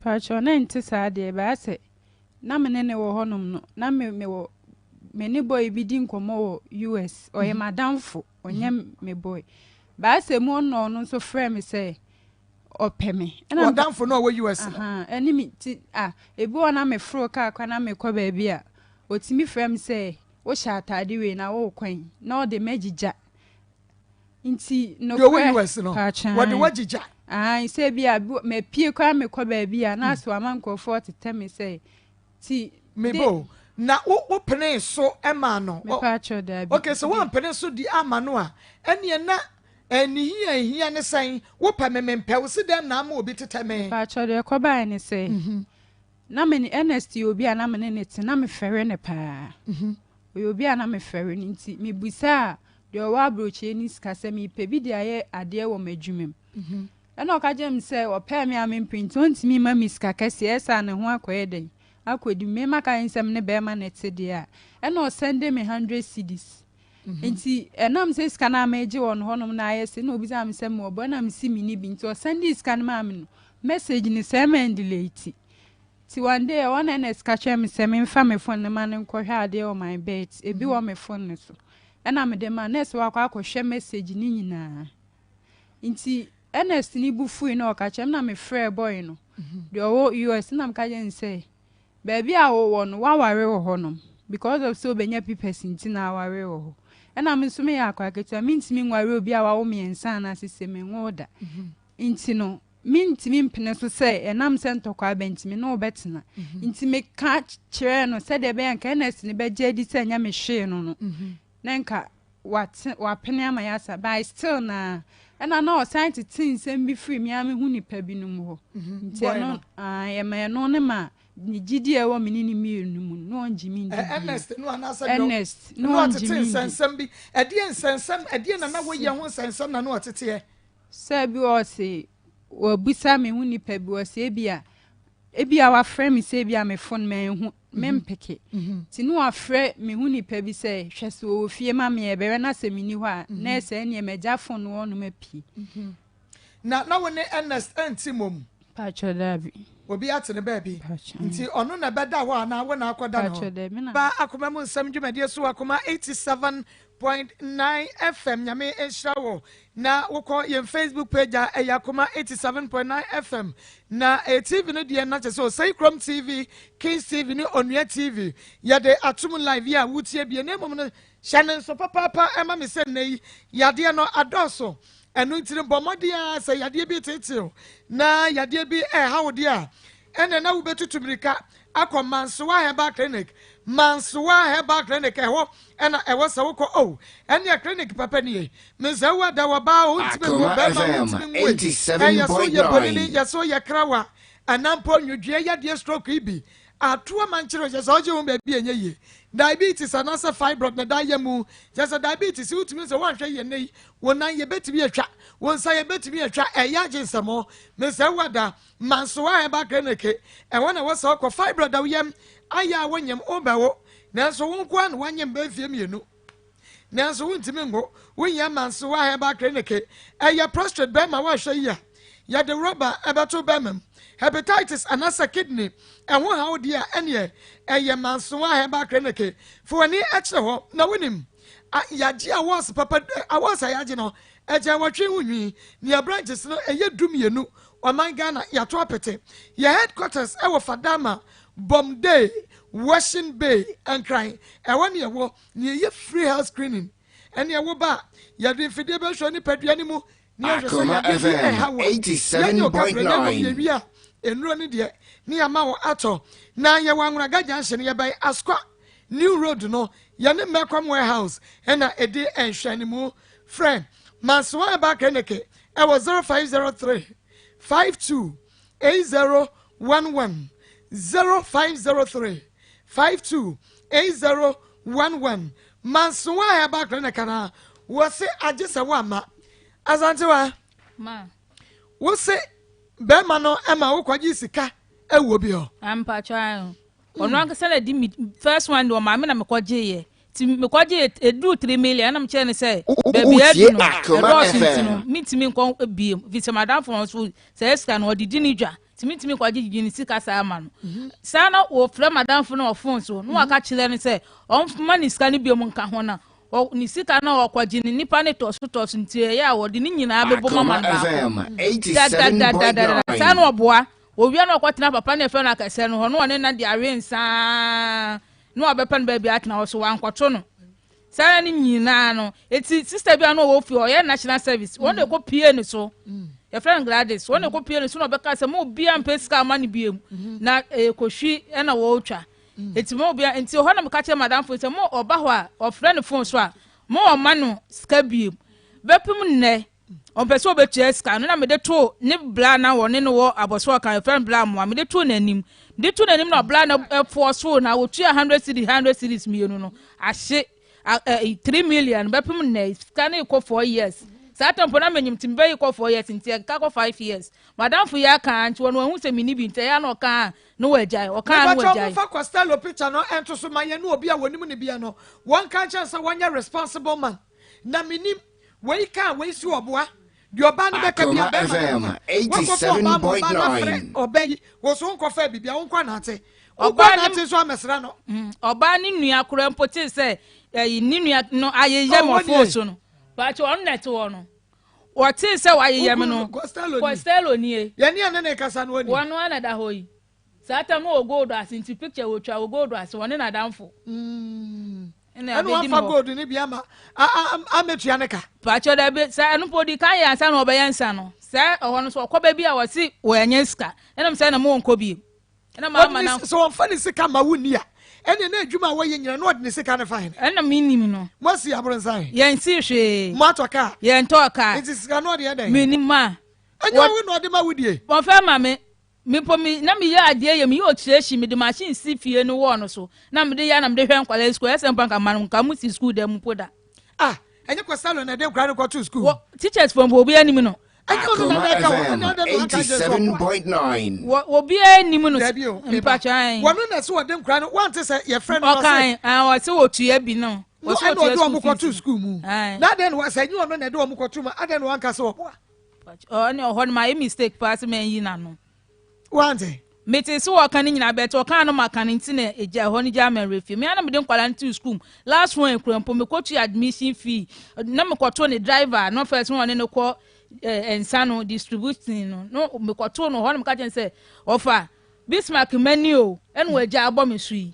Pakyɛw na ɛnte saa deɛ baa sɛ na me ne ne wɔ hɔnom no na me mewɔ me ne boy bi di nkɔmmɔ wɔ US. Ɔyɛ mhm. m'adamfo. Ɔnyɛ mhm. me boy. Baa sɛ mu ɔno ɔno nso frɛ me sɛ ɔpɛ me. Ɛna ɔdamfo no a ɔwɔ US no. Ɛne me ti a ebi wɔ na meforo kaa kwa na mekɔ baabi a otumi frɛ me sɛ wohyɛ ataade wei na wokɔn na ɔde m'agyigya. Nti nokorɛ. Deɛ ɔwɔ US no wɔde w'agyigya. Ahan sɛ bi a mapie koraa mekɔ baabi a na asɛ wama nkurɔfoɔ tetɛ me sɛ ti. Mebo na wo wo penee so maa no. Mepaakyɛw daabi. Okay sɛ woampene so di ama no a ɛneɛ na ne hia ehia ne sɛn wopɛ me mempɛ wo se dɛn na ama obi tetɛ me. Mepaakyɛw deɛ ɛkɔbaeɛ ne sɛ na me ne Ernest yɛ obi a na me ne no te na mefɛre no paa. Ɔyɛ obi a na mefɛre no nti mebisaa deɛ ɔwɔ aburokyire no sika sɛ mepɛ bi de ayɛ adeɛ wɔ m'adwuma mu. Ɛna ɔka kyerɛɛ me sɛ ɔpɛɛ me a mempere nti ɔntumi mma me sika kɛseɛ ɛsɛ a ne ho akɔyɛ dɛn akɔdi mu. Me maka ne sɛ me ne bɛrima na ɛte deɛ a ɛna ɔsɛnde me hundred cedis. Nti ɛnam sɛ sika no a megye wɔ no hɔnom no ayɛ se na obisaa me sɛ mewɔ bɔ ɛna mesi menni bi nti ɔsɛndee sika no maa me no message no sɛ mɛndelete. Nti one day ɛhɔ na Ernest ka kyerɛɛ me sɛ memfa me phone no ma no nkɔhwɛ adeɛ wɔ my bet ebi wɔ me phone no so ɛna mede ma no na ɛsɛ wakɔ akɔhwɛ message no nyinaa. Nti Ernest ne bo fui na ɔka kyerɛ me na mefrɛɛ boy no deɛ ɔwɔ US na meka kyerɛ no sɛ baabi a wowɔ no woaware wɔ hɔnom because of sɛ wobɛnya papers nti na aware wɔ hɔ ɛna me nso meyɛ akwadaa ketewa mentumi nware obi a wawo mmiɛnsa anaasɛ sɛ menwoo da nti no mentumi mpene so sɛ ɛnam sɛ ntɔkwa aba nti me ne wo bɛtena nti meka kyerɛɛ no sɛdeɛ ɛbɛyɛ nka Ernest ne bɛgye adi sɛ ɛnyɛ me hwee no no na nka wate wapene ama yɛasa but still na ɛna na ɔsan tete nsɛm bi firi me ara me ho nipa binom hɔ nti ɛno ɛma ɛno ne ma ne gyidi a ɛwɔ me ne ne mmienu mu no na ɔngye me ndi bio. Ernest no anaasɛ Ernest na ɔngye me ndi. Nsɛnsɛm bi ɛdeɛ nsɛnsɛm ɛdeɛ na na wɔyɛ ho nsɛnsɛm na na ɔteteɛ. Sɛ bi ɔse wabisa me ho nipa bi ɔse ebi a ebi a wafrɛ me sɛ ebi a me phone manhu mempeke nti na wafrɛ me ho nipa bi sɛ hwɛ sɛ ɔwɔ fie ma me ɛbɛrɛ na sɛ menni hɔ a na ɛsɛ ɛneɛ magya phone no hɔnom apue. Na na wo ne Ernest nte mmom? Paatwɔ daabi. Obi ate ne baabi. Nti ɔno na ɛbɛda hɔ anaa wo na akɔda ne hɔ? Paatwɔ daabi na. Ba Akoma mu Nsɛm dwumadie so wɔ Akoma 87.9 FM. Nyame nhyira wo. Na wokɔ yɛn Facebook page a ɛyɛ Akoma 87.9 FM. Na ɛyɛ TV no deɛ na kyerɛ sɛ Osei Krom TV, Kings TV ne Onua TV. Yɛde ato mu live yi a wotie bie. Na mmom no hyɛ no nso papaapa ɛma me sɛ nnɛ yi yadeɛ no adɔɔso. Ɛno nti no, bɔ mmɔden ara sɛ yadeɛ bi reteetee wo na yadeɛ bi reha wo deɛ a, ɛnna na wobɛtutu mmirika akɔ Mansoa Herbal Clinic. Mansoa Herbal Clinic, ɛhɔ ɛna ɛwɔ sɛ wokɔ. Oh, ɛnneɛ clinic papa nie. Mesɛ wo ada wɔ baa o, wontumi nwo Akoma bɛrima, FM wontumi nwo yi. Ɛyɛ so yɛ bonini, yɛ so yɛ krawa, anaa mpo nwodwoeɛ yadeɛ stroke yi bi. Ato ama nkyerɛ kyerɛ sɛ ɔgye ho baabi a ɛnyɛ yie. Diabetes anaasɛ fibroid na ɛda yɛ mu. Kyerɛ sɛ diabetes wotumi sɛ woanhwɛ yie nnɛ yi, wo nan yɛbɛtumi atwa, wo nsa yɛbɛtumi atwa, ɛyɛ agye nsɛmɔ. Mesɛ wo ada Mansoa Herbal Clinic, ɛhɔ na ɛwɔ sɛ wokɔ. Fibroid da wo yam ayɛ a wonyem, wobɛwo, nanso wo nko ara na woanyem bɛyɛ mfeɛ mmienu. Nanso wontumi nwo. Wohia Mansoa Herbal Clinic. Ɛyɛ prostrate bɛrima woanhwɛ yie a, yɛde rɔba bɛto bɛrima mu. Hepatitis anaasɛ kidney ɛho haw deɛ a, ɛneɛ ɛyɛ Mansoa Herbal Clinic. Fa w'ani kyerɛ hɔ. Na wonim, a yɛagye awards papa, awards a yɛagye no, ɛkyɛn wɔtwe ho nwi. Nea branches no ɛyɛ 12, ɔman Ghana yɛato apete. Yɛ headquarters ɛwɔ Fadama, Bombay, Washing Bay, Nkran. Ɛhɔ ne yɛwɔ. Nea ɛyɛ free health screening ɛne ɛwo ba a, yɛde mfidie bɛhwɛ nipadua no mu na yɛhwɛ sɛ Akoma yadeɛ bi FM ɛha wo a. Yɛnyɛ wo kaprɛ na mmom 87.9. yɛwie a, nnuro no deɛ ne yɛama wo atɔ. Na yɛwɔ Anwonaga Junction, yɛbɛn Asukwa New Road no, yɛne Melcom Warehouse ɛna ɛdi nhwɛanimu. Frɛ Mansoa Herbal Clinic ɛwɔ 0503 52 8011 0503 52 8011 Mansoa Herbal Clinic anaa wɔse agye sɛ woamma. Asantewa. Wo se bɛrima no ma wokɔgye sika wɔ bi hɔ? Mpakyɛ ae. Ɔno ankasa na di me first one de ɔmaa me na mekɔgyeeɛ. Nti mekɔgyee ɛduru 3 million ɛna mekyerɛ no sɛ baabi adu no ɛdɔɔso nti no mentumi nkɔ biem ɛfiri sɛ madamfo no nso saa sika no ɔde di ne dwa nti mentumi nkɔgye gyegye ne sika saa ma no. Saa na wɔfrɛ madamfo no wɔ phone so na waka kyerɛ no sɛ ɔmma ne sika no biom nka ho na ne sika no a ɔkɔgye no nnipa no tɔ so tɔ so nti ɛyɛ a wɔde ne nyinaa bɛbom ama no baako dadadadada saa na ɔboa owia na ɔkɔtena papa no ɛfɛ no akɛsɛ no hɔ na ɔne na de awe nsaa na wabɛpɛ no baabi atena hɔ so wankɔto no saa ne nyinaa no eti sista bi a na ɔwɔ fie ɔyɛ national service wɔn na ɛkɔ pie ne so yɛfrɛ no Gladys wɔn na ɛkɔ pie ne so na ɔbɛka sɛ mo obiara mpɛ sika ama no biem na ɛkɔhwi ɛna wɔretwa Enti mo obia nti hɔ na meka kyerɛ madamfo sɛ mo ɔba hɔ a ɔfrɛ ne phone so a mo ɔma no sika biem. Bɛpem nnɛ ɔmpɛ sɛ ɔbɛtua sika no na mede too ne bla na wɔne no wɔ abɔso ɔka yɛfrɛ no bla mmoa mede too n'anim. Mede too n'anim na ɔbla no ɛfoɔ so na wɔtua 100 cedis 100 cedis mmienu no ahye 3 million bɛpem nnɛ sika no kɔ 4 years. Saa tɛmpo na menyim nti mebɛyi kɔ 4 years nti ɛka kɔ 5 years. Madamfo yi aka nti wɔn wɔn ho sɛ menni bi nti ɛyɛ na ɔka a na wagyae ɔkaa na Mepakyɛw wagyae. momfa Costello picture no nto so ma yɛn ne obi a wɔnim no bia no wɔnka nkyerɛ no sɛ wɔnyɛ responsible man na menim wei ka a wei si ɔboa deɛ ɔbaa no bɛka bia Akoma bɛrima no FM boa wakɔfa ɔbaa ma ɔbaa no afrɛ 87.9. ɔbaa yi wo so wonkɔfaa bibia wonkɔ anante wokɔ Ɔbaa ne anante nso amɛsra no ɔbaa ne nua koraa mpo tee sɛ ɛyi ne nua no ayeyɛ Oh, ma wɔn ɔfon nie. so no baakyɛ ɔno na ɛte hɔ no wɔtee sɛ wayeyɛ me no Costello nie. Costello nie Yɛne ɛne ne kasa no wɔn nie. wɔn ara na ɛda hɔ yi saa tam no wɔ gold ase nti picture wɔtwa wɔ gold ase wɔne n'adamfo ɛna Ɛna abɛdi me wafa hɔ gold no bi ama amɛtua ne ka. Pakyɛ dabi sɛ ɛno mpo odi kan yɛ ansa na ɔbɛyɛ nsa no sɛ ɛhɔ no so ɔkɔ baabi a wɔsi wɔanya sika ɛnam sɛ na mo nkɔ biem ɛna maa ma na Sɛ wɔmfa ne sika ma wo nni a ɛne na adwuma a wɔyɛ nyina na ɔde ne sika no fa hene. Ɛna menim no. Moasi abrɔnsan. Yɛnsi hwee. Moatɔ kaa. Yɛntɔɔ kaa. Nti sika no ɔde yɛ dɛn? Menim ma. Ɛnyɛ wo na ɔde ma wo die. Wɔmfa ma me. Me mpo me na meyɛ adeɛ yɛ meyɛ okyerɛhyi mede machine si fie no wɔɔ no so na mede yɛ na mede hwɛ nkwadaa sukuu ɛsɛ mpo anka ma no nka mo si sukuu dan mu mpo da. Ah ɛnyɛ Costello na ɛde nkwadaa no kɔto sukuu. Wɔ teachers fo mpo obiara nim no. Ɛnyɛ ɔno na Akoma ɛka wɔ FM ɛna ɔde no aka kyerɛ sɛ ɔboa. 87.9. Wɔ obiara nim no. Dabi o meba Mpakyɛ ae. wɔno na ɛsɛ wɔde nkwadaa no wante sɛ yɛfrɛ no na ɔse. Ɔkan ah ɔse wɔtua bi no. No Ɔse ɛna ɔtua ɔde school wɔn kɔto fees no. sukuu mu. Ae. Na adɛn na sɛ ɛnyɛ ɔno na ɛde wɔn kɔto mu adɛn na wanka sɛ ɔboa. Ɔne ɔhɔ no mayɛ mistake paa sɛ manyi n'ano. Wante. Mete sɛ wɔka ne nyinaa bɛte ɔkaa no maka no nti na ɛgya ɛhɔ no gya ma werɛ fie. Me ara na mede nkwadaa no too school mu. Last one kura mpo mekɔtua admission fee na mekɔtoo ne driver no first na ɔne no kɔ eh, nsa no distributing no no mekɔtoo no hɔ na meka kyerɛ no sɛ ɔfa Bismarck mani o ɛna wagya abɔ me so yi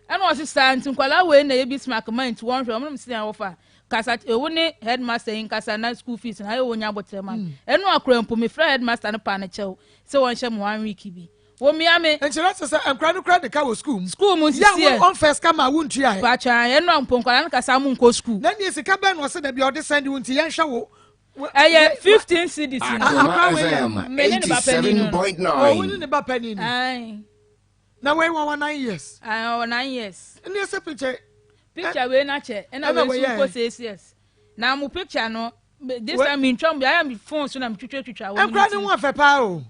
ɛna ɔse saa nti nkwadaa wei na ɛyɛ Bismarck ma nti wɔnhwɛ wɔn na mese wɔfa kasa wo ne headmaster yi nkasa na school fees na ayɛ wɔnya abotrɛ ma no ɛno akora mpo mefrɛ headmaster no paa no kyɛw sɛ wɔnhyɛ mo one week bi wɔmia me. Nkyerɛ sɛ sɛ nkwadaa no kura de ka wɔ school mu. School mu sisi yɛ. Yɛ wɔn fɛ sika ma wontua ɛ. Patwa ɛno mpo nkwadaa no kasa mo nkɔ school. Na nie sika bɛn na ɔsɛ dabi ɔde sɛn de wo nti yɛnhwɛ wo. Ɛyɛ 15 cedis no. Akoma FM Me ne ne ba panin no. Oh, wo ne 87.9. ne ba panin no. Na wei wɔwɔ 9 years. Aye, ɔwɔ 9 years. Ɛne ɛsɛ picture. Picture wei na kyɛ. Ɛna Ɛna wei wei nso yɛ. kɔ 6 years. Na mo picture no this Wei- time mentwa mu ayɛ me phone so na metwitwa twitwa wɔ mu Nkura ne ho afɛ paa o.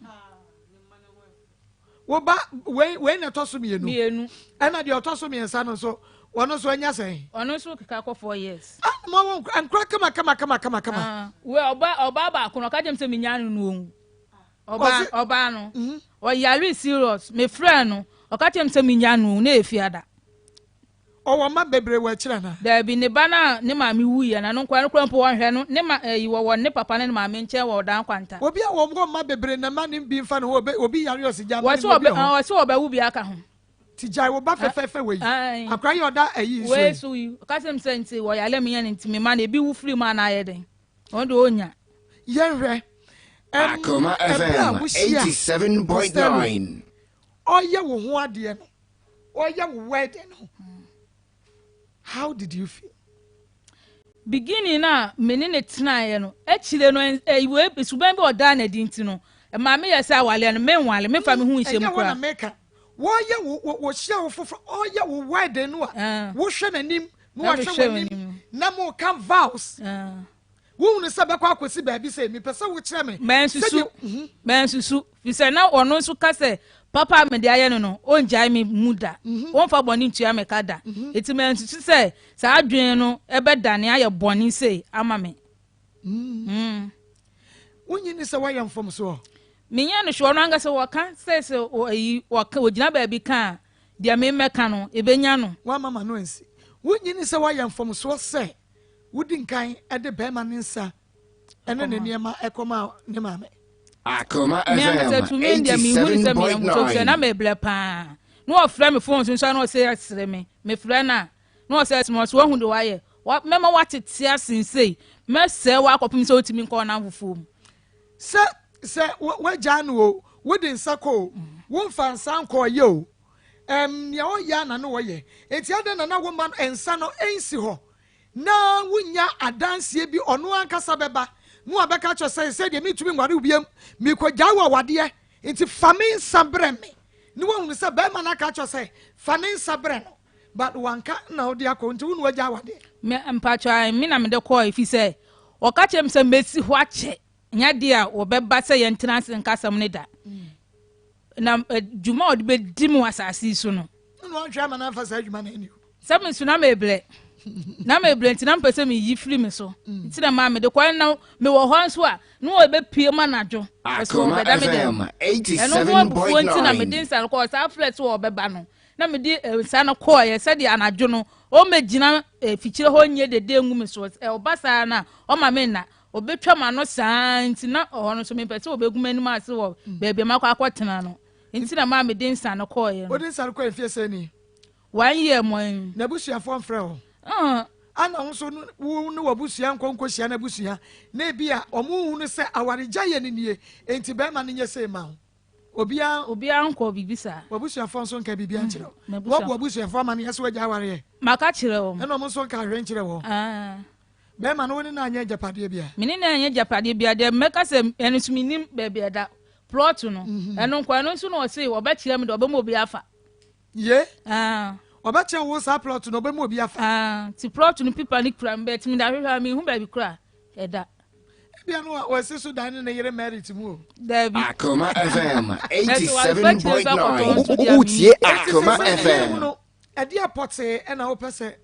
Wo ba wei wei na ɛtɔ so mmienu. Mmienu. Ɛna deɛ ɔtɔ so mmiɛnsa no nso wɔn nso anya sɛn. Ɔno nso keka kɔ 4 years. Ah, mo wɔ nkura kama kama kama kama kama. Ah, wei ɔba ɔbaa baako no ɔka kyerɛ me sɛ menya no no ɔnwu. Ɔbaa Ɔse- ɔbaa no ɔyare serious mefrɛ no ɔka kyerɛ me sɛ menya no na efi ada. Ɔwɔ mma bebree wɔ akyire anaa? Daabi ne ba no a ne maame wuiɛ no ɛno nkoa no koraa mpo wɔnhwɛ no ne ma ɛyi wɔwɔ ne papa ne ne maame nkyɛn wɔ ɔdan kwanta. Obi a wɔn wɔ mma bebree na mma ne bi nfa ne ho obe obi yare ɔsi gya mma Wɔse ne bi ɔbɛ wɔ hɔ. ɔse ɔbɛwo bi aka ho. Ti gyae wo ba fɛfɛɛfɛ wei. Ae. Akora yi ɔda ayi nso Wei yi. so yi ɔka kyerɛ me sɛ nti wɔyare me yɛ no nti me ma no ebi wu firi mu anaa ayɛ dɛn ɔno deɛ ɔnya. Yɛnhwɛ. Ɛm Akoma ɛberɛ a FM wohyia Costello 87.9. ɔyɛ wo ho adeɛ no ɔyɛ wo wedding no how did you feel? Beginning na me ne ne tenaeɛ no akyire no wei suban bi ɔdaa n'adi nti no ɛmaa meyɛ sɛ awaleɛ no menwale memfa me ho nhyɛ mu Ɛnyɛ hɔ na koraa. meka wɔyɛ wo wo wɔhyia wo foforɔ ɔyɛ wo wedding no a Ah. wohwɛ n'anim na Na wahwɛ mehwɛ w'anim w'anim. na mo ka vows Ah. Wohunu sɛ ɛbɛkɔ akɔsi baabi sei? Mepɛ sɛ wokyerɛ me Mansusu, sɛdeɛ. mansusu, firi sɛ na ɔno nso ka sɛ papa a mede ayɛ no no, ɔngyae me mu da, ɔmfa bɔne ntua me ka da. Enti mansusu sɛ saa adwene no bɛdane ayɛ bɔne sei ama me. Mm. Wonnye nni sɛ woayɛ mfomsoɔ? Menyɛ no hwee, ɔno ankasa ɔka sɛ sɛ ɔyi, ɔka, ɔgyina baabi ka a, deɛ memmɛka no, ɛbɛnya no. Woamma m'ano ansi. Wonnye nni sɛ woayɛ mfomsoɔ sɛ wodi nkan de barima no nsa ne ne nneɛma kɔmaa ne maame? Akoma Me ankasa FM tumi deɛ mehu ne sɛ meyɛ mfomsoɔ sɛ na 87.9. mebrɛ paa. Na ɔfrɛ me fon so nso a na ɔsɛ sere me. Mefrɛ no a, na ɔsɛ sere me, ɔsɛ wahu deɛ wayɛ. Wa, mɛma woatete asen sei. Mɛsɛe wo akɔpem sɛ wotumi nkɔ ɔnamfofoɔ mu. Sɛ, sɛ woagyaa no o, wode nsa kɔ o, womfa nsa nkɔɔyɛ o, ɛm, nea ɔyɛ a na ne ɔyɛ. Enti adɛn na na womma no nsa no nsi hɔ na wonnya adanseɛ bi, ɔno ankasa bɛba na wabɛka akyerɛ sɛ, sɛ deɛ mentumi nware wo biam, mekɔgyae wo awadeɛ, nti fa me nsa brɛ me. Na wahunu sɛ bɛrima no aka akyerɛ sɛ fa ne nsa brɛ no, but wanka na wode akɔ, nti wo na wagyae awadeɛ. Me, mpakyɛw, ae, me na mede kɔɔe, efisɛ wɔka kyerɛɛ me sɛ mesi hɔ akyɛ, nyɛ ade a wɔbɛba sɛ yɛntena ase nka asɛm no da. Na dwuma a ɔde bedi me wɔ asase yi so no. Ɛna wanhwɛ ama no amfa saa adwuma no anni. Sɛ me nso na mebrɛ. Na mebrɛ nti na mepɛ sɛ meyi firi me so. Nti na maa mede kɔe. Na mewɔ hɔ nso a, na wɔbɛpue mu anadwo. Ɛso Akoma wɔbɛda me dɛm. FM Ɛno ho abufuo nti na mede 87.9. nsa no kɔɔ. Saa frɛ sɛ wɔbɛba no, na mede nsa no kɔeɛ sɛdeɛ anadwo no ɔmmɛgyina fikyire hɔ nyɛ dede ngu me so. Ɔba saa no a, ɔma me nna. Ɔbɛtwa m'ano saa nti na ɔhɔ no nso mempɛ sɛ ɔbɛgu m'anim ase wɔ baabi a makɔ akɔtena no. Nti na maa mede nsa no kɔeɛ no. Wode nsa no kɔe mfeɛ sɛn ni? One year mo yi. N'abusuafoɔ mfrɛ wo? Uh. Ana wo nso wo ne w'abusua nkɔ nkɔhyia n'abusua na ebi a wɔn nhunu sɛ awaregyaeɛ no nie, enti barima no nyɛ sei mma wo? Obiara. Obiara nkɔ biribi saa. W'abusuafoɔ nso nka biribiara nkyerɛ wo? Woabɔ w'abusuafoɔ amaneɛ sɛ woagya awareɛ? Maka kyerɛ wɔn. Ɛna wɔn nso nka hwee nkyerɛ wo? Ah. Bɛrima no, wo ne no anyɛ agyapadeɛ biara? Me ne no anyɛ agyapadeɛ biara. Deɛ mɛka sɛ ɛno nso mennim baabi ɛda. Plɔt no, ɛno nko, ɛno nso na ɔse ɔbɛkyerɛ me deɛ ɔbɛma obi afa. Ye? Ah. Ɔbɛkyerɛ wo saa plɔt no, ɔbɛma obi afa? Ah, nti plɔt no pipa no kura me bɛɛ, nti mede ahwehwɛ a menhu baabi koro a ɛda. Ebia no wasi so dan ne ne yere Merit mu o. Dabi. Akoma FM Ɛsɛ wafa kyerɛ sɛ akɔtɔ 87.9. nso deɛ Wotie mennim. Akoma Enti sɛ FM. mu no, ɛdeɛ pɔtee ɛna wopɛ sɛ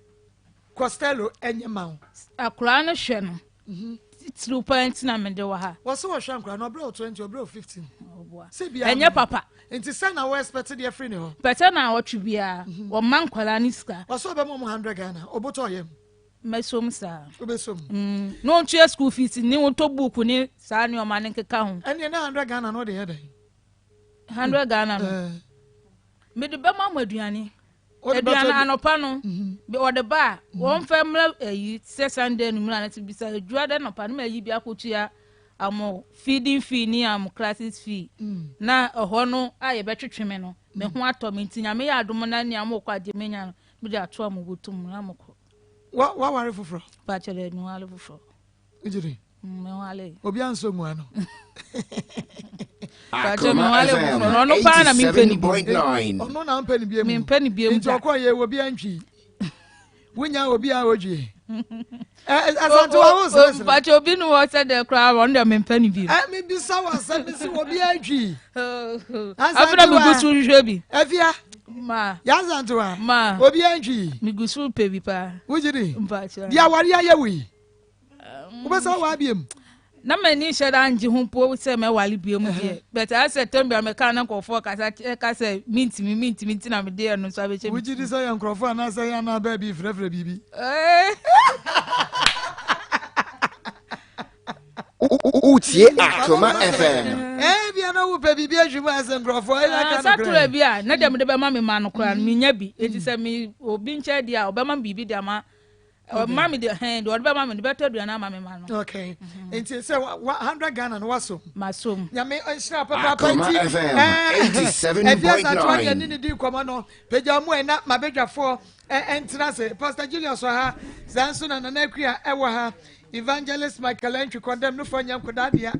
Costello ɛnyɛ ma wo? Akwaraa no hwɛ no titiriw paa nti na mede wɔ ha. Wɔse wɔhwɛ nkwaraa no, ɔbrɛ wo 20, ɔbrɛ wo 15. Ɔboa. Sɛ bia Ɛnyɛ papa. Nti sɛ na wo expect deɛ firi ne hɔ? Pɛ sɛ naawɔtwe biara wɔma nkwaraa no sika. Wɔse ɔbɛma ɔmo 100 Ghana, ɔbotɔ yam. Mɛsom saa. Wobɛsom? Mm, na ɔntua school fees ne wɔntɔ book ne saa nneɛma no nkeka ho. Ɛneɛ na 100 Ghana no wode yɛ dɛn? 100 Ghana no. Eh. Mede bɛma mo aduane. Wode bɛtɔ Aduane adu- anɔpa no, wɔde ba a, wɔmfa mmra ayi sɛ Sunday no mu na sɛ bisa adwuma dɛ anɔpa no ma ayi bi akɔtua amo feeding fee ne amo classes fee. Na ɛhɔ no a yɛbɛtwetwe me no, me ho atɔ me nti Nyame yɛ adom na nea mokɔ agye menya no, mede ato a mo bɔtɔ mu na mokɔ. Wa waware foforɔ? Pakyɛ dɛ meware foforɔ. Wogye di? Meware. Obi ansɔ mu ano. Pakyɛ Akoma meware FM foforɔ. Ɔno paa na mempɛ ne bi. 87.9. Ɔno na mpɛ ne bie mu. Mempɛ ne bie mu Nti da. ɔkɔ yɛ obi antwi. Wonya obi a odwie. Asantewa wo sere sere. Pakyɛ obi no wɔ sɛ dɛ koraa ɔno deɛ mempɛ ne bi. Ɛ mebisa wɔ asɛm si obi antwi. Afei na megu so hwehwɛ bi. Afia. Ma. Yasantewa. Ma. Obi antwi. Megu so pɛ bi paa. Wogye di? Mpakyɛ. Deɛ aware ayɛ wo yi. Wobɛsɛ wɔ abiem. Na m'ani nhyɛ da ngye ho mpo sɛ mɛwale bio mu deɛ, but ayɛ sɛ tɛm bia meka na nkurɔfoɔ kasa ɛka sɛ mintimi mintimi nti na mede ɛno nso abɛhyɛ me Wogye di sɛ yɛ nkurɔfoɔ anaasɛ yɛ anaa baabi frɛfrɛ biribi? Wotie Akoma FM. Ebia na wopɛ biribi ahwi mu asɛ nkurɔfoɔ ɛyɛ aka no Satura bi a na deɛ mede bɛma me ma no koraa no menya bi, eti sɛ me obi nkyɛn deɛ a ɔbɛma me biribi de ama ɔma me de hɛn deɛ ɔde bɛma me de bɛtɔ aduane ama me ma no. Okay nti sɛ wa 100 Ghana no wasom. Masom. Nyame nhyira papaapa Akoma nti FM ɛfi asatoa deɛ 87.9. ne ne di nkɔmmɔ no pagya mu ɛna mabadwafoɔ ɛntena ase. Pastor Julius wɔ ha, saa nso na Nana Akua ɛwɔ ha, Evangelist Michael Antwi kɔndɛm no fɔ nyɛ nkodaa dea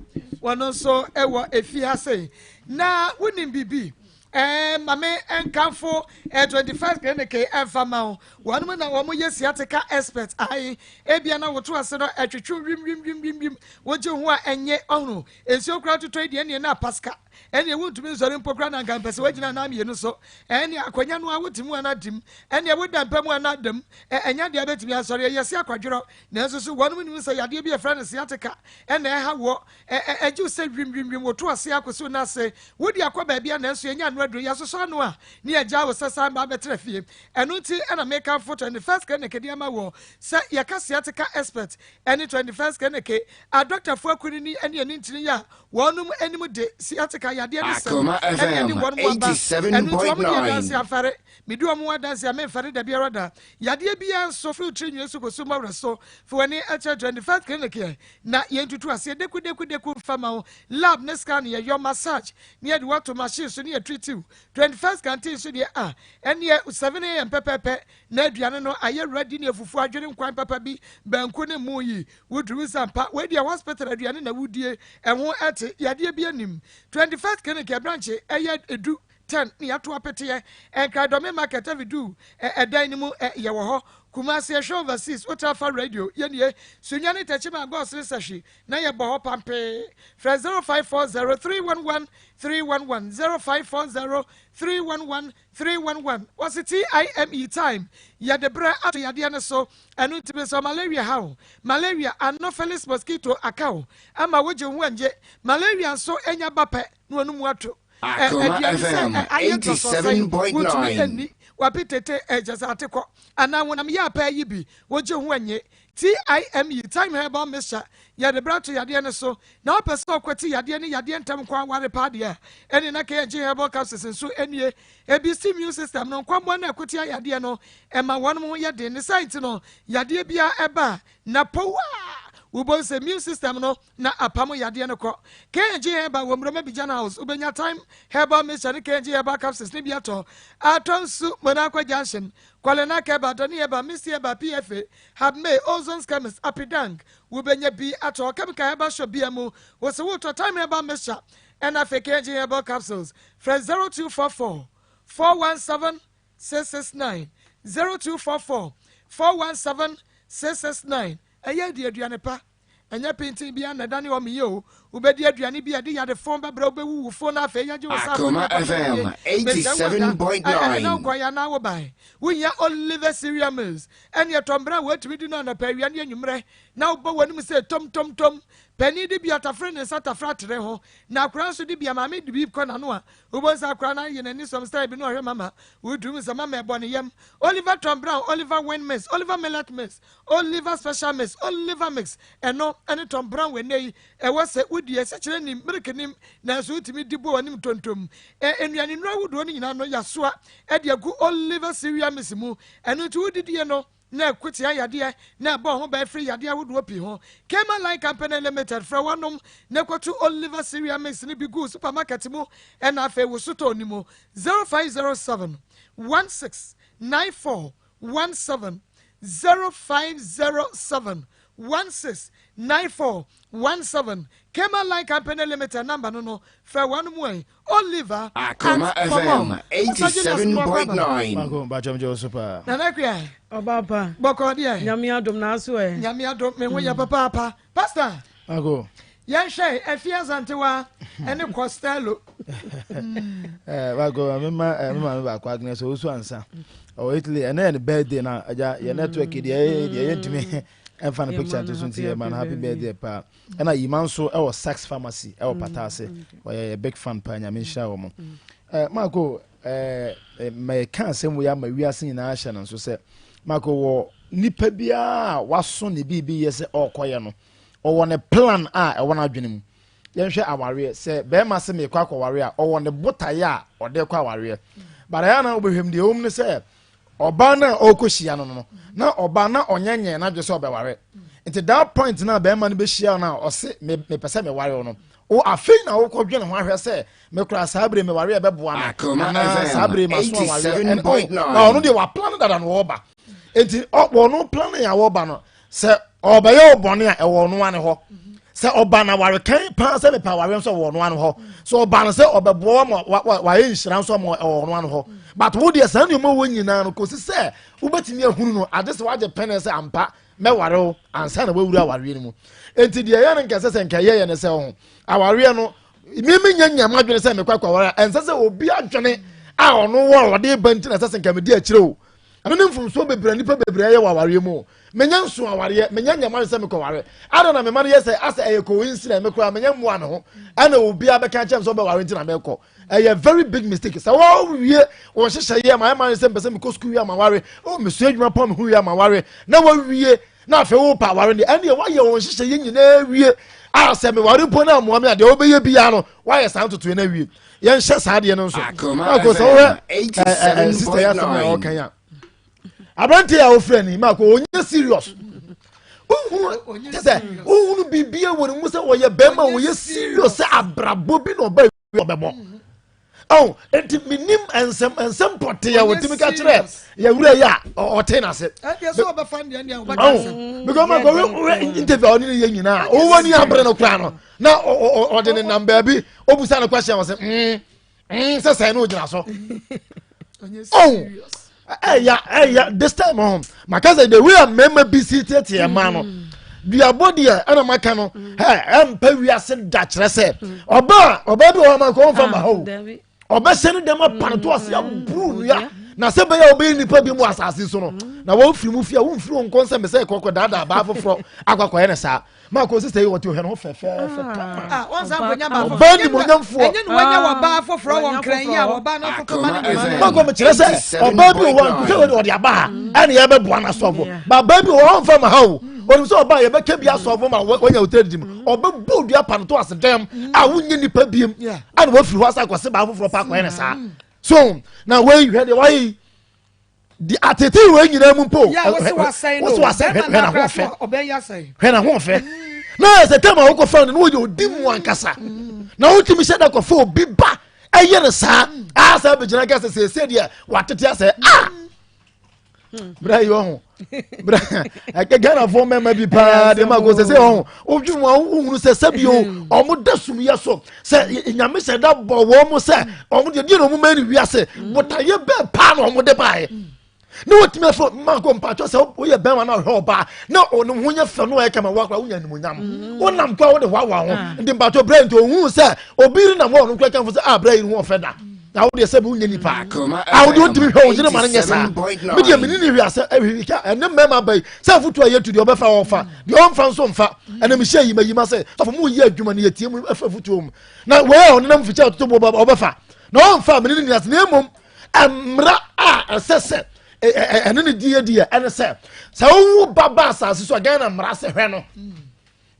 wɔno nso ɛwɔ efi ha sei. Na wonim biribi? Ɛɛ ma me nkamfo eh, 21st Clinic ɛmfa ma wo. Wɔnom na wɔn yɛ sciatica expert. Ae, ebia na woto ase no ɛtwetwe wim wim wim wim wim. Wogye ho a ɛnye, ɔhono. Nsuo koraa totɔ yi deɛ ɛneɛ na apaska. Ɛneɛ wontumi nsɔre mpo koraa na anka mpɛ sɛ woagyina anan mmienu so. Ɛneɛ akonnwa no a wote mu a na dim. Ɛneɛ woda mpa mu a na adam. Ɛ, ɛnyɛ adeɛ a bɛtumi asɔre. Ɛyɛ se akwadworɔ. Nanso so wɔnom nim sɛ yadeɛ bi a yɛfrɛ no sciatica ɛna ɛha woɔ. Ɛ, ɛ, ɛgye wo sɛ wim wim wim woto ase akɔsi wo nan ase. Wode akɔ baabi a nanso yɛnya ano aduro. Yɛasosɔ ano a ne yɛagyaa wo sɛ san ba bɛtra fie. Ɛno nti na mekamfo 21st Clinic de ama woɔ sɛ yɛka sciatica expert ɛne 21st Clinic adɔktafo akunini ne anintini yi a wɔnom anim de sciatica yadeɛ ne sɛm Akoma ɛne ɛde FM wɔnom aba. Ɛno nti wɔn di adanse 87.9. afɛre. Medi wɔn ho adanse a memfɛre da biara da. Yadeɛ biara nso firi wo tiri nwi so kɔsi wo mmɔwerɛ so. Fa w'ani kyerɛ 21st Clinic yɛ na yɛntutu aseɛ dekudeku mfa ma wo. Lab ne scan yɛyɔ, massage ne yɛde wo ato machine so ne yɛtreat wo. 21st Canteen nso deɛ ah ɛneɛ 7am pɛpɛɛpɛ na aduane no ayɛ ready ne afufuo adwene nkwan papa bi, banku ne mmoo yi. Woduru sɛ ampa wei deɛ hospital aduane na wodie, ɛho ɛte, yadeɛ bi anim. 21st Clinic yɛ branch ɛyɛ du, 10 ne yɛato apeteɛ, Nkran Dɔme Market Avidu ɛdan no mu yɛwɔ hɔ. Kumasi ɛhwɛ overseas wotra fa radio yɛnie, Sunyani Techiman Gɔs ne Sahwi na yɛbɔ hɔ pampee. Frɛ 0540 311 311 0540 311 311. Wɔse TIME time yɛde berɛ ato yadeɛ no so ɛno nti mesɛ malaria ha wo, malaria anopheles mosquito aka wo ama wogye wo ho angye, malaria nso nya ba pɛ na wɔn mu ato. Akoma Aduane sɛ FM ayɛ dɔsɔsɛn wotumi 87.9. nni wapi tete ɛkyɛ sɛ ate kɔ anaa honam yɛ apɛ yi bi wogye ho anye. TIME Thyme Herbal Mixture yɛde bra to yadeɛ no so na wopɛ sɛ ɔkwati yadeɛ ne yadeɛ ntɛm nko aware paa deɛ a ɛne na KNG Herbal Capsules nso nie. Ebi si immune system no nkwammoa no a ɛko tia yadeɛ no ɛma wɔn ho yɛ den ne saa nti no yadeɛ biara ɛba a na pow a wobɛhu sɛ immune system no na apam yadeɛ no kɔ. KNG Herbal wɔ Muroma Bijan House. Wobɛnya Thyme Herbal Mixture ne KNG Herbal Capsules no bi atɔ. Atɔ nsu, Monakwa Junction, Kwalenak Herbal, Dani Herbal, Misty Herbal, PFA, Habmay, Ozone's Chemist, Apidang. Wobɛnya bi atɔ Chemical Herbal Shop biara mu. Wo se wotɔ Thyme Herbal Mixture ɛna afei KNG Herbal Capsules. Frɛ 0244 417 669, 0244 417 669. Ɛyɛ di aduane pa. Ɛnyɛ pintinn biara na ɛdane ɔmeyɛ o. Wobɛdi aduane bi a ɛde yadefo bɛbrɛ wo, bɛwu wo fo na afei yɛagye wo sɛ Akoma afɔdeɛ papa FM die. Mesrɛ wo ada, ɛ, ɛna 87.9. wokɔeɛ anaa wobae. Wohia Olive Cereal Mills ɛne ɛtɔ mmerɛ a wɔatumi di no anɔpa, awia ne anwummerɛ na wobɔ w'anom sɛ tom tom tom. Panin de bi atafere ne nsa tafere atere ho, na akwadaa nso de bi a maame de bi kɔ n'ano a, wobɛhu sɛ akwadaa no ayɛ n'ani sɔm style bi na ɔhwɛ mama. Wotumi hu sɛ mama ɛbɔ ne yam. Oliver Tom Brown, Oliver Win Mix, Oliver Millet Mix, Oliver Special Mix, Oliver Mix, ɛno ne Tom Brown wɔ nnɛ yi. Ɛwɔ sɛ wodi, asikyire nnim, milk nnim, nanso wotumi di bɔ w'anim tontom. Ɛ, nnuane nnuro ahodoɔ no nyinaa no, yɛasoa de agu Oliver Cereal Mix mu. Ɛno nti wodidie no, na ɛko tia yadeɛ, na ɛbɔ ho ban firi yadeɛ ahodoɔ pii ho. Cayman Line Company Limited, frɛ wɔnom na kɔto Oliver Cereal Mix no bi gu supermarket mu ɛna afei wo sotɔɔ no mu. 0507 16 94 17 0507 16 94 17 Cayman Line Company Limited number no no frɛ wɔn mu ɛ Oliver Akoma at for FM more. Pastor Julius Mmoakwa Aba. 87.9. Mako, mpakyɛ mgye wo so paa. Nana Akua. Ɔba pa. Bɔkɔɔ deɛ. Nyame adom na aso ɛ. Nyame adom me ho yɛ papaapa. Pastor. Mako. Yɛnhwɛ Afie Asantewaa ɛne Costello. Eh, Mako, me ma eh, me maame baako Agnes Owusu Ansa. Ɔwɔ Italy, ɛnɛ yɛ ne birthday na agya yɛ network deɛ ɛyɛ deɛ yɛntumi ɛmfa no picture nto so nti yɛ ma no happy birthday paa. Ɛna Yima nso ɛwɔ Saks Pharmacy ɛwɔ Pataase. Ɔyɛ yɛ big fan paa, Nyame nhyira wɔn. Eh, Mako, eh, mɛka asɛm wei ama wiase nyinaa ahyɛ no nso sɛ Mako wɔ nipa biara a waso ne biribi yɛ sɛ ɔrekɔyɛ no, ɔwɔ ne plan a ɛwɔ n'adwene mu. Yɛnhwɛ awareɛ, sɛ bɛrima sɛ mekɔ akɔware a, ɔwɔ ne botaeɛ a ɔde kɔ awareɛ. But ɛyɛ na wobɛhwɛ mu deɛ ɛwɔ mu ne sɛ ɔbaa no a ɔrekɔhyia no no, na ɔbaa na ɔnyɛ nyɛ n'adwene sɛ ɔbɛware. Nti that point na bɛrima no bɛhyia no a ɔse mepɛ sɛ meware wo no, wo afei na wokɔdwene ho ahwɛ sɛ mekora saa bere meware a ɛbɛboa me Akoma anaa saa FM bere maso awareɛ ɛne oh, na ɔno 87.9. deɛ waplan no dada no wɔba. Nti ɔno plan a wɔba no sɛ ɔbɛyɛ wo bɔne a ɛwɔ ɔno ane hɔ. Sɛ ɔba no aware kan paa sɛ mepɛ awareɛ nso wɔ ɔno ano hɔ. Sɛ ɔba no sɛ ɔbɛboa ma wayɛ nhyira nso ma ɛwɔ ɔno ano hɔ. But wo deɛ saa nneɛma wɔ nyinaa no kɔsi sɛ wobɛtumi ahunu no agye sɛ wagye pɛne sɛ ampa mɛware wo ansa na wawura awareɛ no mu. Enti deɛ ɛyɛ no nka sɛ sɛ nka ɛyɛyɛ ne sɛ ɔho awareɛ no mimi nya nya m'adwene sɛ mekɔ akɔware a ɛnsɛ sɛ obi adwene a ɔno wɔ ɔde ba nti na ɛsɛ sɛ nka medi akyire o. Ɛno ne mfomsoɔ bebree a nnipa bebree ayɛ wɔ awareɛ mu. Menya nso awareɛ, menya nyɛ m'adwene sɛ mekɔware. Adɛn na mema no yɛ sɛ asɛ ɛyɛ coincidence, me koraa menya mmoa me ho. Ɛna obiara bɛka kyerɛ me sɛ ɔbɛware nti na mekɔ. Ɛyɛ very big mistake. Sɛ wɔwie wɔn nhyehyɛeɛ ma ɛma sɛ mpɛ sɛ mekɔ sukuu wie a maware, oh mesua adwuma pɔn me ho wie a maware, na wɔwie na afei wopa aware deɛ ɛneɛ woayɛ wɔn nhyehyɛeɛ nyinaa wie a sɛ meware mpo no ammoa me a deɛ wobɛyɛ biara no woayɛ saa ntotoeɛ no awie. Yɛnhyɛ saa adeɛ no nso. Maako sɛ wohwɛ sister yɛ asɛm a ɔka yi a aberante a wofrɛ ni maako ɔnyɛ serious wohunu kyɛ sɛ wohunu biribia wɔ ne mu sɛ ɔyɛ bɛrima ɔyɛ serious sɛ abrabɔ bi na ɔba ɔbɛbɔ ɔn nti menim nsɛm nsɛm pɔtee a wɔtumi ka kyerɛ yɛwura yi a ɔte n'ase ɔn because ma kɔ wɛ interview a ɔne ne yɛ nyinaa ɔwɔ ni abere no koraa no na ɔde ne nam baabi ɔbusa no question wɔ sɛ mm mm sɛ sɛn na ɔgyina so ɔn ɛya ɛya this time ɔn maka sɛ the way a mmarima bi si tietie mmaa no duabɔ deɛ ɛna maka no ɛ ɛmpɛ wiase da kyerɛ sɛ ɔbaa ɔbaa bi wɔ hɔ a maka ɔnfa ma ha o ɔbɛhyɛ ne dɛm apa no to ase aburu nnua na sɛ bɛyɛ a ɔbɛyɛ nipa bi mu asase so no na wɔmfiri mu fie a womfiri wo nkɔ nsɛ mesɛ kɔkɔ daadaa baa foforɔ akɔ akɔyɛ no saa maa kɔ sista yi wɔte ɔhwɛ no ho fɛfɛɛfɛ ah, kama ɔbaa nimonyamfoɔ makɔ mekyerɛ sɛ ɔbaa bi wɔ hɔ a sɛ wɔde aba ha ɛne yɛbɛboa no asɔfo babaa bi wɔ hɔ ɔmfa ma ha o onim sɛ ɔbaa yɛbɛka bi asɔfo ma wanya wo tiri mu ɔbɛbɔ dua pa no to ase dɛm a wonyɛ nipa biem ana wafiri hɔ asa akɔse baa foforɔ pa akɔyɛ no saa so na wei hwɛ deɛ wayɛ yi di atete wei nyinaa mu mpo wosi wasɛn hwɛ na ho fɛ hwɛ na ho fɛ na yɛ sɛ tɛm a wokɔ fa no na wɔyɛ odi mu ankasa na wotumi hyɛ da kɔfa obi ba ɛyɛ no saa a saa bɛgyina ka sɛ sɛsɛ deɛ watete asɛ a bra yi ɔho bra ɛkɛ ghanafoɔ mmarima bi paa deɛ ma ko sɛ sɛ ɔho wodwe mu a wohunu sɛ sɛbi o hmm. ɔmo da sumyɛ so sɛ nyame sɛ da bɔ wɔn mo sɛ ɔmo deɛ deɛ na ɔmo mɛni wiase hmm. botaeɛ bɛɛ paa na ɔmo de baeɛ hmm. ne wotumi afɔ mma ko mpatsɔ sɛ woyɛ bɛrima na ɔhwɛ ɔbaa na ɔno ho nyɛ fɛ no ɔyɛ kama wakora wonya animonyam wonam kɔ a wode hoahoa ho ah. nti mpatsɔ brɛ nti ohun sɛ obi renam hɔ ɔno kura kanfo sɛ ah brɛ yi ho ɔfɛ da na wo deɛ sɛ bi wonyɛ nipa a wode wontumi hwɛ wo yere ma no nyɛ saa me deɛ mene ne hwɛ asɛ ɛhwehwɛ ɛne mmarima ba yi sɛ afotu a yɛtu deɛ ɔbɛfa ɔfa deɛ ɔmfa nso mfa ɛna mehyɛ yi mayi ma sɛ sɔfo mu yɛ adwuma no yɛtie mu ɛfa afotuo mu na wei a ɔnenam fikyɛ ɔtoto bo ɔbɛfa na ɔmfa mene ne ni ase na mmom mmara a ɛsɛ sɛ ɛne ne die deɛ ɛne sɛ sɛ wowu ba ba asase so a Ghana mmara sɛ hwɛ no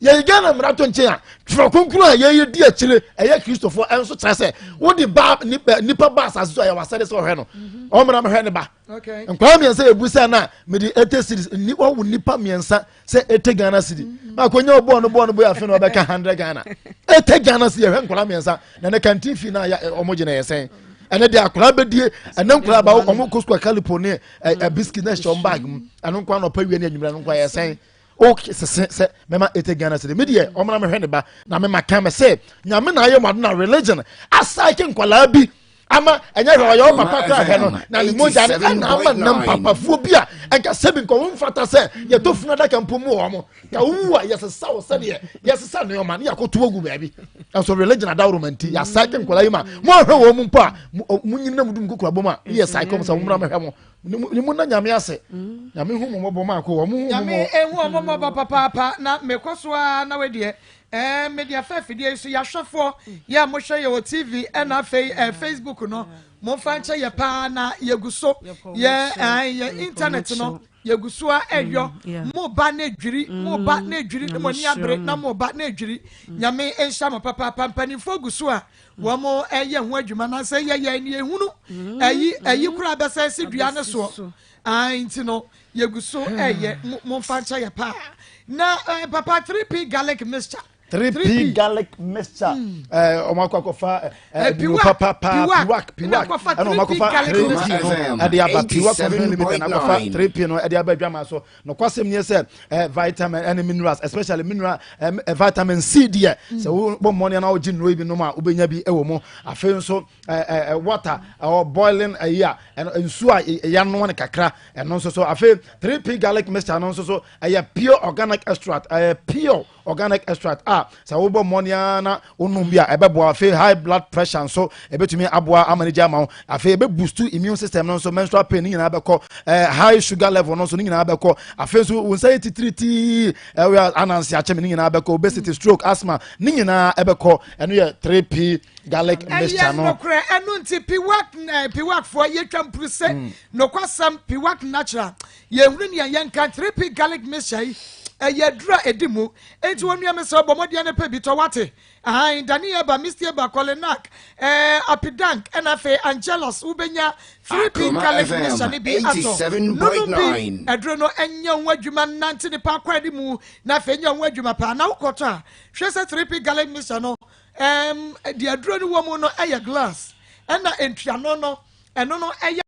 Yɛyi Ghana mmara to nkyɛn a, twerɛ kronkron a yɛyɛ di akyire ɛyɛ Kristofoɔ ɛnso kyerɛ sɛ wode ba nipa nipa ba asase so a yɛwɔ asɛde sɛ ɔhwɛ no. Mhm. Ɔmmra mehwɛ ne ba. Nkwadaa mmiɛnsa yɛ bu sɛ na mede ete series ni wɔwo nipa mmiɛnsa sɛ ete Ghana cedi. Mhm. Na akɔnya ɔbɔɔ no bɔɔ no bɔɔ afei na ɔbɛka hundred Ghana. Ete Ghana cedi yɛhwɛ nkwadaa mmiɛnsa na ne kantin fii na ɔmo gyina yɛ sɛn. Ɛnɛ deɛ akwadaa bɛdie ɛnɛ nkwadaa ba ɔmo kɔ sukuu akalipo ne ɛ biscuit na ɛhyɛ ɔmo bag mu ɛno nkwa na ɔpɛ wie ne anwummerɛ no nkwa yɛ sɛn. o sese sɛ mɛma ete ghana cedi me deɛ ɔmena mehwɛ ne ba na mema ka me sɛ nyame na ayɛ mu ado na religion asaeke nkwalaa bi ama ɛnyɛ hwɛ ɔyɛ ɔpapa kora hwɛ no na ne mogya no ɛna ama nam papafoɔ bi a ɛnka sɛbi nka wɔn mfata sɛ yɛtɔ funu adaka mpo mu wɔn ka wowu a yɛsesa wo sɛdeɛ yɛsesa nneɛma ne yɛakɔto agu baabi ɛnso religion adaworo ma nti yɛasaeke nkwalaa yi ma mo ahwɛ wɔn mu mpo a mo nyina mu dum kokora bom a yɛ saeke wɔn sɛ wɔn mmra mehwɛ mo ne mu na nyame ase mm. nyame hu mo mmɔbɔ maako wɔn hu nyame ehu wɔn mmɔbɔ papaapa na mekɔ so ara na wedeɛ ɛɛ mede afa afidie yi so yɛahwɛfoɔ yɛ a mohwɛ yɛ wɔ tv ɛna afei ɛɛ facebook no momfa nkyɛ yɛ paa na yɛgu so yɛ ɛɛ yɛ internet no yɛgu so a ɛyɔ mm, mo ba na edwiri mo ba na edwiri na mo ani abere na mo ba na edwiri mm. nyame nhyɛ mo papaapa mpanimfoɔ gu so a wɔn ɛyɛ ho adwuma na sɛ yɛ yɛn ni ehunu mm. ɛyi ɛyi koraa bɛsɛ si dua ne soɔ ayi nti no yɛgu so ɛyɛ mo nfa nkyɛn yɛ paa na ɛɛ papa 3P garlic mixture. 3P garlic mixture ɔmo akɔ akɔfa ɛduro papapa piwak piwak ɛna ɔmo akɔfa 3P no ɛde aba piwak company limited na akɔfa 3P no ɛde aba adwama so nokwasɛm nie sɛ vitamin ɛne minerals especially mineral vitamin C deɛ sɛ wobɔ mmɔne na wogye nnuro yi bi nom a wobɛnya bi ɛwɔ mu. Afei nso water ɛwɔ boiling ɛyi a nsuo a yɛanoa no kakra ɛno nso so. Afei 3P garlic mixture no nso so ɛyɛ pure organic extract, ɛyɛ pure organic extract a sɛ wobɔ mmɔne ara na wonom bi a ɛbɛboa. Afei high blood pressure nso ɛbɛtumi aboa ama no gya ama wo. Afei ɛbɛboost immune system no nso, menstrual pain ne nyinaa bɛkɔ, high sugar level no nso ne nyinaa bɛkɔ. Afei nso wo nsa yɛ titiritii ɛwɔ ananse akyɛm ne nyinaa bɛkɔ, obesity, stroke, asthma ne nyinaa ɛbɛkɔ. Ɛno yɛ 3P garlic mixture no. Ɛyɛ nokorɛ, ɛno nti piwak piwakfoɔ yɛtwa mpuru sɛ nokwasɛm piwak natural yɛhunu nea yɛnka 3P garlic mixture yi ɛyɛ aduru a ɛdi mu. Enti wɔn nua mesrɛ bɔ mmɔden ne pɛ bi tɔ wate. Ahan Daniel Misty Eba Kolinak Apidank ɛna afei Angelus wobɛnya 3P garlic mixture no bi atɔ. Nonom bi aduro no ɛnyɛ ho adwuma nante nipa akɔ anim mu na afei nyɛ ho adwuma paa na wokɔtɔ a hwɛ sɛ 3P garlic mixture no deɛ aduro no wɔ mu no ɛyɛ glass ɛna ntuano no ɛno no ɛyɛ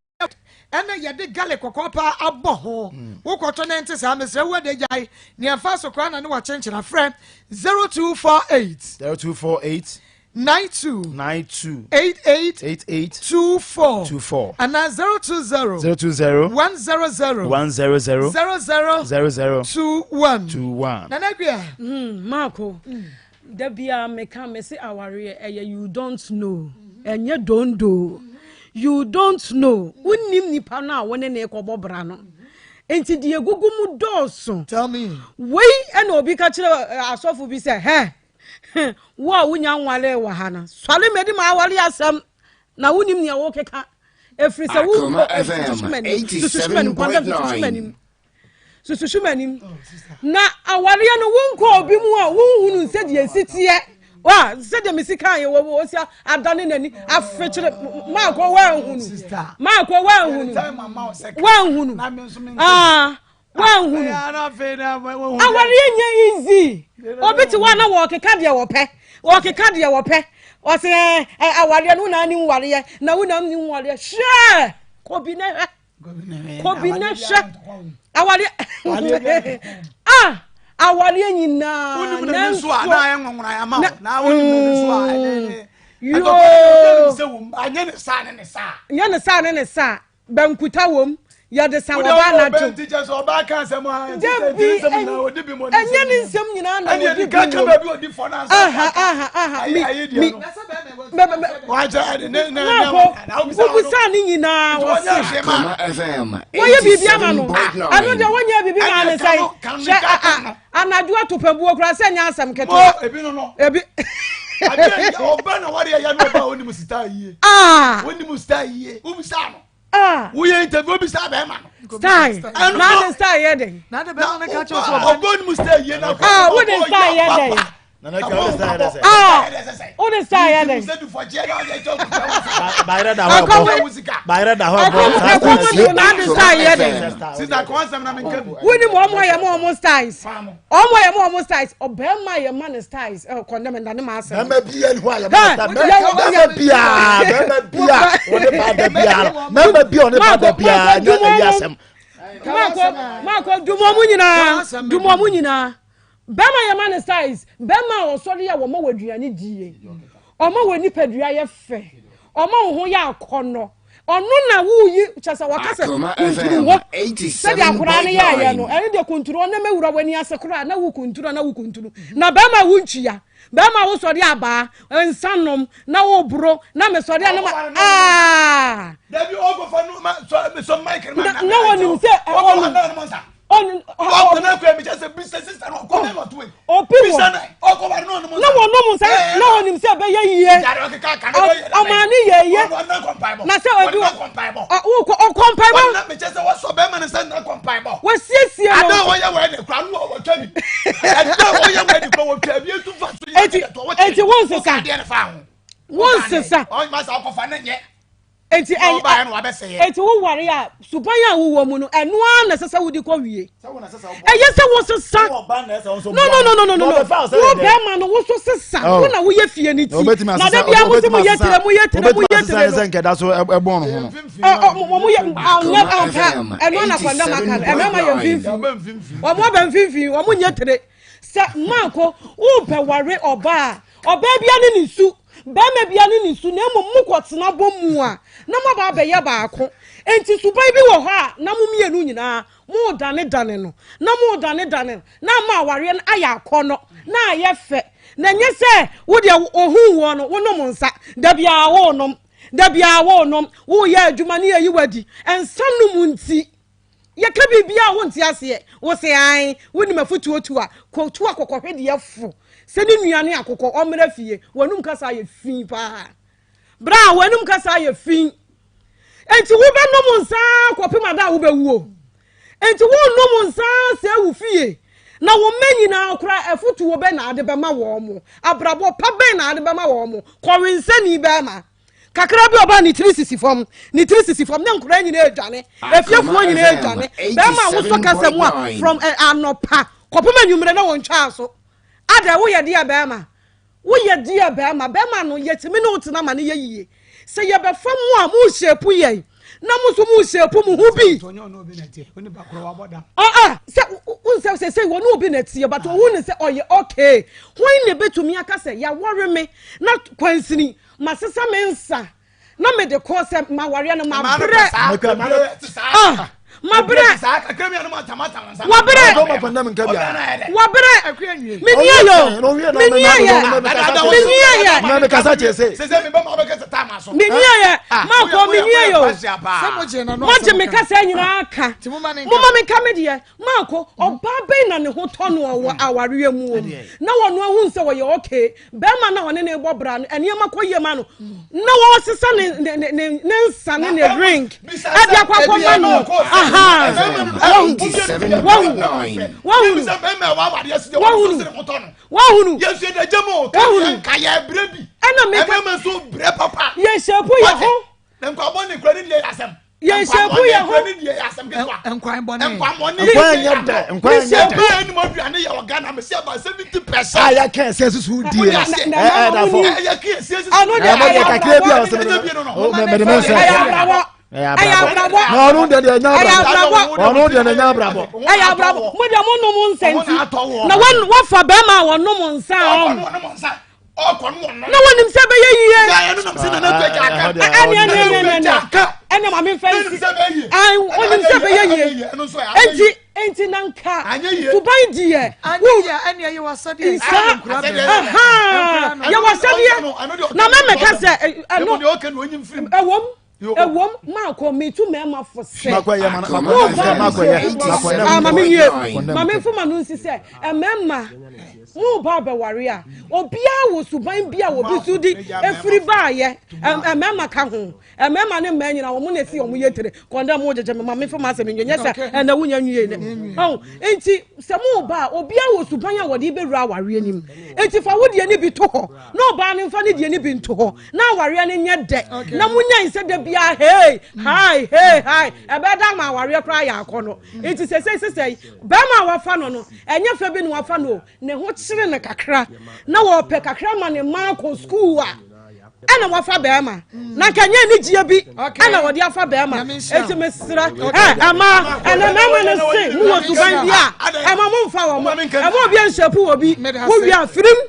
ɛna yɛde garlic kɔkɔɔ paa abɔ ho. Wokɔtɔ ne nte saa mesrɛ wo ade gyae nea ɛfa so koraa na ne wakyenkyena frɛ 0248 0248 92 92 88 88 24 24 anaa 020 020 100 100 00 00 21 21. Nana Akua. Marco, da bia meka me se awareɛ ɛyɛ you don't know, ɛnyɛ dondo. You don't know, wonim nipa no a wo ne ne kɔbɔ bra no nti deɛ egugu mu dɔɔso. Tell me. Wei ɛna obi ka kyerɛ asɔfo bi sɛ hɛ wo a wonya nwale wɔ ha no sɔre mɛdi ma awale asɛm na wonim nea wokeka ɛfiri sɛ wo Akoma FM sususu m'anim kɔndɛm sususu 87.9. m'anim sususu m'anim na awareɛ no wonkɔ obi mu a wonhunu sɛdeɛ esi teɛ wa sɛdeɛ mesi kan yɛ wɔ wɔ osi adane n'ani afekyere maakɔ wanhunu maakɔ wanhunu wanhunu aa wanhunu awareɛ nyɛ easy. Obi te hɔ a na wɔkeka deɛ wɔpɛ, wɔkeka deɛ wɔpɛ, ɔsɛ ɛ awareɛ no wonaa ne nwareɛ na wonam ne nwareɛ hwɛ kɔbi ne hwɛ kɔbi ne hwɛ awareɛ ah awareɛ nyinaa nanso yoo anyɛ ne saa ne ne saa nyɛ ne saa ne ne saa bankuta wom yɛde sa wɔ ba anadwo dabi ɛnyɛ ne nsɛm nyinaa na wɔdi bi wom aha aha aha mi mi maako wobusa ne nyinaa wɔse Akoma FM wɔyɛ biribi ama no 87.9. ɛno deɛ wɔnyɛ biribi ma ne sɛn hwɛ anadwo atopambuo koraa sɛ nyɛ asɛm ketewa ebi no no ebi ɔba na wɔde ɛyɛ no ɔba onim star yie ah onim star yie wobisa no ah woyɛ interview wobisa bɛrima no style na ne style yɛ den na de bɛrima no ka kyerɛ sɛ ɔba onim star yie na ah wo de style yɛ den Nana Akua, wo de style yɛ dɛ sɛ? ah wo de style yɛ den Bayerɛ da hɔ ɛbɔ. Bayerɛ da hɔ ɛbɔ. ɛkɔm de na de style yɛ den sisa kɔn asɛm na mi nka bi wonim ɔmo a yɛ ma ɔmo styles ɔmo a yɛ ma ɔmo styles ɔbɛrima yɛ ma ne styles ɛ kɔndɛm nda ne ma asɛm Bɛrima bi yɛ ni hɔ a yɛ ma ne style. Bɛrima bia bɛrima bia ɔne ba da bia bɛrima bia ɔne ba da bia nyɛ ɛyi asɛm. maako maako dumu ɔmo nyinaa dumu ɔmo nyinaa bɛrima yɛ ma ne styles bɛrima a ɔsɔre a wɔma wɔ aduane die ɔma wɔ nipadua yɛ fɛ ɔma wo ho yɛ akɔnɔ ɔno na wuyi kyɛ sɛ wɔka sɛ Akoma kunturu FM hɔ sɛdeɛ akwaraa no yɛɛyɛ no 87.9. ɛno deɛ kunturu hɔ na mɛwura w'ani ase koraa na wo kunturu na wo kunturu na bɛrima wo nkyia bɛrima wo sɔre abaa nsa nom na wo boro na mesɔre a na ma aa dabi ɔkɔfa no ma sɔ sɔ mic ma na wɔnim sɛ ɔkɔfa na ɔnom nsa ɔno ɔkɔ na kɔ ebi sɛ bisa sisa no ɔkɔ na ɔto yi opi wɔ bisa na ɔkɔfa na ɔnom nsa na wɔnom nsa na wɔnim sɛ ɛbɛyɛ yie yàrá ɔkeka kan na ɔyɛ ɔmaa ne yɛ yie ɔno ɔna kɔmpaebɔ na sɛ obi ɔna kɔmpaebɔ wokɔ ɔkɔmpaebɔ ɔna mekyɛ sɛ wɔsɔ bɛrima ne nsa na kɔmpaebɔ wɔsiesie ada no wɔyɛ wɔ ɛna kura no wɔtwa bi ɛda wɔyɛ wɔ ɛna kura wɔtwa bi etu fa so yɛ Eti- eti wo nsesa. adeɛ ne fa ho wo nsesa ɔnyɛ masa ɔkɔfa ne nyɛ. Enti enti wo ware a suban a wowɔ mu no ɛno ara na ɛsɛ sɛ wode kɔ wie. Ɛyɛ sɛ wosesa. No no no no no no. Wo bɛrima no wo so sesa. Wo na woyɛ fie ne ti. Na da bia mo se mo yɛ tire mo yɛ tire mo yɛ tire no. Sɛ nkɛda so ɛbɔn no ho no. Ɔ mo yɛ anyɛ ampa ɛno na kɔndam aka no ɛmɛma yɛ mfimfini. Wɔn aba mfimfini wɔn nyɛ tire. Sɛ mmaako wopɛ ware ɔbaa ɔbaa bia ne ne su. Barima biara ne ne su, na mmom mokɔtena bɔ mu a, na moaba abɛyɛ baako. Enti suban bi wɔ hɔ a na mo mmienu nyinaa moredanedane no, na moredanedane no, na ama awareɛ no ayɛ akɔnnɔ, na ayɛ fɛ. Na ɛnyɛ sɛ wo deɛ ɔhuu woɔ no, wonom nsa, da biara worenom, da biara worenom, woreyɛ adwuma ne yɛyi wo adi. Nsa nom nti, Yɛka biribiara a wonte aseɛ. Wo se ae, wonim afutuo tu a, kɔtu akokɔhwedeɛ fo sɛ ne nua ne akokɔ ɔmmra fie. W'anum kasa ayɛ fi paa. Bra, w'anum kasa ayɛ fi. Enti wobɛnom nsa ara kɔpem ada a wobɛwuo. Enti wonnom nsa ara sɛe wo fie. Na wo mma nyinaa koraa afutuo bɛn na ade bɛma wɔn mo? Abrabɔ pa bɛn na ade bɛma wɔn mo? Kɔwensani bɛrima. Kakra bi ɔbaa ne tiri sisi fam, ne tiri sisi fam, ne nkwadaa nyinaa adwane, efiefoɔ nyinaa adwane. Bɛrima a wosɔ kasa mu a from eh, anɔpa kɔpem anwummerɛ na wɔntwaa so. Ada woyɛ deɛ bɛrima, woyɛ deɛ bɛrima, bɛrima no yɛtumi ne wo tena ma no yɛ yie. Sɛ yɛbɛfa mu a mo hyɛpu yɛn na mo nso mo hyɛpu mo ho bi. Ɔɔ sɛ wonsɛ sɛ sɛ wɔne obi na ɛteɛ but ɔhu ne sɛ ɔyɛ okay. Hwan na ebetumi aka sɛ yɛawɔre me na kwansini Masesa me nsa na mede kɔ sɛ mawareɛ no mabrɛ. Ah, mabrɛ. Wabrɛ. Wabrɛ. Menwie yɛ o. Menwie yɛ. Menwie yɛ. Menwie yɛ. Makɔ menwie yɛ o. Mogye me kasa nyinaa ka. Moma me nka me deɛ. Maako, ɔbaa bɛn na ne ho tɔ no wɔ awareɛ mu o, na wɔn ahu sɛ wɔyɛ okay, bɛrima na ɔne ne bɔ bra no, nneɛma kɔ yie ma no, na wɔsesa ne ne ne ne ne nsa ne ne ring ɛde akɔ akɔma no, aha, wahu, wahu, wahunu, wahunu, wahunu, wahunu, ɛna meka, yɛhyɛ po yɛ ho. Yɛn hyɛpu yɛ ho. Nkwan bɔne. Nkwan nyɛ dɛ. Nkwan nyɛ dɛ. A yɛ kɛ ɛsɛ susu die no. Ɛ ɛ dafɔ. Ɛno deɛ ɛyɛ kakra bi a ɔsɛ mɛ mɛ de mɛ nsɛ. Ɛyɛ abrabɔ. Ɛyɛ abrabɔ. Na ɔno deɛ deɛ ɛnyɛ abrabɔ. Ɔno deɛ deɛ ɛnyɛ abrabɔ. Ɛyɛ abrabɔ. Mo deɛ mo nom nsa nti. Na wɔn wɔfa bɛrima a wɔnom nsa ɔm. na wɔnim sɛ ɛbɛyɛ yie ɛne ma memfa nsi wɔnim sɛ ɛbɛyɛ yie enti enti na nka suban deɛ nsa yɛwɔ asɛdeɛ na mɛmɛka sɛ ɛno ɛwom ɛwom maakɔ metu mmarima fo sɛ ma menwie ma memfo ma no nsi sɛ mmarima moba abɛware a obiara wɔ suban bi a wɔbi so di ɛfiri baayɛ mmarima ka ho mmarima ne mmaa nyina wɔn na ɛsi wɔn yɛ tire kɔndɛ mo gyegye me ma memfo ma asɛm nwie nyɛ sɛ ɛnɛ wonya nwie nɛ ɔn nti sɛ moba a obiara wɔ suban a wɔde bɛwura awareɛ nim nti fa wo deɛ ne bi to hɔ na ɔbaa no mfa ne deɛ ne bi nto hɔ na awareɛ no nyɛ dɛ na monyae sɛ da biara hei hai hei hai ɛbɛda ma awareɛ koraa yɛ akɔ no nti sɛsɛi sesɛi bɛrima a wafa no no ɛnyɛ fɛ bi na wafa no o ne ho kyere no kakra na wɔpɛ kakra ma ne mma akɔ sukuu a ɛna wafa bɛrima na nka nyɛ anigyeɛ bi ɛna wɔde afa bɛrima eti mesrɛ ɛ ɛma ɛna mɛma no se mo wɔ suban bi a ɛma mo nfa wɔn ɛma obi nhyɛpu wɔ bi wo wia firim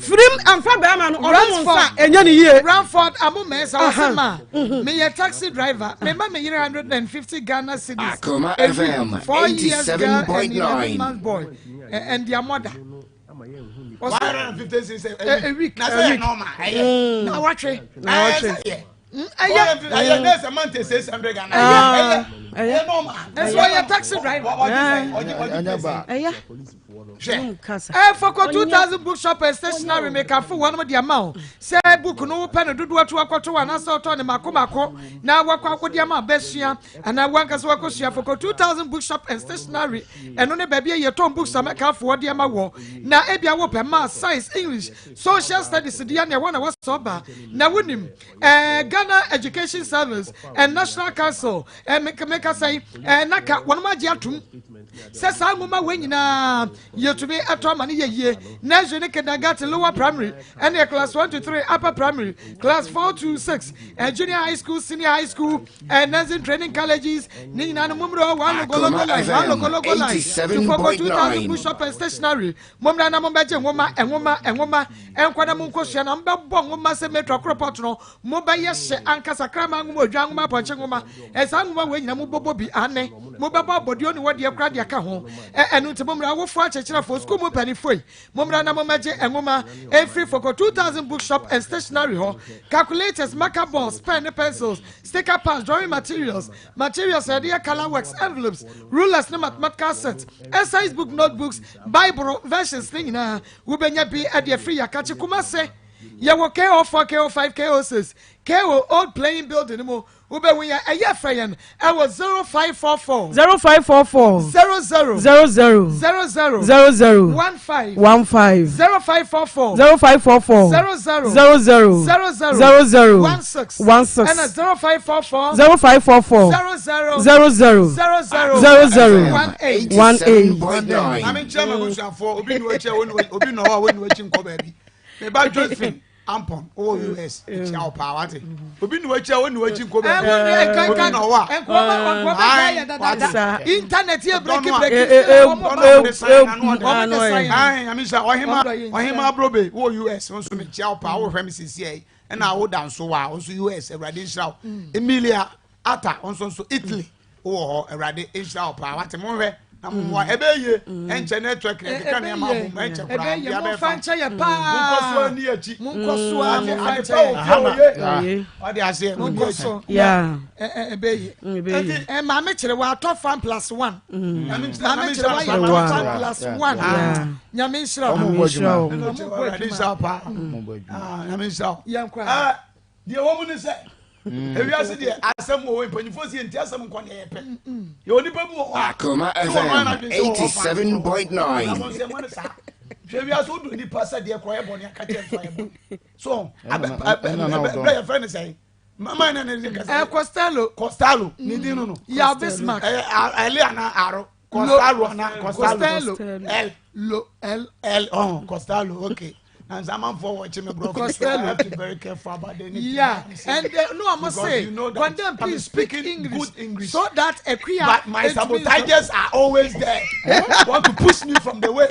Firim ɛnfa bɛrima no ɔno mo nsa ɛnyɛ ne yie. Ramford Amu Mensah ɔsɛ ma meyɛ taxi driver me ma me yere 150 Ghana cedis Akoma a week FM 4 years girl and 11 87.9. month boy and their mother. Ɔsɛ 150 a week na a sɛ yɛ week normal ɛyɛ na watwe na wɔtwe ɛyɛ ɛyɛ ne sɛ mante 600 Ghana ɛyɛ ɛyɛ normal nso ɔyɛ taxi driver. ɔgye Ɛyɛ. Hwɛ. Ɛfɔkɔ 2000 bookshop and stationery mekafo wɔnom de ama wo sɛ book no wopɛ no dodoɔ to akɔto anaasɛ wotɔ ne mako mako na wakɔ akɔde ama bɛsua anaa wankasa wakɔsua fɔkɔ 2000 bookshop and stationery ɛno ne baabi a yɛtɔn books a mɛkafo wɔde ama wɔ na ebia wopɛ maths, science, English, social studies deɛ ne ɛhɔ na wɔsɔ ba na wonim eh, Ghana Education Service and National Council eh, meka sɛn eh, naka wɔnom agye atom sɛ saa nwoma wei nyinaa yɛtumi ɛtɔ ama no yɛ yie. Nursery ne kindergarten, lower primary ɛne class 1 to 3, upper primary class 4 to 6, eh, junior high school, senior high school, eh, nursing training colleges ne nyinaa no mommrɛ one logologo line, one logologo line to 2000 bookshop and stationery. Mommra na mommɛgye nwoma, nwoma, nwoma, nkɔ na monkɔsua na mobɛbɔ nwoma sɛ metro koropɔt no, mobɛyɛ hye ankasa, kraman nwoma, odwan nwoma, apɔnkye nwoma, saa nwoma wei nyina mobɔbɔ bi, aane, mobɛbɔ abɔdeɛ ne wɔdeɛ koraa de aka ho. Ɛ, ɛno nti mommra, awofoɔ, akyerɛkyerɛfoɔ, sukuu mu mpanimfoɔ yi, mommra na mommɛgye nwoma mfiri Foko 2000 Bookshop and Stationery hɔ, calculators, marker boards, pen ne pencils, sticker pads, drawing materials, Materials a yɛde yɛ colour works, envelopes, rulers ne mathematical sets, exercise book, notebooks, Bible versions ne nyinaa wobɛnya bi de afiri Yakakye Kumase. Yɛwɔ KO4, KO5, KO6, KO Old Playing Building no mu. Wobɛhu yɛn. Ɛyɛ frɛ yɛn ɛwɔ 0544. 0544. 00. 00. 00. 00. 15. 15. 0544. 0544. 00. 00. 00. 00. 16. 16. Ɛna 0544. 0544. 00. 00. 00. 00. 18. 18. Maame nkyɛn ma busuafoɔ obi nu akyi a wɔn obi nɔ hɔ a wɔn nu akyi nkɔ baabi. Meba Josephine Ampon wɔ US nkyia wɔ paa wate. Obi nu akyi a wɔn nu akyi nkɔ baabi. Obi nɔ hɔ a. Nkɔmɔ internet yɛ breki breki. Nyame nhyira ɔhema ɔhema abrobe wɔ US nso mekyia wɔ paa wɔhwɛ me sisi yi. Ɛna awo da nso wa nso US awurade nhyira wo. Emilia Ata nso nso Italy wɔ hɔ awurade nhyira wo paa wate mo nhwɛ na mo mmoa ɛbɛ yie ɛnkyɛ network na ɛkeka nneɛma abom ɛnkyɛ koraa ɛbɛ bia yie bɛfa momfa nkyɛ yɛ paa monkɔ so ani akyi monkɔ so a momfa ade nkyɛ pa yɛ wɔ fie wɔ ye ɔde aseɛ monkɔ so Yeah. ɛbɛ yie Ɛbɛ yie. ɛ maame kyerɛ wa atɔ fan plus one maame maame kyerɛ wa yɛ atɔ fan plus one Yeah. Nyame nhyira wo. Ɔmo bɔ adwuma. Ɔmo Ɔmo bɔ Awurade nhyira wo paa Ɔmo bɔ adwuma. Nyame nhyira wo. Yɛn kɔ a. Ah, deɛ wɔ mu ne sɛ ewiase deɛ asɛm wɔ hɔ mpanyinfoɔ si nti asɛm nkɔ deɛ yɛpɛ yɛ onipa bi wɔ hɔ a Akoma sɛ wɔn FM anadwene sɛ wɔwɔ fa 87.9. na wɔn nso ɛmɔ ne saa hwɛ ewiase wodu nipa sɛ deɛ korɔ yɛ bɔne aka kyerɛ nso ayɛ bɔne so abɛ abɛ ɛna na abɛ wodɔ. bɛ yɛfrɛ ne sɛn mama ne ne kasa Ɛ Costello. Costello ne din no no Yaw Bismarck. ɛyɛ ɛle ana aro Costello ana Costello Costello. L Lo L. L oh Costello okay and some man for watching me bro Costello. I have to be very careful about anything Yeah, I'm saying. and no, I must Because say, you know that Condemn, I'm please speak speaking English, good English. so that Ekuya. But my sabotagers are always there. Want to push me from the way.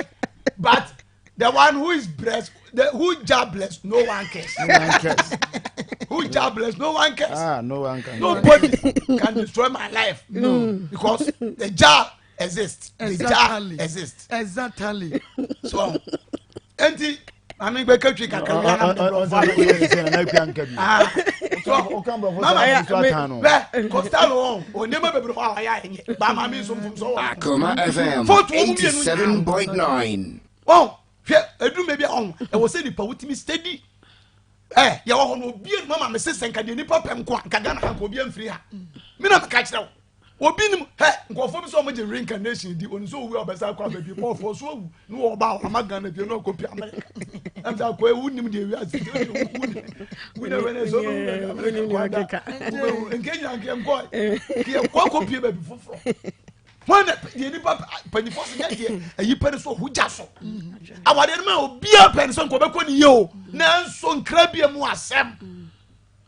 But the one who is blessed, the, who jah blessed, no one cares. No one cares. Who jah blessed, no one cares. Ah, no one can. Nobody can destroy my life. No. Because the jar exists. The Exactly. jar exists. Exactly. So, enti, maame gbɛ ketwi kakra bi anam de brɔfo Ɔsɛ oyɛ ne sɛ nana akua nka bi. Ah, so, Ɔka brɔfo mama, sɛ ɔso atan no. bɛ Costello wɔn, o nneɛma bebree hɔ a ɔyɛ a ɛnyɛ. Ba maame nso nfumso wɔ. Akoma FM Vote wɔn mu mmienu nyinaa. 87.9. Wɔn hwɛ eduru baabi a ɔn ɛwɔ sɛ nipa wotumi steady ɛ yɛwɔ hɔ no obi enum ama mese sɛ nka deɛ nipa pɛ nko a nka Ghana ha nka obi amfiri ha mi na meka kyerɛ wo obi nim hɛ nkurɔfoɔ bi sɛ ɔmo gye reincarnation di onim sɛ owu a ɔbɛsa akɔ aba bi kɔɔfoɔ so owu ne wɔ ɔba a ɔama Ghana bi ɛna ɔkɔ pia America ɛm sɛ akɔ ewu nim deɛ ewi ase deɛ ɔde wu nim wu na wɛnɛ sɛ ɔbɛwu baabi America kɔ ada wobɛwu nke nyina nke nkɔ keɛ kɔ akɔ pie baabi foforɔ wọn na deɛ nipa panyinfoɔ so nyɛ deɛ ɛyi pɛ ne so ɔho gya so awadeɛ no ma obiara pɛ ne so nka ɔbɛkɔ ne yie o nanso nkira bie mu asɛm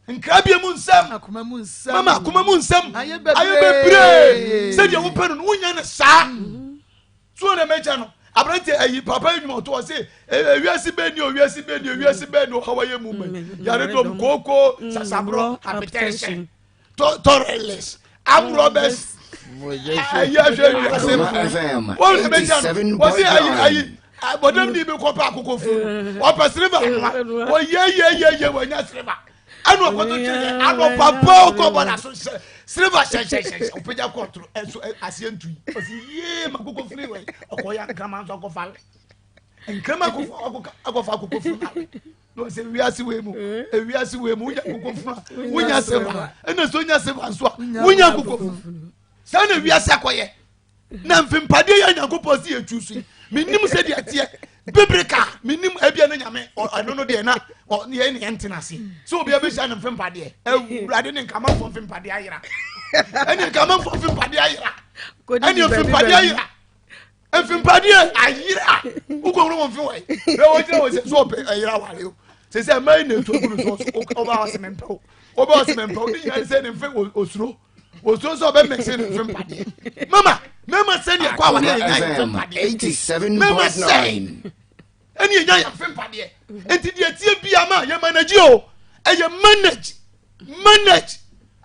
nkira bie mu nsɛm Akoma mu nsɛm. mama akoma mu nsɛm Ayɛ ayɛ bebree. bebree sɛdeɛ wopɛ no no wonya ne saa so na mɛgya no aberante ayi papa yi nnwuma ɔto ɔse ewiase bɛɛ ni owiase bɛɛ ni owiase bɛɛ ni ɔhaw ayɛ mu mɛ yare dɔm kooko sasaborɔ hypertension tɔrɛlɛs amrɔbɛs ayi ahwɛ wiase Akoma FM wɔn na mɛgya no wɔse ayi ayi 87.9. abɔdam ni bi kɔpɛ akoko funu ɔpɛ siriva noa wɔyɛ yɛ yɛ yɛ wɔnya siriva ɛna ɔkɔtɔ kyerɛ anɔpa paa ɔkɔ bɔ n'aso sɛ Silver hyɛnhyɛnhyɛnhyɛn ɔpagya kɔɔ toro ɛso aseɛ ntui. Ɔsi yee ma koko firi wɔ ɔkɔ ya nkraman nso akɔfa we. Nkraman akɔfa akɔfa akoko funu awe. Na ɔsɛ wiase wei mu ewiase wei mu wonya koko funu a wonya silver ɛna so wonya silver nso a wonya koko funu. Saa na wiase akɔyɛ. Na mfempadeɛ yɛ Nyankopɔn si yɛ tu so yi. Menim sɛ deɛ teɛ bibirika menim ebia ne nyame ɔno no deɛ na yɛ ne yɛntena ase sɛ obi abɛhyia ne mfempadeɛ awurade ne nkamanfoɔ mfempadeɛ ayera ɛne nkamanfoɔ mfempadeɛ ayera ɛne mfempadeɛ ayera mfempadeɛ ayera wokɔhunu wɔ mfe wɔ yi bɛ wɔgyina wɔ sɛ so ɔpɛ ayera ware o sɛ sɛ ɛma yi na ɛtu agu no so ɔba ɔsɛ mempɛ wo ɔba ɔsɛ mempɛ wo ne nyina ne sɛ ne mfe osuro osuro sɛ ɔbɛ mɛkse ne mfe mpadeɛ mama mɛma sɛ deɛ kɔ awadeɛ yɛ nya yɛ mfe mpadeɛ mɛma sɛ ɛne yɛ nya yɛ mfe mpadeɛ nti deɛ tie bia ma yɛ manage o ɛyɛ manage manage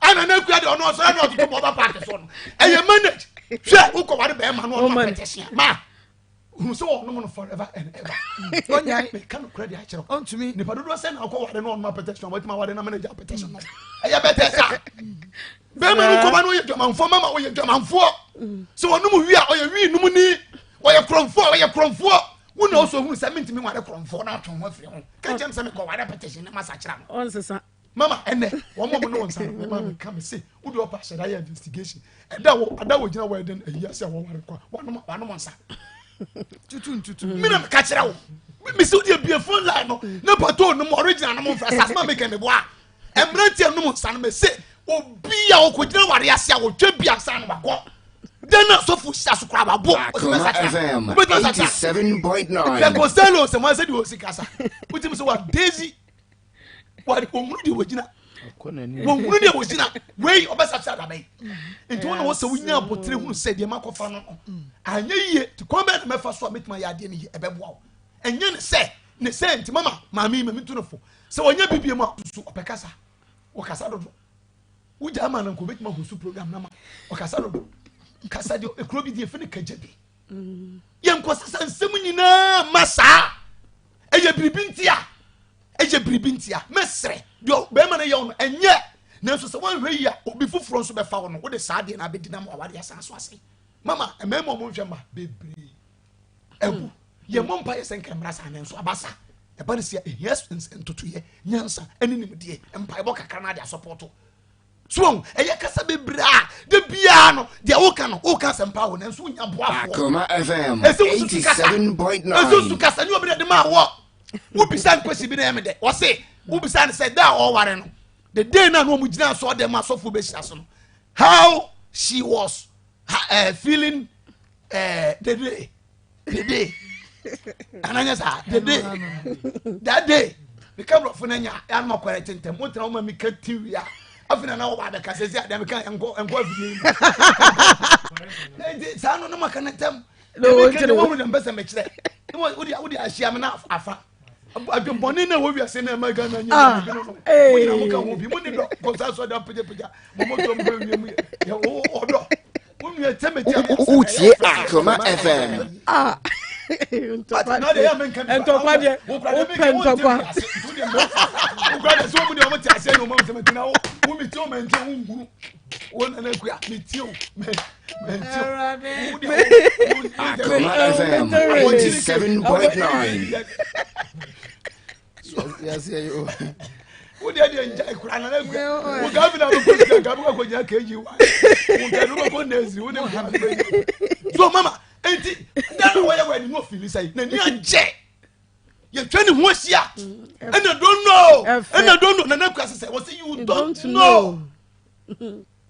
ana na akua deɛ ɔno ɔsɔre na ɔtoto bɔba paaki so no ɛyɛ manage hwɛ wokɔ ware bɛrima no ɔno apɛtɛhyia ma hunu sɛ wɔnom no forever and ever ɔnyae meka nokorɛ de akyerɛ ɔntumi nipa dodoɔ sɛ na ɔkɔ ware no ɔnom apɛtɛhyia wɔatumi aware na manage apɛtɛhyia no ɛyɛ bɛtɛ sa bɛrima no kɔba no ɔyɛ dwamanfoɔ mama ɔyɛ dwamanfoɔ sɛ ɔnom wi a ɔyɛ wi nom ni ɔyɛ korɔmfoɔ ɔyɛ korɔmfoɔ wo na ɔsɔ hunu sɛ mentumi ware korɔmfoɔ no atwe ho afiri ho ka kyɛm sɛ mekɔ ware apɛtɛhyia na masakyera no ɔnsesa mama ɛnɛ wɔn a wɔn ne wɔn nsa no mema meka me se wode ɔpa ahyɛ da yɛ investigation ɛda wɔ ada wɔ gyina wɔ ɛdɛn ayi ase a wɔware kɔ wɔnom wɔnom nsa tutu ntutu mi na meka kyerɛ wo mi sɛ wode abie phone line no ne pato nom original nom mfrɛ sase ma meka ne boa mmeranteɛ nom nsa no mese obi a ɔkɔgyina ware ase a wɔtwa bi ansa no wakɔ dɛn na sɔfo hyia so koraa wabɔ Akoma FM 87.9 Pɛkoselo sɛ wɔn sɛ deɛ ɔsi kasa wotumi sɛ wa daisy wɔhunu deɛ wɔgyina wɔhunu deɛ wɔgyina wei ɔbɛsakyera daba yi nti wɔn na wɔsɛ wonya abotire hunu sɛ deɛ makɔfa no no anyɛ yie nti kwan bɛyɛ na mɛfa so a mɛtumi ayɛ adeɛ no yie ɛbɛboa wo ɛnyɛ ne sɛ ne sɛ nti mama maame yi mami to no fo sɛ wɔnyɛ bibie mu a susu ɔpɛ kasa wɔkasa dodo wogya ama no nka obɛtumi ahosu program no ma ɔkasa dodo kasa deɛ ekuro bi deɛ efi ne kagya bi yɛnkɔsesa nsɛm nyinaa ma saa ɛyɛ biribi nti a ɛyɛ biribi nti a mɛsrɛ deɛ bɛrima no yɛ wo no ɛnyɛ nanso sɛ woanhwɛ yi a obi foforɔ nso bɛfa wo no wode saa deɛ no abɛdi na ma waware asan so ase mama mmarima ɔmo nhwɛ ma bebree ɛbu yɛ mmɔ mpa yɛ sɛ nka mmara saa nanso aba saa ɛba no sɛ ɛhia ntotoyɛ nyansa ɛne nimdeɛ mpaebɔ kakra no ade asɔpɔto so wɔn ɛyɛ kasa bebree a de biara no deɛ woka no woka asɛmpa wɔ nanso wonya boafoɔ Akoma FM ɛsɛ wosusu kasa ɛsɛ wosusu 87.9. kasa ne obi na de maa wɔ wobisa nkwasi bi na ɛmɛ dɛ wɔse wobisa no sɛ da a ɔware no the day na na wɔn gyina asɔ dɛm asɔfo bɛhyia so no how she was feeling the day dede ananyɛ saa dede that day meka borɔfo no anya anoma kɔrɛ tentɛm wotena woma meka ti wie a afei na na wɔba abɛka sɛ sɛ adeɛ meka nkɔ nkɔ afidie yi mu nti saa no na maka no ntɛm meka ne wɔhunu deɛ mpɛ sɛ mekyerɛ wode ahyia me na afa adwembɔne na ɛwɔ wiase na ɛma ghana nyɛ ah, bi no no mo nyina moka ho bi mo ne dɔ kɔsa sɔ da pagyapagya mo mɔtɔ mo awie mu yɛ ɔdɔ mo nua sɛ mɛtia Wotie Akoma FM. Ah. Ntɔkwa deɛ wopɛ ntɔkwa. Wokura deɛ sɛ wɔn deɛ wɔn te aseɛ na wɔn sɛ mɛtina wo wo mi ti o mɛ nti wo nhunu wo nana kuya mi ti o mɛ mɛ nti o wo deɛ wo Akoma FM 87.9. Wo deɛ deɛ ngya ekura nana kuya wo gabi na bɛ kɔ sika gabi kɔ gyina kg wa wo gabi bɛ kɔ nɛɛsiri wo ne gabi bɛ so mama eti dana wɔyɛ wɔ ɛni n'o fili sɛ n'ani agye yɛtwa ne ho ahyia ɛna don't know ɛna don't know nana kura sisɛ wɔ sɛ you don't know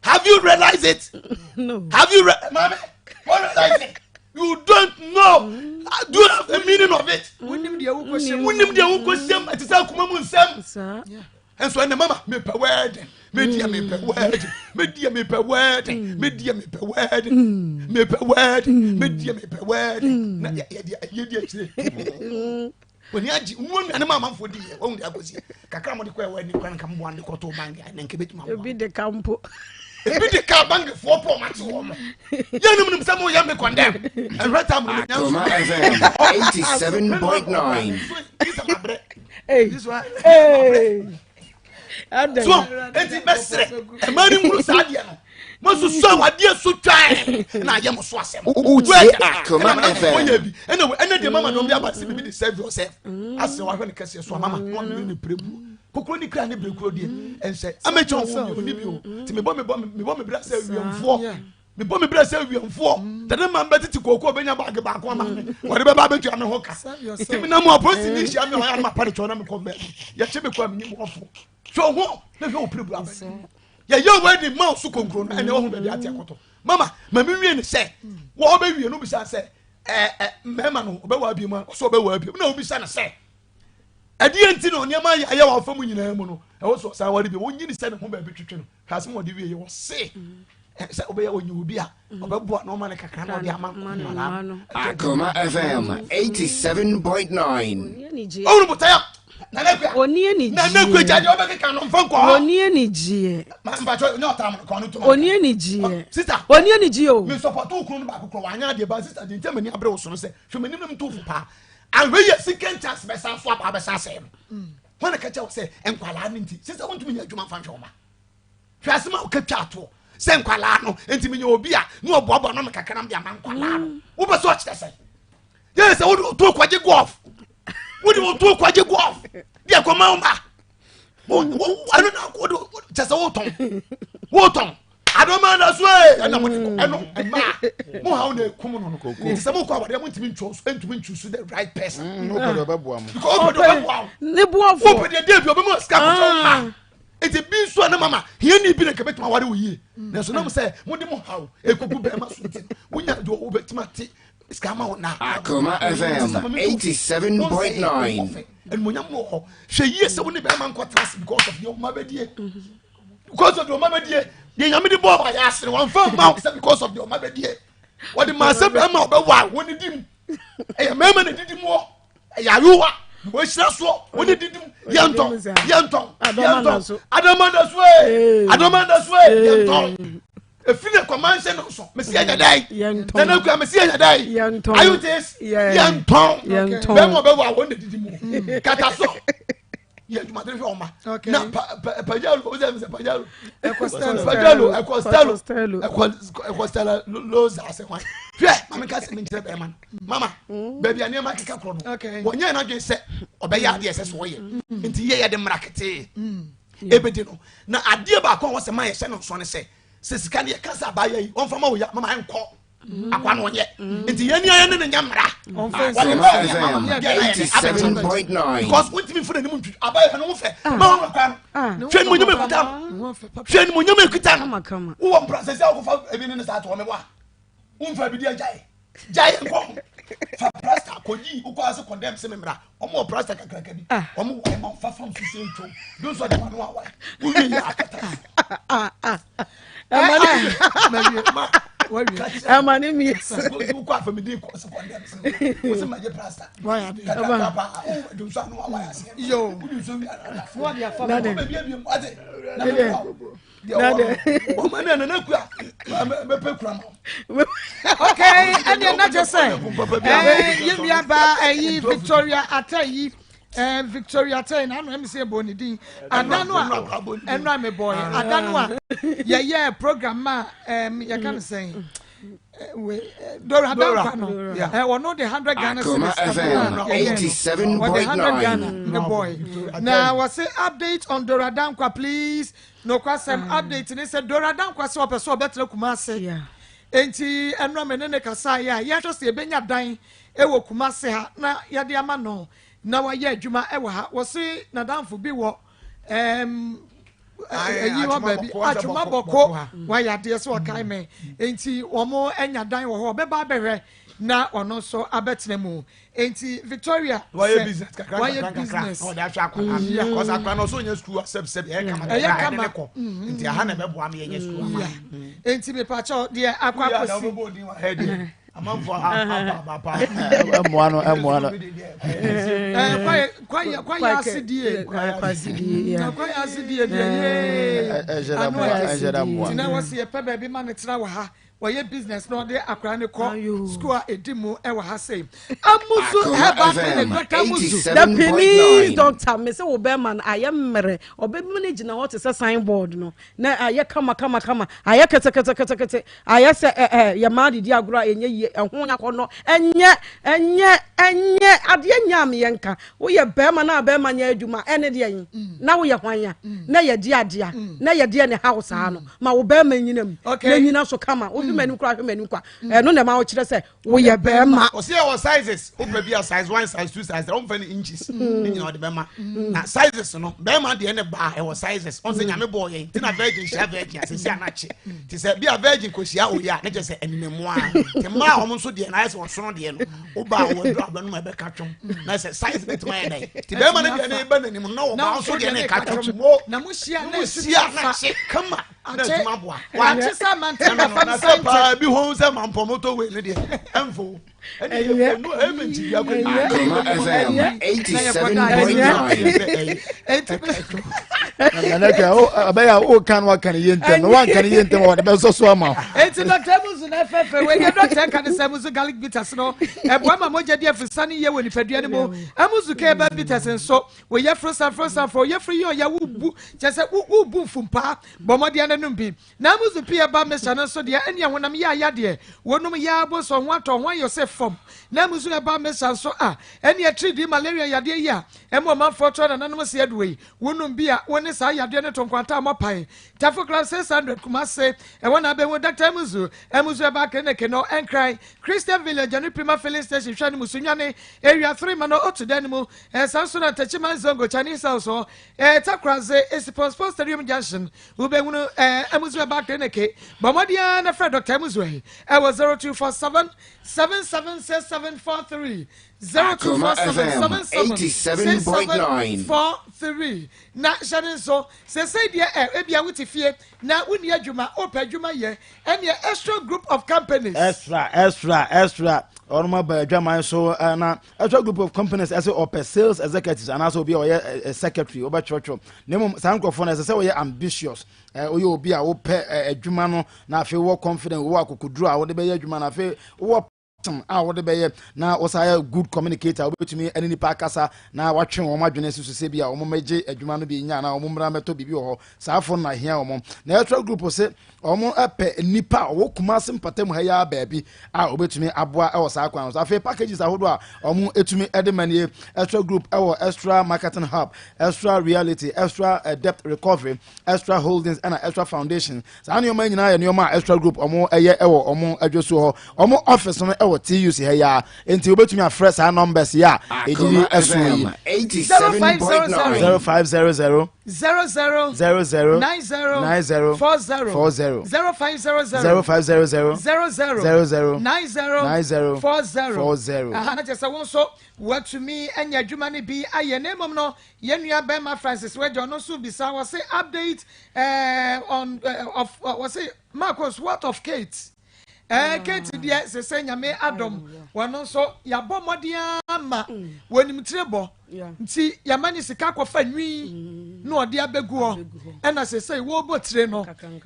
have you realized it no have you re maame what realize it you don't know do you have the meaning of it wonim deɛ wokɔ hyɛ mu wonim deɛ wokɔ hyɛ mu ɛte sɛ akoma mu nsɛm nso ɛnna mama mepɛ wɛɛden medeɛ mepɛ wɛɛden medeɛ mepɛ wɛɛden medeɛ mepɛ wɛɛden mepɛ wɛɛden medeɛ mepɛ wɛɛden na yɛde yɛdi akyire wɔn agye mu nnuane ma amanfoɔ di yɛ wɔn de akɔsi kakra mo de kɔ ɛwɔ ani kwan nka mboa de kɔtɔ bank a na nka ebetumi aboa ebi de ka mpo ebi de ka bankifoɔ pɔ ɔmo ate wɔn mo yɛn nim nim sɛ mo yɛ mi kɔndɛm ɛhwɛ ta mo nya nso Akoma FM 87.9. Hey. Hey. So eti bɛsrɛ ɛmaa ni nwuru saa deɛ no. Mo susu awadeɛ so twan na ayɛ mo so asɛm. Wotie Akoma FM. Wɔyɛ bi ɛna ɛna deɛ mama dɔm de aba sɛ bibi de serve yourself. Asɛ wahwɛ ne kɛseɛ so a mama na wamene ne pere buo. Kokoro ne kura ne bere kuro deɛ ɛnsɛ. Amɛkyɛ wɔn bi oni bi o. Ti mebɔ mebɔ mebɔ me bra sɛ awiɛmfoɔ. Mebɔ me bra sɛ awiɛmfoɔ. Tɛne ma mbɛtete kooko bɛnya baage baako ama me. Wɔde bɛba abɛtua me ho ka. Ti menam apolisi ni hyia me ɔyɛ anoma pa ne kyɛw na mekɔ mbɛ. Yɛkye me kɔ a menim wɔfo. Hwɛ wo ho na hwɛ wo pere buo abɛn. Yɛyɛ wedding ma so konkro no ɛnɛ ɔho baabi ate akɔtɔ. Mama ma me wie ne sɛ wɔ ɔbɛwie no bisa sɛ ɛɛ ɛ mmarima no ɔbɛwɔ abiem a ɔsɛ ɔbɛwɔ abiem na obisa no sɛ ɛdeɛ nti na nneɛma ayɛ ayɛ wɔ afa mu nyinaa mu no ɛwɔ so ɔsan ware bi wɔnyi ne sɛ ne ho baabi twetwe no hwɛ asɛm wɔde wie yɛ wɔse sɛ ɔbɛyɛ ɔnyi obi a ɔbɛboa na ɔma no kakra na ɔde ama nkwadaa no. Akoma FM 87.9. Ɔhunu botaeɛ Nana Akua. Oni anigyeɛ. Nana Akua gya deɛ ɔbɛkeka no mfa nkɔ hɔ. Oni anigyeɛ. Mpatsɔ nyɛ ɔtam no kɔn no tuma. Oni anigyeɛ. Sista. Oni anigyeɛ o. Mi sɔpɔtɔ okunu no baako korɔ wanya adeɛ ba sista deɛ nkyɛn mani abere wo so no sɛ hwɛ m'anim na mi to fo paa. Ahwɛ yɛ second chance bɛsan so aba abɛsan asɛe no. Wɔn na kakyɛ wɔ sɛ nkwalaa no nti sista wɔntumi nyɛ adwuma nfa nhwɛ wɔn ma. Hwɛ asɛm a woka twa atoɔ sɛ nkwalaa no nti menya obi a ne ɔboaboa no me kakra na mede ama nkwalaa no. Wopɛ sɛ ɔkyerɛ sɛ yɛyɛ sɛ wode woto kɔgye golf wode woto kɔgye golf deɛ kɔma wo ma ɛno na wode kyɛ sɛ wotɔn wotɔn adɔma na so ee ɛna mo de kɔ ɛno ɛma mo ha wo na ekum no no nti sɛ mo kɔ awadeɛ mo ntumi ntwɔ so ntumi ntwi so the right person. Wopɛ deɛ ɔbɛboa mo. Because wopɛ deɛ ɔbɛboa wo. Ne boafo. Wopɛ deɛ deɛ bi ɔbɛma sika kɔtɔ ma. Nti bi nso a ne mama hiani bi na nka bɛtumi aware wo yie nanso nam sɛ mode mo haw ɛkugu bɛrima so nti no wonya deɛ wobɛtumi ate sika ma wo na Akoma FM 87.9. animonyam wɔ hɔ hwɛ yie sɛ wo ne bɛrima nkɔtena ase because of deɛ ɔma bɛdie because of deɛ ɔma bɛdie deɛ nyame de bɔɔ wayɛ asere wɔmfa mma wo sɛ because of deɛ ɔma bɛdie wɔde maa sɛ bɛrima ɔbɛwɔ a wɔne di mu ɛyɛ mmarima na didi mu hɔ ɛyɛ ayowa na wɔahyira soɔ wɔne didi mu yɛntɔn yɛntɔn yɛntɔn adama da so ee adama da so ee yɛntɔn efi ne kɔma nhyɛ no nso mesi yɛ nyɛ dɛ nana kura mesi yɛ nyɛ dɛ ayo tes yɛntɔn bɛrima ɔbɛwɔ a wɔne didi mu kata so yɛ adwumaden hwɛ ɔma na pajalo o sɛ sɛ pajalo pajalo ɛkɔstɛlo ɛkɔstɛlo loza ase hwan hwɛ maame ka sɛ menkyerɛ bɛrima no mama mm. baabi a nneɛma keka korɔ no wɔnyɛ n'adwene sɛ ɔbɛyɛ adeɛ ɛsɛ sɛ ɔyɛ mm. nti yɛ yɛde mmara ketee mm. ebedi no na adeɛ baako a wɔsɛ ma yɛhyɛ no nsɔ ne sɛ sɛ sika no yɛka sɛ abaayɛ yi ɔmfa ma wo ya mama ɛnkɔ Mm. akwa no ɔnyɛ mm. nti yɛn ni ayɛ ne ne nya mmara because wontumi mfiri n'anim ntwi abayɛ no ho fɛ ah. ma wɔn akwa no ah. hwɛ animonyam ekuta no hwɛ animonyam ekuta no wowɔ mpra sɛ sɛ wokɔfa ebi ne ne saa toɔ me wa womfa bi di agyae gyae nkɔ ho fa prasta kɔyi wokɔ ase kɔndɛm sɛ me mmara wɔn wɔ prasta kakraka bi ah. wɔn wɔ ɛma fa fam so sɛ ntwom bi nso de ma no awa wowie yɛ akata ɛma ne mie wokɔ afamidi kɔ sɛ kɔndɛm sɛ wo sɛ magye prasta kakraka paa wo dwonso ano awa aseɛ wo dwonso wi ara na baabi abiem ate na mekɔ okay ɛdeɛ na kyɛ sɛ yɛ nuabaa ɛyi victoria atɛ yi victoria atɛ na ano ɛmi sɛ ɛbɔ ne din ada no a ɛno a mebɔ yɛ ada no a yɛyɛ program ma yɛka no sɛn Dora Dankwa no ɔno de hundred Ghana cedis ɔde hundred Ghana ne boy na wɔsi update on Dora Dankwa please nokwasɛm update ne sɛ Dora Dankwa sɛ ɔpɛ sɛ ɔbɛtena Kumase nti ɛnura me ne ne kasa yɛ a yɛhwɛ sɛ yɛbɛnya dan wɔ Kumase ha na yɛde ama no na wayɛ adwuma wɔ ha wɔsi nadamfo bi wɔ ɛɛm ɛyi hɔ baabi atwoma bɔko wayɛ adeɛ sɛ ɔkae me nti wɔn anya dan wɔ hɔ ɔbɛba abɛhwɛ na ɔno nso abɛtena mu nti Victoria wayɛ business kakra wayɛ business ɔde ahwɛ akwadaa no kɔsa akwadaa no ɔsɔ nyɛ sukuu asɛm sɛbi ɛyɛ kama ɛyɛ kama ne kɔ nti aha na ɛbɛboa mi yɛ nyɛ sukuu ama nti mipakyɛw deɛ akɔ akɔsi. amanfo aba aba pa. ɛmoa no ɛmoa no. kwaye kwaye ase die kwaye ase die deɛ yee ano ɛdɛ nti na wɔsi yɛpɛ baabi ma ne tena wɔ ha. Wɔyɛ business na ɔde akwadaa no kɔ school a ɛdi mu wɔ ha sei. Amuzu Herbal Clinic, Dr. Amuzu. The Penese doctor, me se wo bɛrima no ayɛ mmerɛ, ɔbɛmu no gyina hɔ te sɛ signboard no, na ayɛ kama kama kama, ayɛ ketekete, ayɛ sɛ ɛ ɛ yɛ maa didi agorɔ a ɛnyɛ yie, ɛho akɔnɔ, ɛnyɛ ɛnyɛ ɛnyɛ adeɛ nyɛ a meyɛ nka, woyɛ bɛrima na bɛrima nyɛ adwuma ɛne deɛ yi, na woyɛ hwan ya, na yɛ di adeɛ, na yɛ deɛ ne ha saa no, ma wo bɛrima nyina mu, na nyina so kama, wohwɛ m'anim koraa hwɛ m'anim kwa, ɛno na ɛma wokyerɛ sɛ woyɛ bɛrima. Ɔsɛ yɛ wɔ sizes, wopɛ bi a size 1, size 2, size 3, ɔmfa ne inches, ne nyina ɔde bɛma. Na sizes no, bɛrima deɛ ne baa ɛwɔ sizes, ɔn sɛ nyame bɔɔ yɛn, nti na virgin hyia virgin a sɛsi anakye. Te sɛ bi a virgin kɔhyia oyi a, ne kyɛ sɛ ɛnenamu a. Te mmaa a wɔn nso deɛ no ayɛ sɛ ɔsono deɛ no, woba a wɔaduru abɛ no ma ɛbɛka twom. Na sɛ size bɛtumi ayɛ dɛn. Te bɛrima no deɛ no ba n'anim na ɔbaa nso deɛ no ɛka twom. Mo, na mo hyia na ɛsi kama. Na adwuma aboa. Wakye sɛ mante na fam sɛ paa bi ho sɛ mampɔmotɔ wei no deɛ ɛmfo. Akoma FM 87.9. Nana kɛ ɔbɛyɛ a woka no waka no yie ntɛm na woanka no yie ntɛm a wɔde bɛsɔ so ama wo. Enti Dr. Emuzu na ɛfɛfɛ wei deɛ dɔkta ɛka ne sɛ Emuzu garlic bitters no ɛboa ma mogya di afisane yie wɔ nipadua no mu. Emuzu keba bitters nso Wo yafunu saforo saforo, wo yafunu yɛ ɔya, wobu, kyerɛ sɛ wo wobu mfumpaa, bɔ mmɔden ara nom bi. Na amuzu pii ɛba mesa no nso deɛ, ɛnneɛ honam yɛ aya deɛ, wonom yɛ ara bo nso ho atɔ, ho ayɛ sɛ fam. Na amuzu ɛba mesa nso a, ɛnneɛ tiridii, malaria yadeɛ yi a ɛma ɔmanfoɔ to anananom se aduo yi, wonom bi a, wo ne saa yadeɛ no to nkwanta a moapae. Tafo Club 600, Kumase, ɛhɔ na abɛhu Doctor Amuzu, Amuzu Herbal Clinic no, Nkran, Christian Village, ne Prima Filling Station hwɛ no mu, Sunyani, Area 3, Mano Otu dan no mu, Saa nso na Techiman Zongo Chinese House hɔ, Takorase, Esipɔnspɔn Stadium Junction, wobɛhunu Amuzu Herbal Clinic. Bɔ mmɔden ara na frɛ Dr. Amuzu yi ɛwɔ 0247 776743, 0247 776743. Na hyɛ ne nso, seesei deɛ ɛ, ebia wote fie na wonni adwuma, wopɛ adwuma yɛ, ɛneɛ Extra Group of Companies. Extra, extra, extra, ɔnom aba adwaman so na Extra Group of Companies ɛsɛ ɔpɛ sales executives anaasɛ obi a ɔyɛ secretary ɔbɛtwerɛtwerɛ na mmom saa nkurɔfoɔ no ɛsɛ sɛ wɔyɛ ambitious, woyɛ obi a wopɛ adwuma no na afei wowɔ confidence, wowɔ akokoduro a wode bɛyɛ adwuma no, afei wowɔ passion a wode bɛyɛ na wosan yɛ good communicator, wobɛtumi ne nipa akasa na watwe wɔn adwene asi so sɛ bi a wɔn mmɛgye adwuma no bi nya anaa wɔn mmra mmɛtɔ biribi wɔ hɔ. Saa afo no na ahia wɔn. Na Extra Group se wɔn pɛ nnipa a wɔwɔ Kumasi mpatamu ha yi ara baabi a wɔbɛtumi aboa wɔ saa kwan no so. Afei packages ahodoɔ a wɔn tumi de ma nie, Extra Group wɔ Extra Marketing Hub, Extra Reality, Extra Debt Recovery, Extra Holdings ɛna Extra Foundation. Saa nneɛma nyinaa yɛ nneɛma a Extra Group wɔn yɛ wɔ wɔn adwosuo hɔ. Wɔn office no wɔ TUC ha yi ara. Enti wobɛtumi afrɛ saa numbers yi a ɛdidi ɛso yi. 0500 0500 00 00 90 90 40 40 0500 0500 00 00 90 90 40 40. Aha, na kyerɛ sɛ wo nso woatumi anya adwuma no bi ayɛ. Na mmom no, yɛn nua bɛrima Francis Wagya, ɔno nso bisa, wɔse update eh, on eh, of wɔse Marcos, what of Kate? Eh, Kate deɛ sese Nyame adom, wɔno nso yɛabɔ mmɔden ara ma wɔnim tire bɔ. Nti yɛama ne sika akɔfa nwi na ɔde abɛgu hɔ, ɛna sese wɔrebɔ tire no.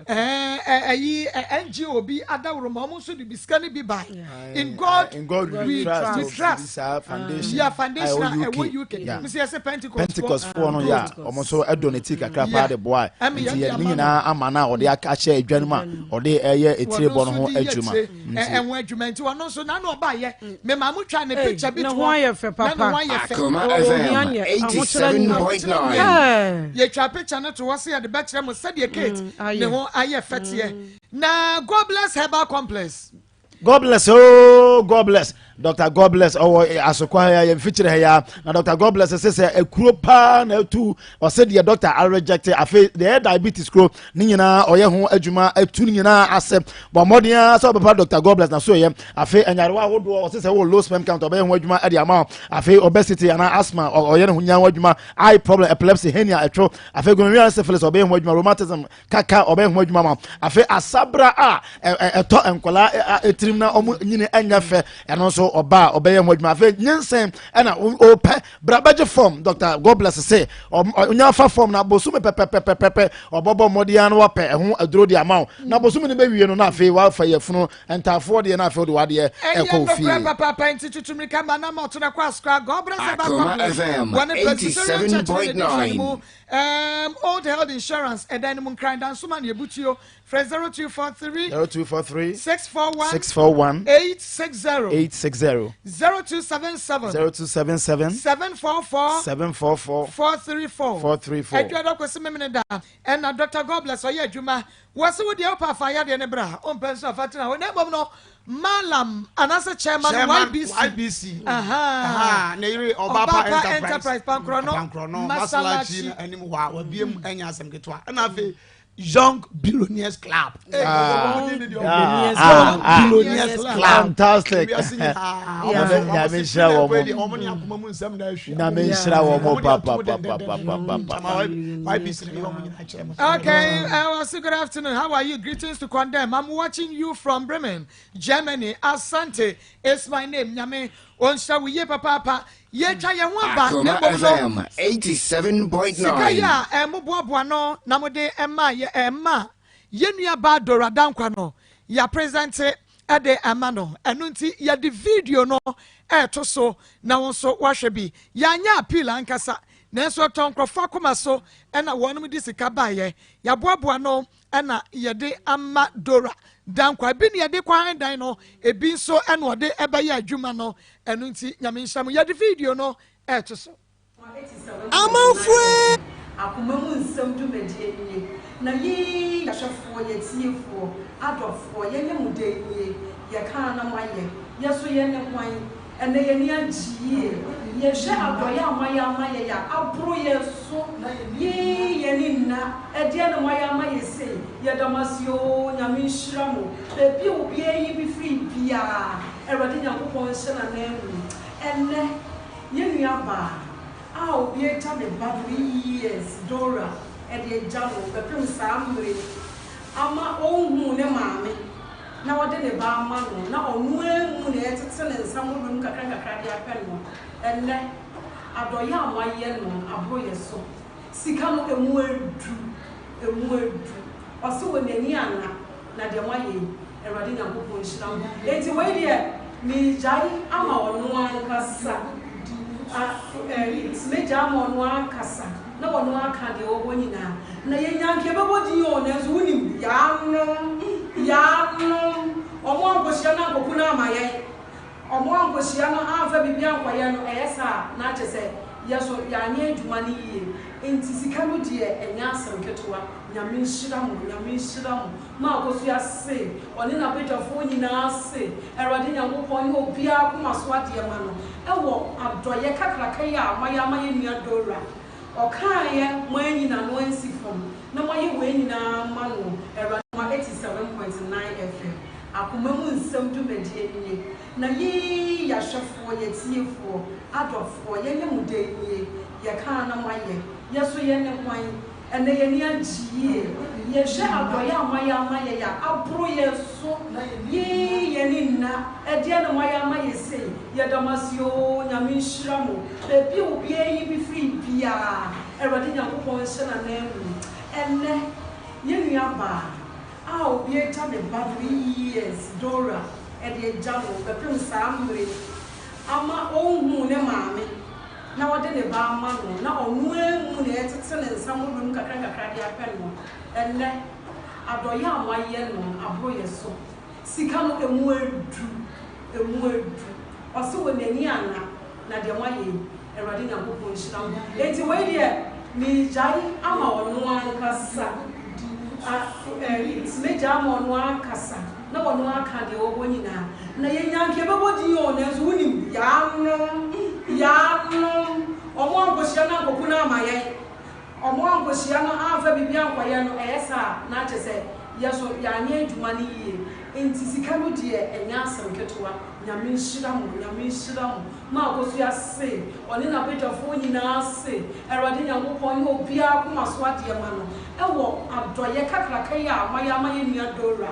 Ɛyi NGO bi adaworo ma wɔn nso de bi sika no bi ba. In God, In God we, we trust, we trust. Saa foundation. Yeah, foundation a ɛwɔ UK. Mesi yɛsɛ Pentecost. Pentecost foɔ no yɛ a wɔn nso ɛdɔ ne ti kakra paa de boa. Nti yɛde ne nyinaa ama no a ɔde ahyɛ adwa no mu a ɔde ɛyɛ etire bɔ no ho adwuma. Ɛho adwuma nti ɔno nso n'ano ɔbaayɛ mema mo twa ne picture bi ne to ho ayɛ fɛ na ne papa. ho ayɛ fɛ. Akoma Ohia FM nyɛ, ahokyerɛ 87.9. Yɛtwa picture no to hɔ sɛ yɛde bɛkyerɛ mo sɛdeɛ Kate ayɛ. ne ho ayɛ fɛ teɛ. Na God bless Herbal Complex. God bless oh God bless Dr. God bless ɔwɔ asokwa ha ya yɛn mfikyire ha ya na Dr. God bless sɛ sɛ ekuro paa na etu ɔsɛ deɛ doctor areject afei deɛ ɛyɛ diabetes kuro ne nyinaa ɔyɛ ho adwuma etu ne nyinaa ase bɔ mmɔden ara sɛ ɔbɛpa Dr. God bless na so yɛ afei anyarewa ahodoɔ ɔsɛ sɛ wɔ low sperm count ɔbɛyɛ ho adwuma ɛde ama afei obesity anaa asthma ɔyɛ ne ho nyinaa ho adwuma eye problem epilepsy hernia ɛtwo afei gonorrhea syphilis ɔbɛyɛ ho adwuma rheumatism kaka ɔbɛyɛ ho adwuma ma afei asabra a ɛtɔ nkwadaa etirim na wɔn nyini ɛnyɛ fɛ ɛno nso hɔ ɔba a ɔbɛyɛ ho adwuma. Afei nyinsɛn ɛna ɔpɛ bra bɛgye fam. Dr Godbless se ɔnya fa fam na bosome pɛpɛpɛpɛpɛ ɔbɔbɔ mmɔden ano wapɛ ɛho aduro de ama wo na bosome no bɛwie no na afei wafa yɛfunu ntaafoɔ deɛ na afei wode wadeɛ ɛkɔ Ɛyɛ fie. Nokorɛ papaapa nti tutu mmirika ma na ma ɔto no kɔ asokora. God bless Aba Akoma Godbless FM wɔne Presbyterian Church ne ne division 87.9. mu Old Health Insurance ɛdan no mu Nkran Dansoma ne Ebutuo. Frɛ 0243 0243 641 641 860 860 0277 0277 744 744 434 434. Adwada kɔsi memene da ɛna Dr. Godbless ɔyɛ adwuma wɔ se wo deɛ wopɛ afa yadeɛ no bra wompɛ nso afa tena hɔ na mmom no Malam anaasɛ chairman, Chairman YBC, YBC. Aha. Aha, ne yere Ɔbaapa Ɔbaapa Enterprise Enterprise Pankorɔ no, Pankorɔ no Masalachi. Masalachi no anim hɔ a wabie mu ɛnyɛ asɛm ketewa. Ɛna afei Young Billionaires Club. Hey, Ah. wɔn din ni deɛ Ah, ɔmo- ah, Young ah. Billionaires Club. Fantastic. Wiase nyinaa, ɔmo Nyame- so- ɔmo Nyame se nhyira wɔn. firi deɛ ɔmo ne akoma mu nsɛm na ahwia. Nyame nhyira wɔn Ɔmo de pa ato pa mu pa dɛndɛndɛn. pa pa pa pa. Chama YBC na yɛ ɔmo nyinaa kyerɛ mo. Okay, so good afternoon. How are you? Greetings to Condemn. I'm watching you from Bremen, Germany. Asante is my name. Nyame, onsha wo ye papa. Ye twa ye ho aba na Akoma mmom no FM sika yi 87.9. a ɛmoboaboa no na mode ɛma yɛ ɛma yɛn nua baa Dora Dankwa no yɛ present ɛde ɛma no. Ɛno nti yɛde video no ɛɛto so na wɔn nso wahwɛ bi. Yɛanyɛ appeal ankasa nanso ɛtɔ nkurɔfoɔ akoma so ɛna wɔn de sika baayɛ yɛaboaboa no ɛna yɛde ama Dora Dankwa. Ebi ne yɛde kwan dan no, ebi nso ɛna ɔde ɛbɛyɛ adwuma no. Ɛno nti Nyame nhyɛ mo. Yɛde video no ɛɛto so. Amanfoɔ akoma mu nsɛm dwumadie nie na yii yɛhwɛfoɔ yɛtiefoɔ adɔfoɔ yɛnyɛ mo dɛn nie yɛkaa na moayɛ yɛso yɛ ne hwan ɛnɛ yɛni agye yie yɛhwɛ adɔeɛ a moayɛ ama yɛ yɛ aboro yɛ so yii yɛne nna ɛdeɛ na moayɛ ama yɛ sei. Yɛda mo ase oo. Nyame nhyira mo baabi a obiara yi bi firi biara. Awurade Nyankopɔn nhyɛ n'anan mu. Ɛnɛ yɛn nua baa a obi agya ne ba 3 years Dora ɛde agya no bɛpem saa mmere ama ɔnhu ne maame na wɔde ne ba ama no na ɔno emu na ɛtete ne nsa mo mu kakra kakra de apɛ no. Ɛnɛ adɔyɛ a moayɛ no aboro yɛ so. Sika no emu edu emu edu ɔsi wɔ n'ani ana na deɛ moayɛ yi Awurade Nyankopɔn nhyira mo. Eti wei deɛ megyae ama ɔno ankasa megyae ama ɔno ankasa na ɔno aka deɛ wɔwɔ nyinaa na yɛnya nka yɛbɛbɔ din o nanso wonim yaanom yaanom ɔmo ankɔhyia no ankɔku no ama yɛn ɔmo ankɔhyia no amfa biribi ankɔyɛ no ɛyɛ saa na akyɛ sɛ yɛ so yɛanyɛ adwuma no yie. Nti sika no deɛ ɛnyɛ asɛm ketewa. Nyame nhyira mo, Nyame nhyira mo. Ma akɔso ase ɔne n'abadwafoɔ nyinaa ase. Awurade Nyankopɔn ne obiara koma so adeɛ ma no ɛwɔ adɔyɛ kakraka yi a moayɛ ama yɛ nua Dora. Ɔkaayɛ mo anyina no ansi fam na moayɛ wei nyinaa ma no. Awurade ma 87.9 FM akoma mu nsɛm dwumadie nie na yii yɛahwɛfoɔ yɛtiefoɔ adɔfoɔ yɛnyɛ mo dɛn nie yɛkaa na moayɛ yɛso yɛ ne hwan ɛnɛ yɛni agye yie yɛhwɛ adɔyɛ a moayɛ ama yɛ yɛ aboro yɛ so yii yɛne nna ɛdeɛ na moayɛ ama yɛ sei. Yɛda mo ase oo. Nyame nhyira mo baabi a obiara yi bi firi biara. Awurade Nyankopɔn nhyɛ n'anan mu. Ɛnɛ yɛn nua baa a obi agya ne ba 3 years Dora ɛde agya no bɛpem saa mmere ama ɔnhu ne maame na wɔde ne ba ama no na ɔno emu na ɛtete ne nsa mo mu kakra kakra de apɛ no. Ɛnɛ adɔyɛ a moayɛ no aboro yɛ so. Sika no emu edu emu edu ɔsi wɔ n'ani ana na deɛ moayɛ yi Awurade Nyankopɔn nhyira mo. Eti wei deɛ megyae ama ɔno ankasa megyae ama ɔno ankasa na ɔno aka deɛ wɔwɔ nyinaa na yɛnya nka yɛbɛbɔ din o nanso wonim yaanom yaanom ɔmo ankɔhyia no ankɔku no ama yɛn ɔmo ankɔhyia no amfa biribi ankɔyɛ no ɛyɛ saa na akyɛ sɛ yɛ so yɛanyɛ adwuma no yie. Nti sika no deɛ ɛnyɛ asɛm ketewa. Nyame nhyira mo, Nyame nhyira mo. Ma akɔso ase ɔne n'abadwafoɔ nyinaa ase. Awurade Nyankopɔn ne obiara koma so adeɛ ma no ɛwɔ adɔyɛ kakraka yi a moayɛ ama yɛ nua Dora.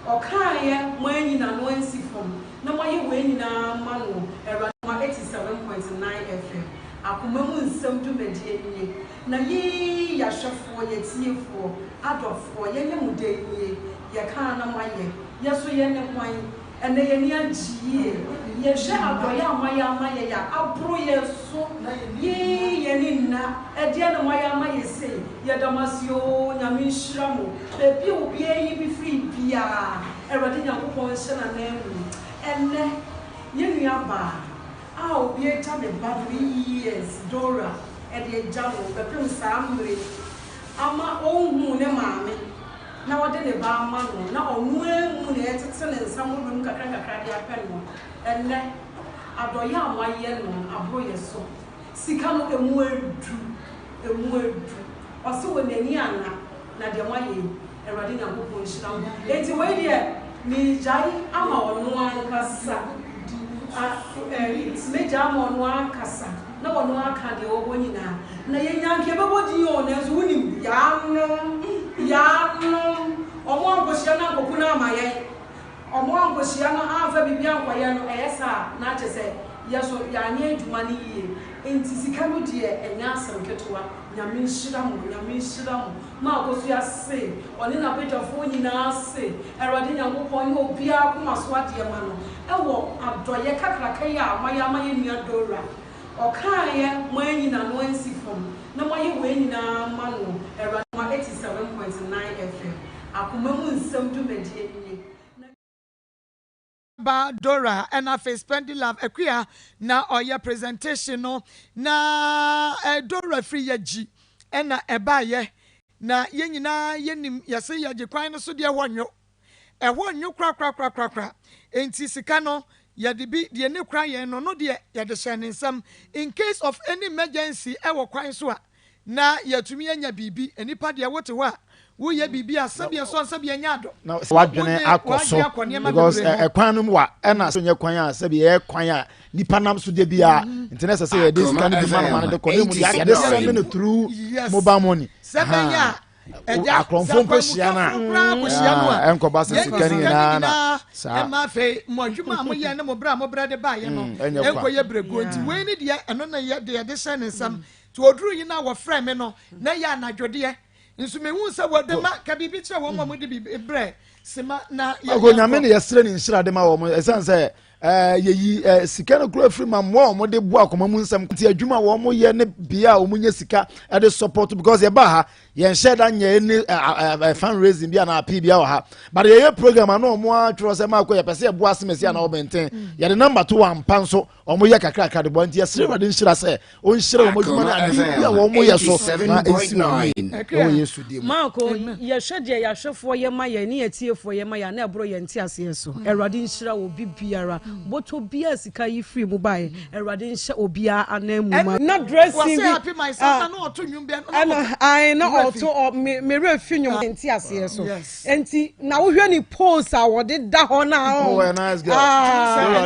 Ɔkaeɛ, moanyi n'ano ansi fam, na moayɛ wei nyinaa ama no, Awurade ma 87.9 FM, Akoma mu nsɛm dwumadie nie. Na yei yɛahwɛfoɔ, yɛatiefoɔ, adɔfoɔ, yɛnyɛ mo dɛn nie? Yɛkaa na moayɛ, yɛso yɛne hwan? Ɛnnɛ yɛn ani agye yie. Yɛhwɛ adɔeɛ a moayɛ ama yɛn a, aboro yɛn so. Yee, yɛn ani nna. Ɛdeɛn na moayɛ ama yɛn sei? Yɛda mo ase oo, Nyame nhyira mo. Baabi a obiara yi bi firi biara, Awurade Nyankopɔn nhyɛ no ananmu. Ɛnnɛ, yɛn nua baa a obi agya ne ba 3 years, Dora, de agya no bɛpem saa mmerɛ yi, ama ɔnhuu ne maame. na ɔde ne ba ama no, na ɔno ara mu na ɛretete ne nsa ho wim nkakrankakra de apɛ no. Ɛnnɛ, adɔeɛ a moayɛ no no aboro yɛ so. Sika no, ɛmu aduru, ɛmu aduru. Ɔse wɔ n'ani anna, na deɛ moayɛ yi, Awurade Nyankopɔn nhyira mo. Enti wei deɛ, meregyae ama ɔno ankasa. A, eh, mɛgyae ama ɔno ankasa, na ɔno aka deɛ ɔwɔ nyinaa. Na yɛnya anka yɛbɛbɔ din o, nanso wonim, yaanom, yaanom, ɔmo ankɔhyia no ankɔku no ama yɛn, ɔmo ankɔhyia no amfa biribi ankɔyɛ no, ɛyɛ saa a, na akyɛ sɛ yɛ so yɛanyɛ adwuma no yie. Nti sika no deɛ ɛnyɛ asɛm ketewa. Nyame nhyira mo, Nyame nhyira mo. Ma Akosua se, ɔne n'abadwafoɔ nyinaa se, Awurade Nyankopɔn nyɛ obiara akoma so adeɛ ma no, ɛwɔ adɔeɛ kakraka yi a moayɛ ama yɛn nua Dora. Ɔkaeɛ, moanyi n'ano ansi fam, na moayɛ wei nyinaa ama no, Awurade. Ma 87.9 FM, Akoma mu nsɛm dwumadie nie, na. Ba Dora ɛna afei Spendy Love Akua na ɔyɛ presentation no na eh, Dora firi Yagyi ɛna ɛbaayɛ na yɛn nyinaa yɛnim yɛse Yagyi kwan no so deɛ ɛhɔ nwo ɛhɔ nwo korakorakorakorakora enti sika no yɛde bi deɛ ne kura yɛn no no deɛ yɛde hyɛ ne nsam in case of any emergency ɛwɔ kwan so a na yɛatumi anya biribi. Nnipa deɛ wote hɔ a woyɛ biribi a sɛbi ɛsɔ sɛbi ɛnyɛ adɔ. Na wadwene akɔ so because ɛkwan no mu wa ɛna so nyɛ kwan a sɛbi ɛyɛ kwan a nipa nam so de bia mm-hmm. nti na ɛsɛ sɛ yɛde sika no bi ma no ma no de kɔ ne mu yɛde send no through mobile money. Sɛ bɛyɛ a ɛgya akorɔmfo mpo hyia no a ɛnkɔba sɛ sika no nyinaa na saa ɛma afei mo adwuma a moyɛ ne mo berɛ a mobrɛ de baayɛ no mm, ɛnkɔyɛ berɛguo nti wei ne deɛ ɛno na yɛ deɛ yɛde hyɛ ne nsam mm. Nti ɔduruu yi no a wɔfrɛɛ me no, na ɛyɛ anadwodeɛ. Nso mehuu sɛ wɔde ma ka biribi kyerɛ wɔn a wɔde biribi brɛ sima na yɛ. Ɔkò nyame ne yɛsrɛ ne nhyira de ma wɔn ɛsiane sɛ ɛɛ yɛyi ɛɛ sika no kura firi ma mmoa a wɔde boa akoma mu nsɛm nti adwuma a wɔn yɛ ne bea a wɔn nyɛ sika ɛde support because yɛba ha yɛn hyɛ da nyɛ ne ɛɛ fundraising bi anaa appeal bi wɔ ha but yɛyɛ program ano wɔn atwerɛ sɛ maa kɔ yɛpɛ sɛ yɛboa asemesi anaa ɔbɛnten yɛde number to wɔn ampa nso wɔn yɛ kakrakra de bɔ nti yɛsrɛ awurade nhyira sɛ ɔnhyira wɔn adwuma no adeɛ bi a wɔn yɛ so na ɛnsi wɔn yie ɛwɔ yesu din mu. Maako yɛhwɛ deɛ yɛahwɛfoɔ yɛ ma yɛn ne yɛtiefoɔ yɛ ma yɛn na ɛboro yɛn nteaseɛ so mm. Awurade nhyira obi biara mm. bɔtɔ biara sika yi firi mu baeɛ mm. Awurade nhyɛ obiara anan mu ma. Na dressing bi ɛna ae na ɔto me werɛ fi nnwom nteaseɛ so. Enti na wohwɛ ne pose a wɔde da hɔ na oh, ah,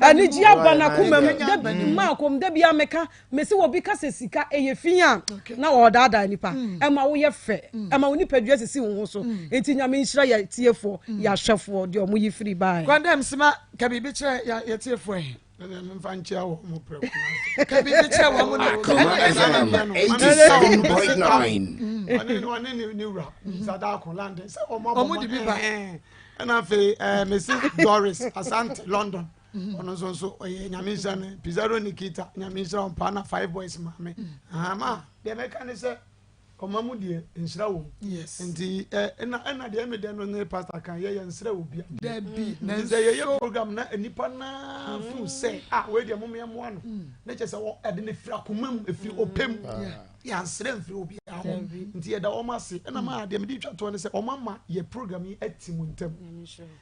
anigye aba n'akoma mu da maa kɔm da bia meka mesi wɔ bi ka sɛ sika ɛyɛ fi a na ɔdaadaa nipa mm. ɛma woyɛ fɛ mm. ɛma wo nipadua sisi wo ho so mm. enti nyame nhyira yɛ tiefoɔ yɛ ahwɛfoɔ deɛ ɔmo yi firi baa. Kwandam sima ka biribi kyerɛ yɛ tiefoɔ yi. Mfa nkyia wɔ mo prɛko. Ka biribi kyerɛ wɔn mo na. Akoma FM 87.9. Ɔne ɔne ne ne wura Sadako London sɛ wɔn abɔ Wɔn de bi ba. Ɛna afei ɛɛ Mrs Doris Asante London ɔno nso nso ɔyɛ nyame nhyira no Pizarro Nikita nyame nhyira wɔn paa na Five Boys maame. Ahama deɛ mɛka ne sɛ. Ɔma mu deɛ nhyira wɔ mu. Yes. Nti ɛ ɛna ɛna deɛ ɛmi dɛ no ne pastor kan yɛ yɛ nsrɛ wɔ bia. Dabi na nso. Sɛ yɛyɛ program na nipa naa mm. feel sɛ ah wei deɛ mo yɛ moa no. Mm. Ne kyɛ sɛ wɔ ɛde ne firi akoma mu efiri mm. ɔpɛ mu. Yɛ ansrɛ nfiri obi ahɔ. Nti yɛda wɔn ase ɛna maa deɛ mi de twa toɔ ne sɛ wɔn ama yɛ program yi ɛti mu ntɛm.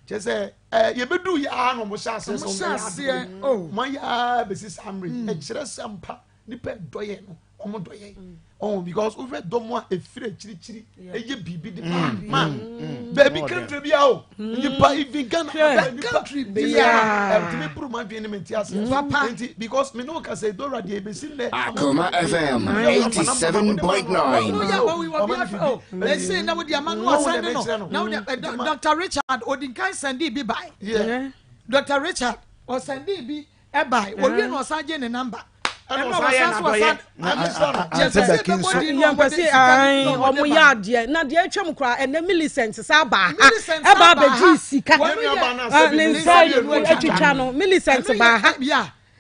Kyɛ sɛ ɛɛ yɛbɛdu yɛ ara na wɔn hyɛ aseɛ sɛ wɔn bɛyɛ ado. Wɔn ayɛ ara bɛsi saa mmiri. Ɛkyerɛ sɛ mpa nipa dɔ yɛ no wɔn dɔ yɛ. Ɔn because wohwɛ dɔm a efiri akyirikyiri ɛyɛ biribi de ba ma baabi country bi a o nipa even Ghana nipa country biara ɛtumi buru ma dwen ne mi nti aseɛ papa nti because mi n'o ka sɛ dora deɛ ebesi nnɛ. Akoma FM 87.9. Ɛsɛ na wodi ama no asɛnde no na wodi Dr Richard odinkan sɛnde bi bae Dr Richard ɔsɛnde bi ɛbae wɔwie na ɔsan gye ne namba ɛna ɔsan yɛ n'adɔyɛ ante bɛki nso yɛmpɛ sɛ ɔmo yɛ adeɛ na deɛ atwam koraa ɛnɛ Millicent sa aba ha ɛba abɛgye sika ne nsa atwitwa no Millicent baa ha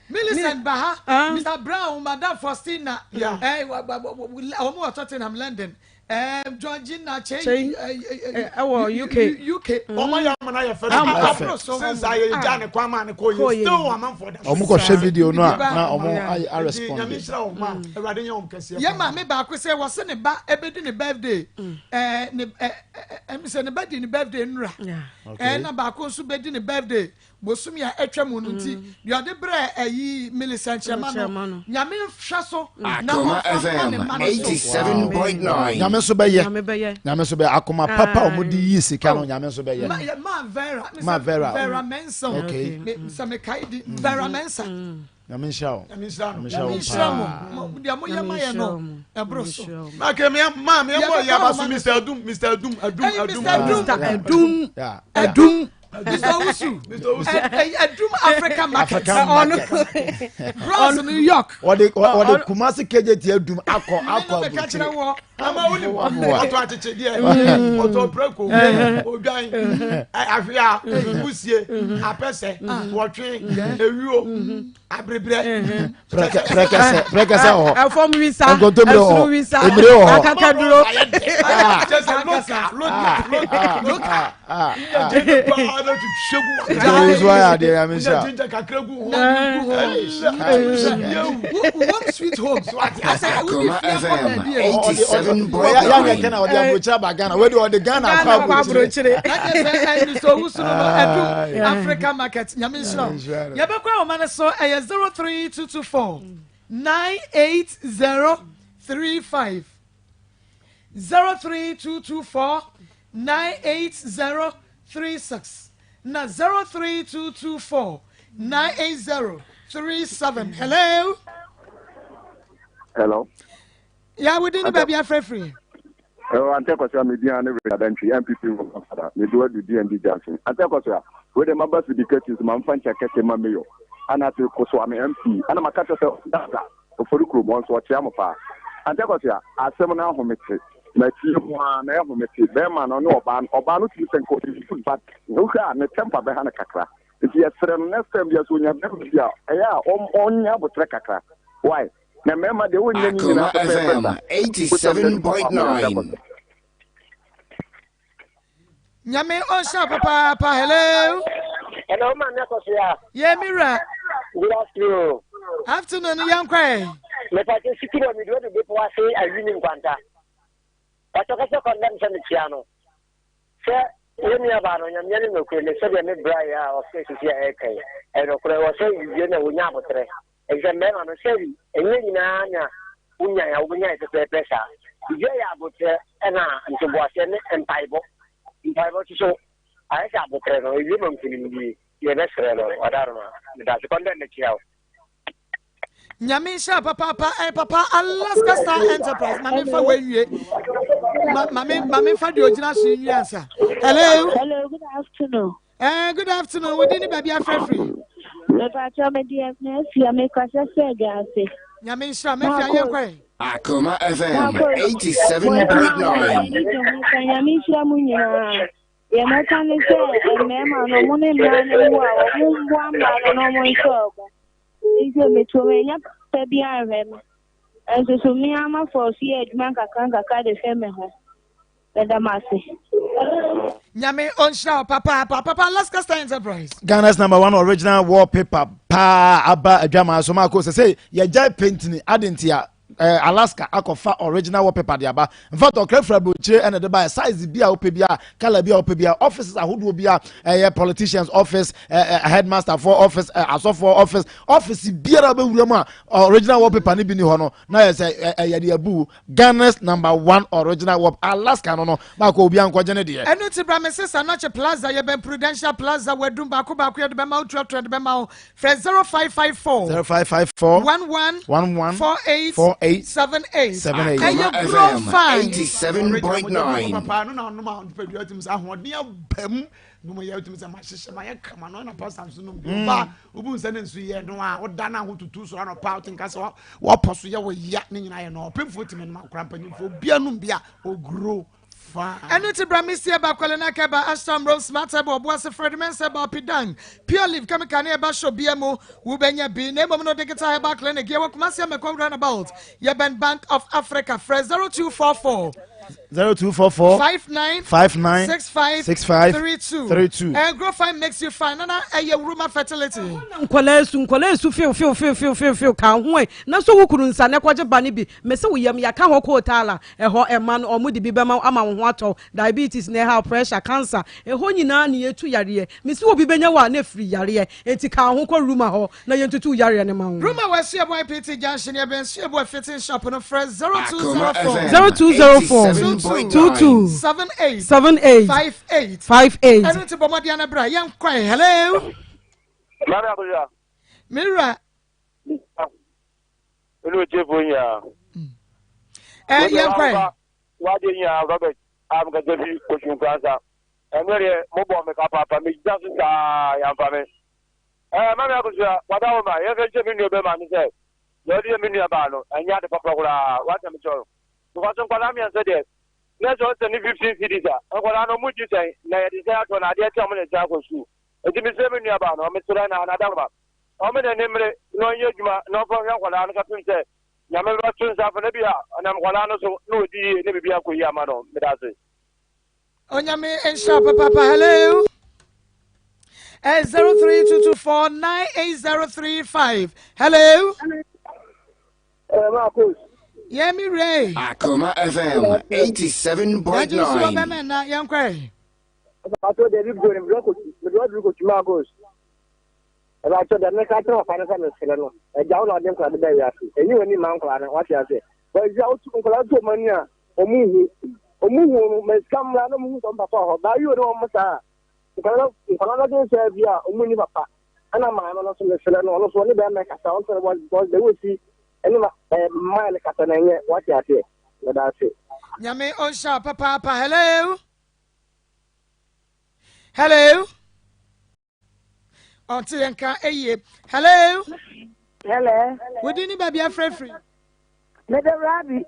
Millicent ba ha Mr Brown Madam Faustina wɔn wɔ Tottenham London Georgina Chey ɛwɔ UK UK wɔn ayɛ amana yɛ fɛ no since ayɛ yɛ gya ne kwan maa ne kɔ yɛ still amanfoɔ da so. Wɔn kɔ hwɛ video no a na wɔn ayɛ arespond. Nyame nhyira wɔn ma Awurade nyɛ wɔn kɛseɛ. Yɛ maame baako sɛ wɔsɛ ne ba ɛbɛdi ne birthday ɛɛ ne ɛɛ ɛmi sɛ ne ba di ne birthday nura ɛɛ na baako nso bɛdi ne birthday Bosome a atwa mu no nti, deɛ ɔde brɛɛ ayi Millicent Kyerema no, Nyame nhwɛ so na Akoma ɔmfa mma ne FM mma no so. 87.9. Nyame nso bɛyɛ. Nyame bɛyɛ. Nyame nso bɛyɛ. Akoma papa a wɔde yi sika no, Nyame nso bɛyɛ. Ma, yɛ, ma Vera, Ma Vera. Vera Mensah. Okay. Me, sɛ mekae di, Vera Mensah. Nyame nhyira wo. Nyame nhyira no. Nyame nhyira wo Nyame nhyira mo. paa. Mo, deɛ moyɛ ma yɛ no, ɛboro so. Na ke me ma me mo ya ba so Mr. Adum Mr. Adum Adum Hey, Adum. Mr. Adum. Mr. Adum Yeah. Yeah. Adum Mr. Owusu. Mr. Owusu. Adum Africa Market. African market. Bronx, New York. Wɔde wɔde Kumasi KJT adum akɔ akɔ Meka kyerɛ aburukyire. wɔ. Ama wo ni ɔtɔ akyekye deɛ ɔtɔ preko odwan ahwea kusie apɛsɛ wɔtwe ewio aberebrɛ. Prɛkɛsɛ prɛkɛsɛ wɔ hɔ. Ɛfɔm wisa Nkontommire wɔ hɔ. ɛsoro wisa Emire wɔ hɔ. akakaduro. Kyɛ sɛ loka loka loka loka. Owusu ayɛ adeɛ Nyame nhyira. Ginger kakra gu ho. Home sweet home. Asɛ wodi Akoma fie akɔ FM baabi a. Yɛ kɛ na ɔde aburokyire aba Ghana. Wei de ɔde Ghana akɔ Ghana kɔ aburokyire. aburokyire. Na kyerɛ sɛ Mr. Owusu no no Adum Africa Market. Nyame nhyira wo. Nyame nhyira no. Yɛbɛkɔ ahoma no so ɛyɛ 03224 98035 03224 98036 na 03224 98037. Hello. Hello. Ya wodi ne baabi afrɛfiri. Hello, Ante Kwasi Amedian ne Richard Antwi, MPP Fada, me do adu DND Junction. Ante Kwasi a, we de maba fidi kɛti so ma mfa nkyɛ kɛse ma mayor. Ana ase koso ame MP. Ana maka kyerɛ sɛ dada ofori kurom hɔ nso ɔkyea mo paa. Ante Kwasi a, asɛm no ahomete. Matie ho a na ɛhomete. Bɛrima no ne ɔbaa no, ɔbaa no tumi sɛ nka ɔyɛ good but wohwɛ a ne temper bɛha no kakra. Nti yɛsrɛ no next time bia sɛ onya bɛrima bi a ɛyɛ a ɔnyɛ abotrɛ kakra. Why? Na mmarima deɛ wonyɛ ne Akoma nyinaa pɛpɛɛpɛ FM da. 87.9. Nyame ɔnhyira papaapa. Hello. Hello, Maame Akosua. Yɛ mi wura. Good afternoon. Afternoon yɛn kɔ ɛ. Mepatse siki wɔ mede wadu bepɔ ase awi ne nkwanta. Patɔ kɛsɛ kɔndɛm sɛ mekyia no. Sɛ yɛ nua baa no nyamea ne nokorɛ ne sɛdeɛ me bra yɛ a ɔfrɛ sisi a ɛka yi. Ɛyɛ nokorɛ wɔ sɛ wie na wɔnya aboterɛ. Ɛfisɛ mmarima no sɛbi ɛnyɛ nyinaa na wonyan a wobɛnya yɛ pɛpɛɛpɛ saa. Biribiara yɛ aboterɛ ɛna ntoboaseɛ ne mpaebɔ. Mpaebɔ nso so ayɛ sɛ aboterɛ no ɛwie ma nkunimdie. Yɛbɛsrɛ no ɔdaroma. Medase kɔndɛm mekyia wo. Nyame nhyira papaapa eh, papa Alaska Star Enterprise ma memfa wawie ma me ma memfa deɛ ogyina so nwie ansa. Hello. Hello, good afternoon. Eh, good afternoon. Wodi ne baabi afrɛfiri. Mepakyɛ me deɛ mafia mekasa sɛ agya ase. Nyame nhyira mafia yɛn kɔɛ. Akoma FM 87.9. Nyame nhyira mu nyinaa. Deɛ mɛka ne sɛ mmarima no ɔmo ne mmaa no wu a ɔmo mmoa mmaa no na ɔmo nhyɛ ɔmo. Nti meto manya papa bi anhwɛ me. Nso so me ara mafɔ so yɛ adwuma nkakra nkakra de hwɛ me ho. Meda mo ase. Nyame ɔnhyira wo papaapa papa Alaska Star Enterprise. Ghana's number one original wallpaper paa aba adwamaa so maako sɛ sɛ yɛgyae painting ade nti a. eh, Alaska akɔfa original wallpaper de aba. In fact, ɔkra firi aburokyire ɛna de ba size bi a wopɛ bi a color bi a wopɛ bi a offices ahodoɔ bi a ɛyɛ politicians office, headmaster for office, asɔfoɔ office, office biara wobɛwura mu a original wallpaper no bi ni hɔ no na yɛ sɛ ɛyɛ de abu Ghana's number one original wall Alaska no no baako obi ankɔgye ne deɛ. Ɛno nti bra me sesa Nɔkye Plaza yɛbɛn Prudential Plaza wadum baako baako yɛde bɛma wo tuatua de bɛma wo frɛ 0554 0554 11 11 48 48 78 78. Ɛyɛ Akoma grow FM fine. 87.9. Papa no na ɔnom a nipadua tumi sɛ ahoɔden aba mu nom yɛ tumi sɛ mahyehyɛ mayɛ kama no ɛna pastor nso nom bi ɔba wobu nsɛ ne nso yɛ no a woda no ahotutu so anɔpa wote nka sɛ wɔpɔ so yɛ wo ya ne nyinaa yɛ no ɔpemfoɔ tumi nom akora mpanyimfoɔ bia nom bi a ɔguro fine. Ɛno nti bra me sie ba kwale na kɛba ashram road smart ɛbɔ ɔboase fred mensah ba pidan pure leaf chemical ne ɛba shop bia mu wobɛnya bi na mmom no digital herbal clinic yɛwɔ Kumasi Amɛkɔ roundabout yɛbɛn Bank of Africa frɛ 0244 0244 59 59 65 65 32 32. Grow fine makes you fine nana ɛyɛ wuruma fertility. Nkwadaa esu, nkwadaa esu fiw fiw fiw fiw fiw fiw ka ho ɛ na so wo kunu nsa na ɛkɔgye ba no bi mese wo yam yɛaka hɔ kootaala ɛhɔ ɛma no ɔmo de bi bɛma ama wo ho atɔ diabetes na ɛhaw pressure cancer ɛhɔ nyinaa ne yɛtu yareɛ mese obi bɛnya wo a na ɛfiri yareɛ enti ka ho kɔ ruma hɔ na yɛntutu wo yareɛ no ma wo. Ruma wɔ Asuabu IPT junction yɛbɛn Suabu fitting shop no frɛ Akoma 0204 FM 0204 87.9. 22 78 78 58 58. Ɛno nti bɔ mmɔden na bra yɛnkɔe hello. Mami Abuja. Mewura. Ɛne otiefoɔ nyinaa. Yɛnkɔe. Wadeɛ nyinaa Robert a mekasa fi Kotwi Nkoransa. Ɛno deɛ mobɔ me ka paapa megyina so saa yɛamfa me. Ɛɛ Mami Akosua wada wo ma yɛmfa nkyɛ me nua bɛma ne sɛ deɛ ɔde yɛ me nua baa no ɛnyɛ ade papa koraa wate me kyɛw no. Because nkwadaa mmiɛnsa deɛ na sɛ ɔsɛ ne 15 cedis a nkwadaa no ɔmo gye sɛn na yɛde sɛn ato no adeɛ kyɛ ɔmo na ɛsan akɔ sukuu. Enti mesrɛ me nua baa no ɔmesrɛ no anadama ɔmo na ne mmere na ɔnyɛ adwuma na ɔmfa nhwɛ nkwadaa no kɔpem sɛ Nyame bɛto nsa afrɛ no bi a ɔnam nkwadaa no so na ɔdi yie na biribi akɔ yie ama no. Meda ase. Onyame nhyira wo papaapa. Hello. 0322498035. Hello. Marcus. Yeah, me Ray. Akoma FM 87.9. Na yɛnkɔ. Ato de bi go ne ko me do ko Marcus. Ɛbɛkyɛ dɛ meka kyerɛ ɔfa no sɛ mesrɛ no, agya wo na ɔde nkwadaa de baa wiase. Ɛnyi w'ani mma nkwadaa no, wate aseɛ. But agya wotu nkwadaa to wɔn ani a, wɔn nhu. Wɔn hu no, ma sika mmra na wɔn hu sɛ wɔn papa wɔ hɔ. Baa yi ne wɔn saa a, nkwadaa no nkwadaa no adwene sɛ bi a wɔn nni papa. Ɛna maame no nso mesrɛ no, ɔno nso ɔne bɛrima kasa, ɔno nso because the way si ɛne ma ɛɛ mmaa no kasa na ɛnyɛ, wate aseɛ. Meda ase. Nyame ɔnhyira wo papaapa. Hello. Hello. Ɔnte yɛn ka eyie. Hello. Hello. Wodi ni baabi afrɛfiri. Mede Rabi.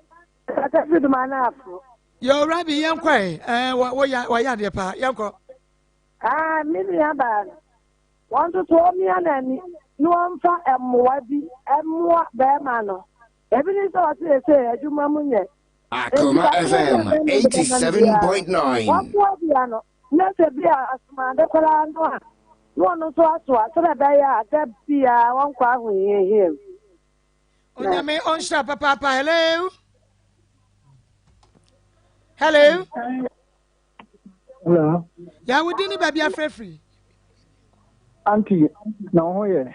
Kasa fi duma na afro. Yo Rabi yɛn kɔ ɛ. Ɛɛ wɔ wɔ yɛ adeɛ paa yɛn kɔ. Ah me nua baa no. Wɔn nso so wɔmia n'ani na wɔmfa mmoa bi mmoa bɛrima no. Ebi ne sɛ ɔse ese adwuma mu nyɛ. Akoma FM 87.9. Wɔmmoa bia no. Na sɛ bi a asomade koraa no a, na ɔno nso asoa sɛdeɛ ɛbɛyɛ a da biara wɔnkɔ ahohiahia mu. Onyame ɔnhyira papaapa. Hello. Hello. Hello. Ya wo din ne baabi afrɛfiri. Auntie, na wo ho yɛ?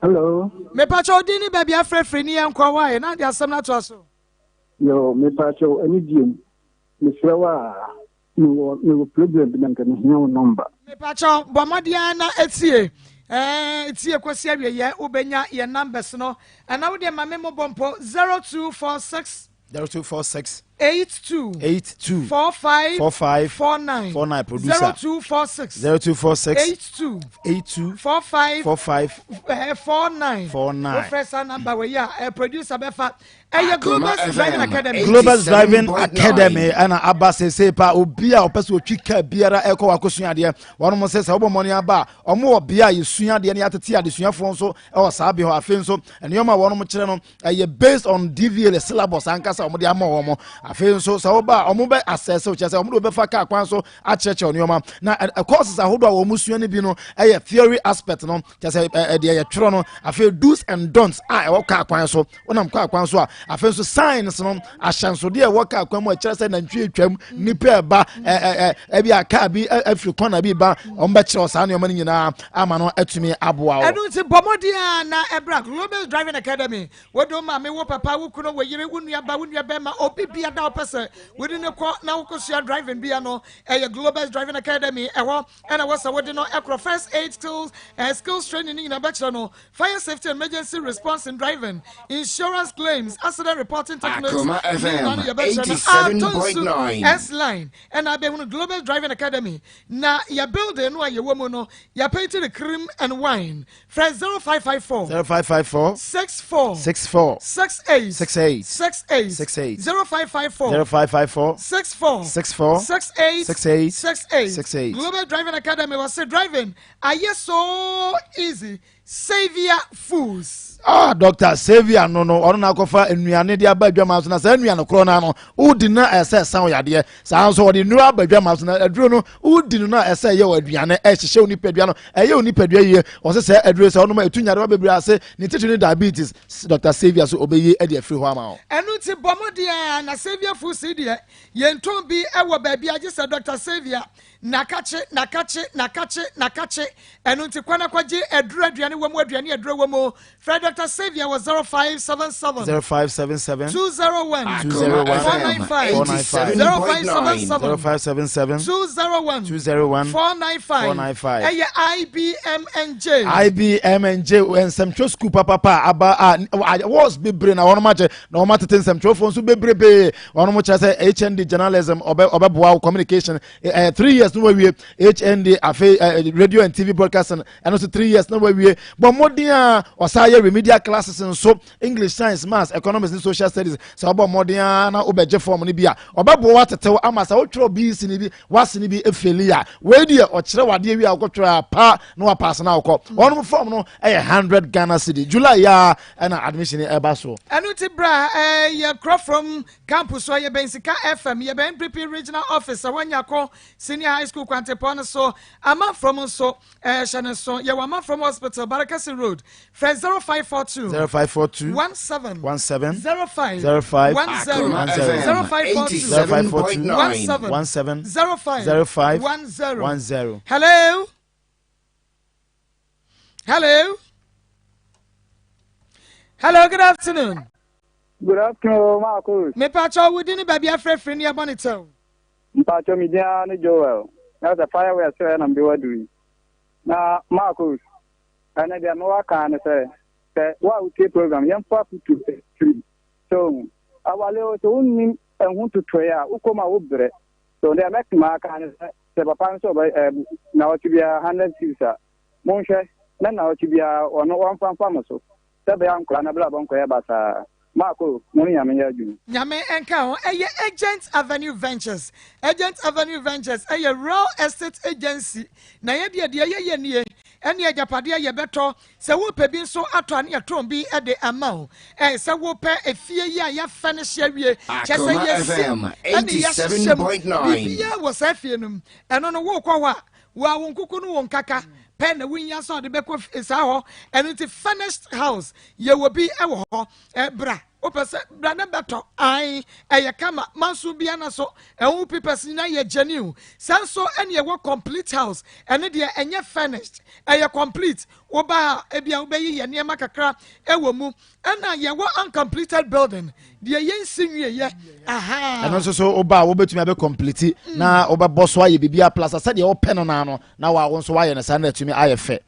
Hello. Mepakyɛ wo din ne baabi afrɛfiri ne yɛnkɔ wae na de asɛm no atoa so. Yo, mepakyɛ ɛne diem. Mesrɛ wo a, mewɔ mewɔ problem bi na nka mehia wo number. Mepakyɛw, bɔ mmɔden ara na tie. Ɛɛ, tie kɔsi awieɛ, wobɛnya yɛn numbers no. Ɛna wo deɛ ma me mmobɔ mpo, 0246. 0246. 82. 82. 45. 45. 49. 49 producer. 0246. 0246. 82. 82. 45. 45. 49. 49. Wofrɛ saa number wei a, producer bɛfa. Ɛyɛ Globus Driving Academy. Globus Driving Academy ɛna aba sese pa obi a ɔpɛ sɛ otwi kaa biara ɛkɔ wakɔsua adeɛ wɔn mo sɛ sɛ wɔbɔ mmɔden aba a wɔn wɔ bea a yɛsua adeɛ ne yɛatete adesuafoɔ nso ɛwɔ saa bea hɔ. Afei nso nneɛma a wɔn kyerɛ no ɛyɛ based on DVLA syllabus ankasa wɔn de ama wɔn. Afei nso sɛ woba a, wɔn bɛ asɛse wo, kyerɛ sɛ wɔn de wobɛfa kaa kwan so akyerɛkyerɛ nneɛma. Na courses ahodoɔ a wɔn sua no bi no yɛ theory aspect no, kyerɛ sɛ deɛ yɛtwerɛ no, afei do's and don'ts a ɛwɔ kaa kwan so, wonam kaa kwan so a, afei nso signs no, ahyɛnsodeɛ a ɛwɔ kaa kwan mu a ɛkyerɛ sɛ nantwie atwam, nipa ɛba, ɛbi a kaa bi afiri kɔna bi ba, wɔn bɛkyerɛ saa nneɛma no nyinaa ama no atumi aboa wo. Ɛno nti bɔ mmɔden a na ɛbra Global Driving Academy. Wode wo maame, wo papa, wo kunu, wo yere, wo nua ba, wo nua bɛrima, obi bia da wopɛ sɛ wode no kɔ na wokɔsua driving bia no, ɛyɛ Global Driving Academy. Ɛhɔ ɛna wɔ sɛ wode no ɛkorɔ first aid skills, skills training no nyinaa bɛkyerɛ no, fire safety and emergency response in driving, insurance claims, accident reporting techniques, Akoma ne nyinaa no FM yɛbɛkyerɛ no. Atonsu 87.9. S line ɛna abɛhunu Global Driving Academy. Na yɛ building no a yɛwɔ mu no, yɛapɛnti no cream and wine. Frɛ 0554. 0554. 64. 64. 68. 68. 68. 68. 0554. 0554. 64. 64. 68. 68. 68. 68. Global Driving Academy wɔ se driving ayɛ so easy. Saviour Foods. Ah, Dr. Saviour no no, ɔno na akɔfa nnuane de aba adwama so na saa nnuane korɔ no ano wodi no ɛsɛ ɛsan wo yadeɛ. Saa nso ɔde nnuro aba adwama so na aduro no wodi no na ɛsɛ ɛyɛ wɔ aduane ɛhyehyɛ wo nipadua no ɛyɛ wo nipadua yie. Ɔsɛ sɛ aduro sɛ ɔnom ɛtu nyarewa bebree ase ne titiri ne diabetes. Dr. Saviour so ɔbɛyi ɛde afiri hɔ ama wo. Ɛno nti bɔ mmɔden a na Saviour Foods yi deɛ yɛntɔn bi wɔ baabi a gye sɛ Dr. Saviour Nakakye, nakakye, nakakye, nakakye. Ɛno nti kɔ na kɔgye aduro aduane wɔ mu aduane aduro wɔ mu. Frɛ Dr. Saviour wɔ 0577. 0577. 201. 201. 495. 495. 0577. 0577. 201. 201. 495. 495. Ɛyɛ IBMNJ. IBMNJ nsɛmtwerɛ sukuu papapa a aba a awards bebree na wɔn akyɛ na wɔn atete nsɛmtwerɛfoɔ nso bebrebe wɔn kyerɛ sɛ HND journalism ɔbɛ ɔbɛboa wo communication 3 years na wawie HND afei radio and TV broadcasting ɛno nso 3 years na wawie. Bɔ mmɔden a ɔsan yɛ remedial classes nso, English, science, maths, economics ne social studies. Sɛ ɔbɔ mmɔden a na wobɛgye form no bi a, ɔbɛboa watetew ama sɛ wotwerɛ BEC no bi wase no bi efeli a, wei deɛ ɔkyerɛ wadeɛ wie a wokɔtwerɛ a pa na wapaase na wokɔ. Wɔnom form no ɛyɛ 100 Ghana cedi. July ya ɛna admission ɛba so. Ɛno ti bra ɛyɛ korɔ from Camp so, yɛbɛn Sika FM, yɛbɛn NPP Regional Office ɛwɔ Nyako Senior High School kwantepɔn no so. Amanfrom nso, hyɛ no nso, yɛwɔ Amanfrom Hospital, Barakasi Road. Frɛ 0542. 0542. 17. 17. 05. 05. 10. Akoma FM 0542. 0542. 17. 17. 05. 05. 10. 10. Hello? Hello? Hello, good afternoon. Good afternoon, Marcus. Mepacho, wo din ne baabi afrɛfrɛ ni ɛbɔ ne tɛw. Mpacho, me din ara ne Joel. Na sɛ fireworks sɛ na mede waduru yi. Na Marcus, ɛnɛ deɛ mewɔ aka ne sɛ, sɛ wo a wotie program, yɛmfa afotu firi. So, awale o, sɛ wonnim ɛho totoe a, wokɔ mu a wobrɛ. So, deɛ mɛtuma aka ne sɛ, sɛ papa no sɛ ɔbɛ ɛɛ nnawɔtwe biara 100 cedis a, monhwɛ na nnawɔtwe biara ɔno ɔmfa mfa mo so. Sɛ ɛbɛyɛ a nkwadaa no abrabɔ nkɔyɛ basaa. Marko, mo ne Nyame nyɛ adwuma. Nyame nka ho. Ɛyɛ Agent Avenue Ventures. Agent Avenue Ventures ɛyɛ real estate agency. Na yɛ deɛ deɛ yɛyɛ nie, ɛne agyapadeɛ yɛbɛtɔ. Sɛ wopɛ bi nso atɔ a ne yɛtɔn bi de ama wo. Ɛɛ sɛ wopɛ efie yi a yɛafɛnehye awie, kyerɛ sɛ Akoma yɛsi FM ɛne yɛahyehyɛ mu, 87.9. biribiara wɔ saa fie no mu. Ɛno no wokɔ hɔ a, wo a wo nkuku no wo nkaka pɛ na wonya sɛ ɔde bɛkɔ saa hɔ. Ɛno nti furnished house yɛwɔ bi wɔ hɔ. Bra wopɛ sɛ bra ne bɛtɔ ae, ɛyɛ kama manso bia na so ɛho papers nyinaa yɛ genuine. Saa nso ɛne ɛwɔ complete house, ɛno deɛ ɛnyɛ furnished, ɛyɛ complete. Woba a ebia wobɛyi yɛ nneɛma kakra ɛwɔ mu. Ɛna yɛwɔ uncompleted building deɛ yɛnsi nwieyɛ. Aha, ɛno nso so woba a wobɛtumi abɛ complete na wobɛbɔ so ayɛ biribi aplasa sɛdeɛ wopɛ no naa no na wa wo nso woayɛ no saa na atumi ayɛ fɛ.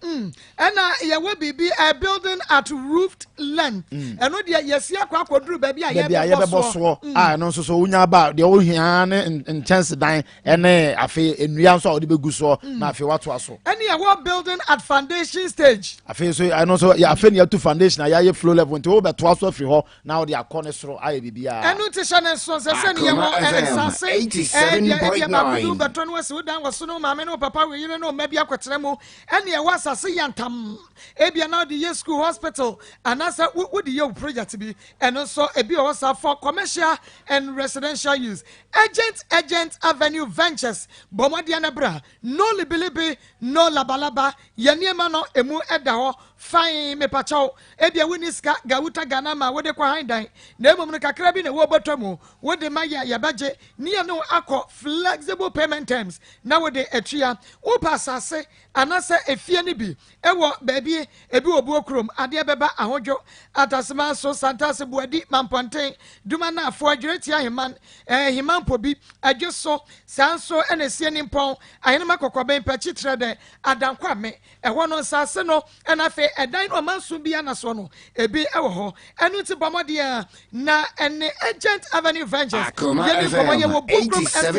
Ɛna yɛwɔ biribi a building at roofed length. Ɛno deɛ yɛsi akɔ akɔduru baabi a baabi a yɛbɛbɔ yɛbɛbɔ soɔ. soɔ a ɛno nso so wonya ba a deɛ wohia ne nkyɛnsedan ɛne afei nnua nso a wode bɛgu soɔ na afei woatoa so. Ɛne yɛwɔ building at foundation stage. Afei nso ɛno nso afei ne yɛatu foundation a yɛayɛ flow level nti wobɛtoa so afiri hɔ na wode akɔ ne soro ayɛ biribiara. Ɛno nti hyɛ ne nso sɛ sɛ ne yɛwɔ Akoma FM nsase ɛdeɛ ebia baako bi 87.9. wobɛtɔ no asi wo dan wɔ so ne wo maame ne wo papa wo yere ne wo mma bi akɔtena mu. Ɛne ɛwɔ asase yantam ebia na wode yɛ school, hospital anaasɛ wode yɛ wo project bi. Ɛno Ɛno nso ebi wɔ hɔ saa for commercial and residential use. Agent Agent Avenue Ventures bɔ mmɔden na bra. No libilibi, no labalaba. Yɛn nneɛma no emu da hɔ fann. Mepakyɛw, ebia wunni sika Gawuta Ghana ma wode kɔ han dan, na mmom no kakra bi na ɛwɔ bɔtɔ mu. Wode ma yɛ a yɛbɛgye ne yɛne wo akɔ flexible payment terms na wode atua. Wopɛ asase anaasɛ efie no bi wɔ baabi, ebi wɔ Buo kurom, adeɛ bɛba Ahodwo, Atasema so, Santase, Buadi, Mampɔnten, Duma Naafoɔ, Adweretia Aheman, eh, Heman Pobi, Adwo so, saa nso na Esie Nimpɔn, Ahenema Kɔkɔben, Pakyi Trɛdɛ, Adankwame, ɛhɔ no nsase no ɛna afei ɛdan no ɔmanso bi anasoɔ no ebi wɔ hɔ. Ɛno nti bɔ mmɔden a na ɛne Agent Avenue Ventures Akoma yɛdi nkɔmmɔ. FM Yɛwɔ Buokrom Estate,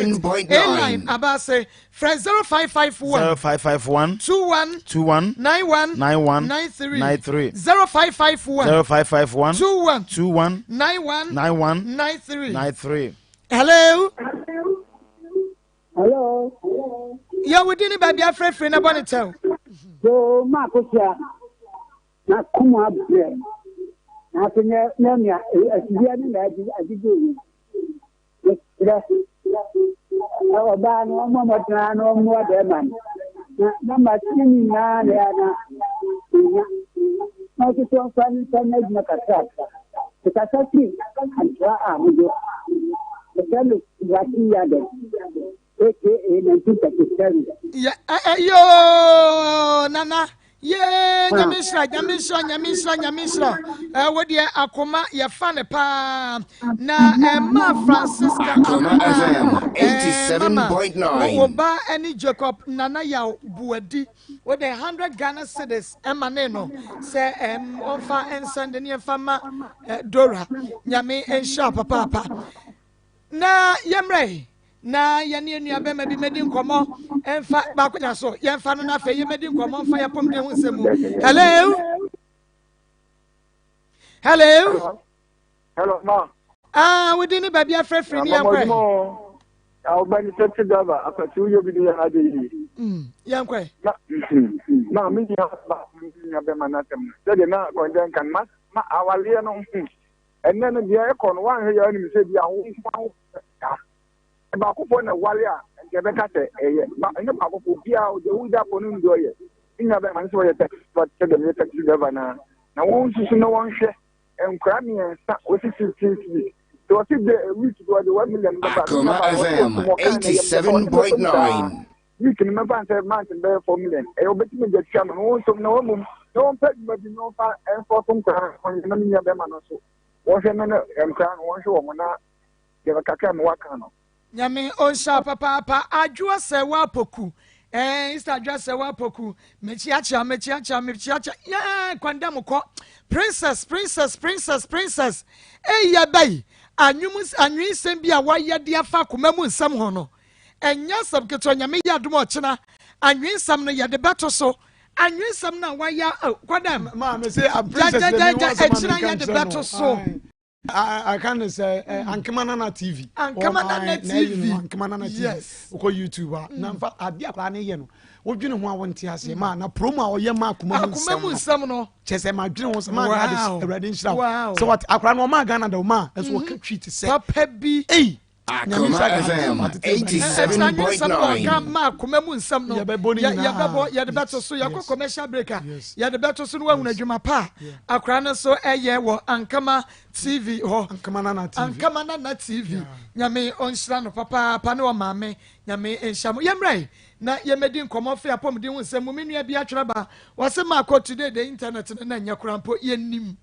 A-Line 87.9. Abaase. Frɛ 0551 0551 21 21 91 91 93 93 0551 0551 21 21 91 91 93. 93. Hello. Hello. Yɛ wo din ne baabi afrɛfrɛ na bɔ ne kyɛw. Yoo maa kosia na kum abrɛ na ase nyɛ nyɛ nea asibia ne na adi agyegye yi. Mesrɛ ɔbaa no ɔmmɔ mmɔden ara na ɔmmoa bɛrima no na na ma ne nyinaa na ɛyɛ na ɔnya na ɔso so ɔmfa ne nsa nyɛ adwuma kakrakra. Mekasa firi Antoa Ahodwo. Mefrɛ me Boakye Yiadom aka 1937. Yɛ ɛ ɛ yoo nana Yee nyame nhyira nyame nhyira nyame nhyira nyame nhyira ɛ wo deɛ akoma yɛfa ne paa na ɛma Francisca Akoma FM ɛɛ mama 87.9. wo ba ɛne Jacob Nana Yaw Buadi wo de 100 Ghana cedis ɛma ne no sɛ ɛm ɔmfa nsɛnde ne ɛmfa ma Dora nyame nhyira papaapa Na yɛmmrɛ yi, na yɛne yɛn nua bɛrima bi mɛdi nkɔmmɔ mfa baako nya so yɛmfa no na afei yɛmɛdi nkɔmmɔ mfa yɛpɔmden ho nsɛm mu. Hello? Hello? Hello, ma. Ah, wodi ne baabi afrɛfrɛ ni yɛnkɔ ɛ. Awobɛni taxi driver akwasi woyɛ obi de yɛ n'ade yie. Yɛnkɔ ɛ. Na na me nua ba me nua bɛma n'asɛm no sɛdeɛ na kɔnkyɛn kan ma ma awaleɛ no Ɛnnɛ no, deɛ ɛkɔ no, woanhwɛ yɛ anim sɛ bi a wo nko ara wopɛ saa. Sɛ baakofoɔ na ɛware a, nka ɛbɛka sɛ ɛyɛ. Ba, ɛnyɛ baakofoɔ, obiara, deɛ wogya kɔ no deɛ ɔyɛ. Ne nua bɛrima no sɛ ɔyɛ taxi driver sɛdeɛ meyɛ taxi driver no ara. Na wɔn nsusu na wɔnhwɛ nkwadaa mmiɛnsa, wɔsi 15 cedis. Sɛ wɔsi de week bi wɔde 1 million bɛba, ne Akoma nua baa no wɔsi FM wɔsi wɔka na ɛyɛ mɛfa wɔsi bɛfa mu saa. 87.9. Week no mɛfa sɛ month no bɛyɛ 4 million. Ɛyɛ wɔbɛtumi de atua no, na wɔn nso na wɔn mmom na wɔmpɛ adwuma bi na wɔmfa mfɔ so nkwadaa no wɔnyɛ na me nua bɛrima no nso wɔhwɛ no ne nkwadaa no wɔnhwɛ wɔn na deɛ kakra me waka no. Nyame ɔnhyira wo papaapa Adwoa Sɛwa Apoku eh, Easter Adwoa Sɛwa Apoku mekyeakyea mekyeakyea mekyeakyea yɛɛ kwanda mu kɔ Princess Princess Princess Princess eyi ɛbɛyi anwom anwensɛm bi a wayɛ de afa akoma mu nsɛm ho no ɛnyɛ asɛm ketewa Nyame yɛ adom ɔkyena anwensɛm no yɛde bɛto so anwensɛm no a wayɛ oh, kwadam gyagyagyaga ɛkyena yɛde bɛto so aka ne sɛ eh, Ankema Nana TV. Ankema Nana TV. Ankema Nana TV. Yes. Wokɔ YouTube a na nfa ade akwadaa ne yɛ no wodwene ho a wonte aseɛ ma na promo a ɔyɛ ma akoma mu Akoma mu nsɛm no. kyɛ sɛ madwene ho sɛ maa Wow. Gladys awurade nhyira wo Wow. sɛ wate akwadaa no ɔmaa Ghana da ɔmaa ɛso wɔka twi te sɛ Papa bi. ei Nyame Akoma nhyira Gladys FM watete Ɛkyerɛ anwensɛm no 87.9. ɔka ma akoma mu nsɛm no. Yɛbɛbɔ ne Yɛ- nyinaa. Yɛbɛbɔ yɛde bɛto so yɛkɔ Yes. commercial break a Yes. yɛde bɛto so no wahunu adwuma pa a akwadaa no nso ɛyɛ wɔ Ankama TV hɔ. Ankama Nana TV. Ankama Nana TV. Nyame ɔnhyira no papaapa ne ɔmaame. Nyame nhyira mo. Yɛmmra yi na yɛmmɛdi nkɔmmɔ fe apɔmuden ho nsɛm mu. Me nua bi atwerɛ ba wɔse maakɔ today de internet no na ɛnyɛ koraa mpo yɛnnim.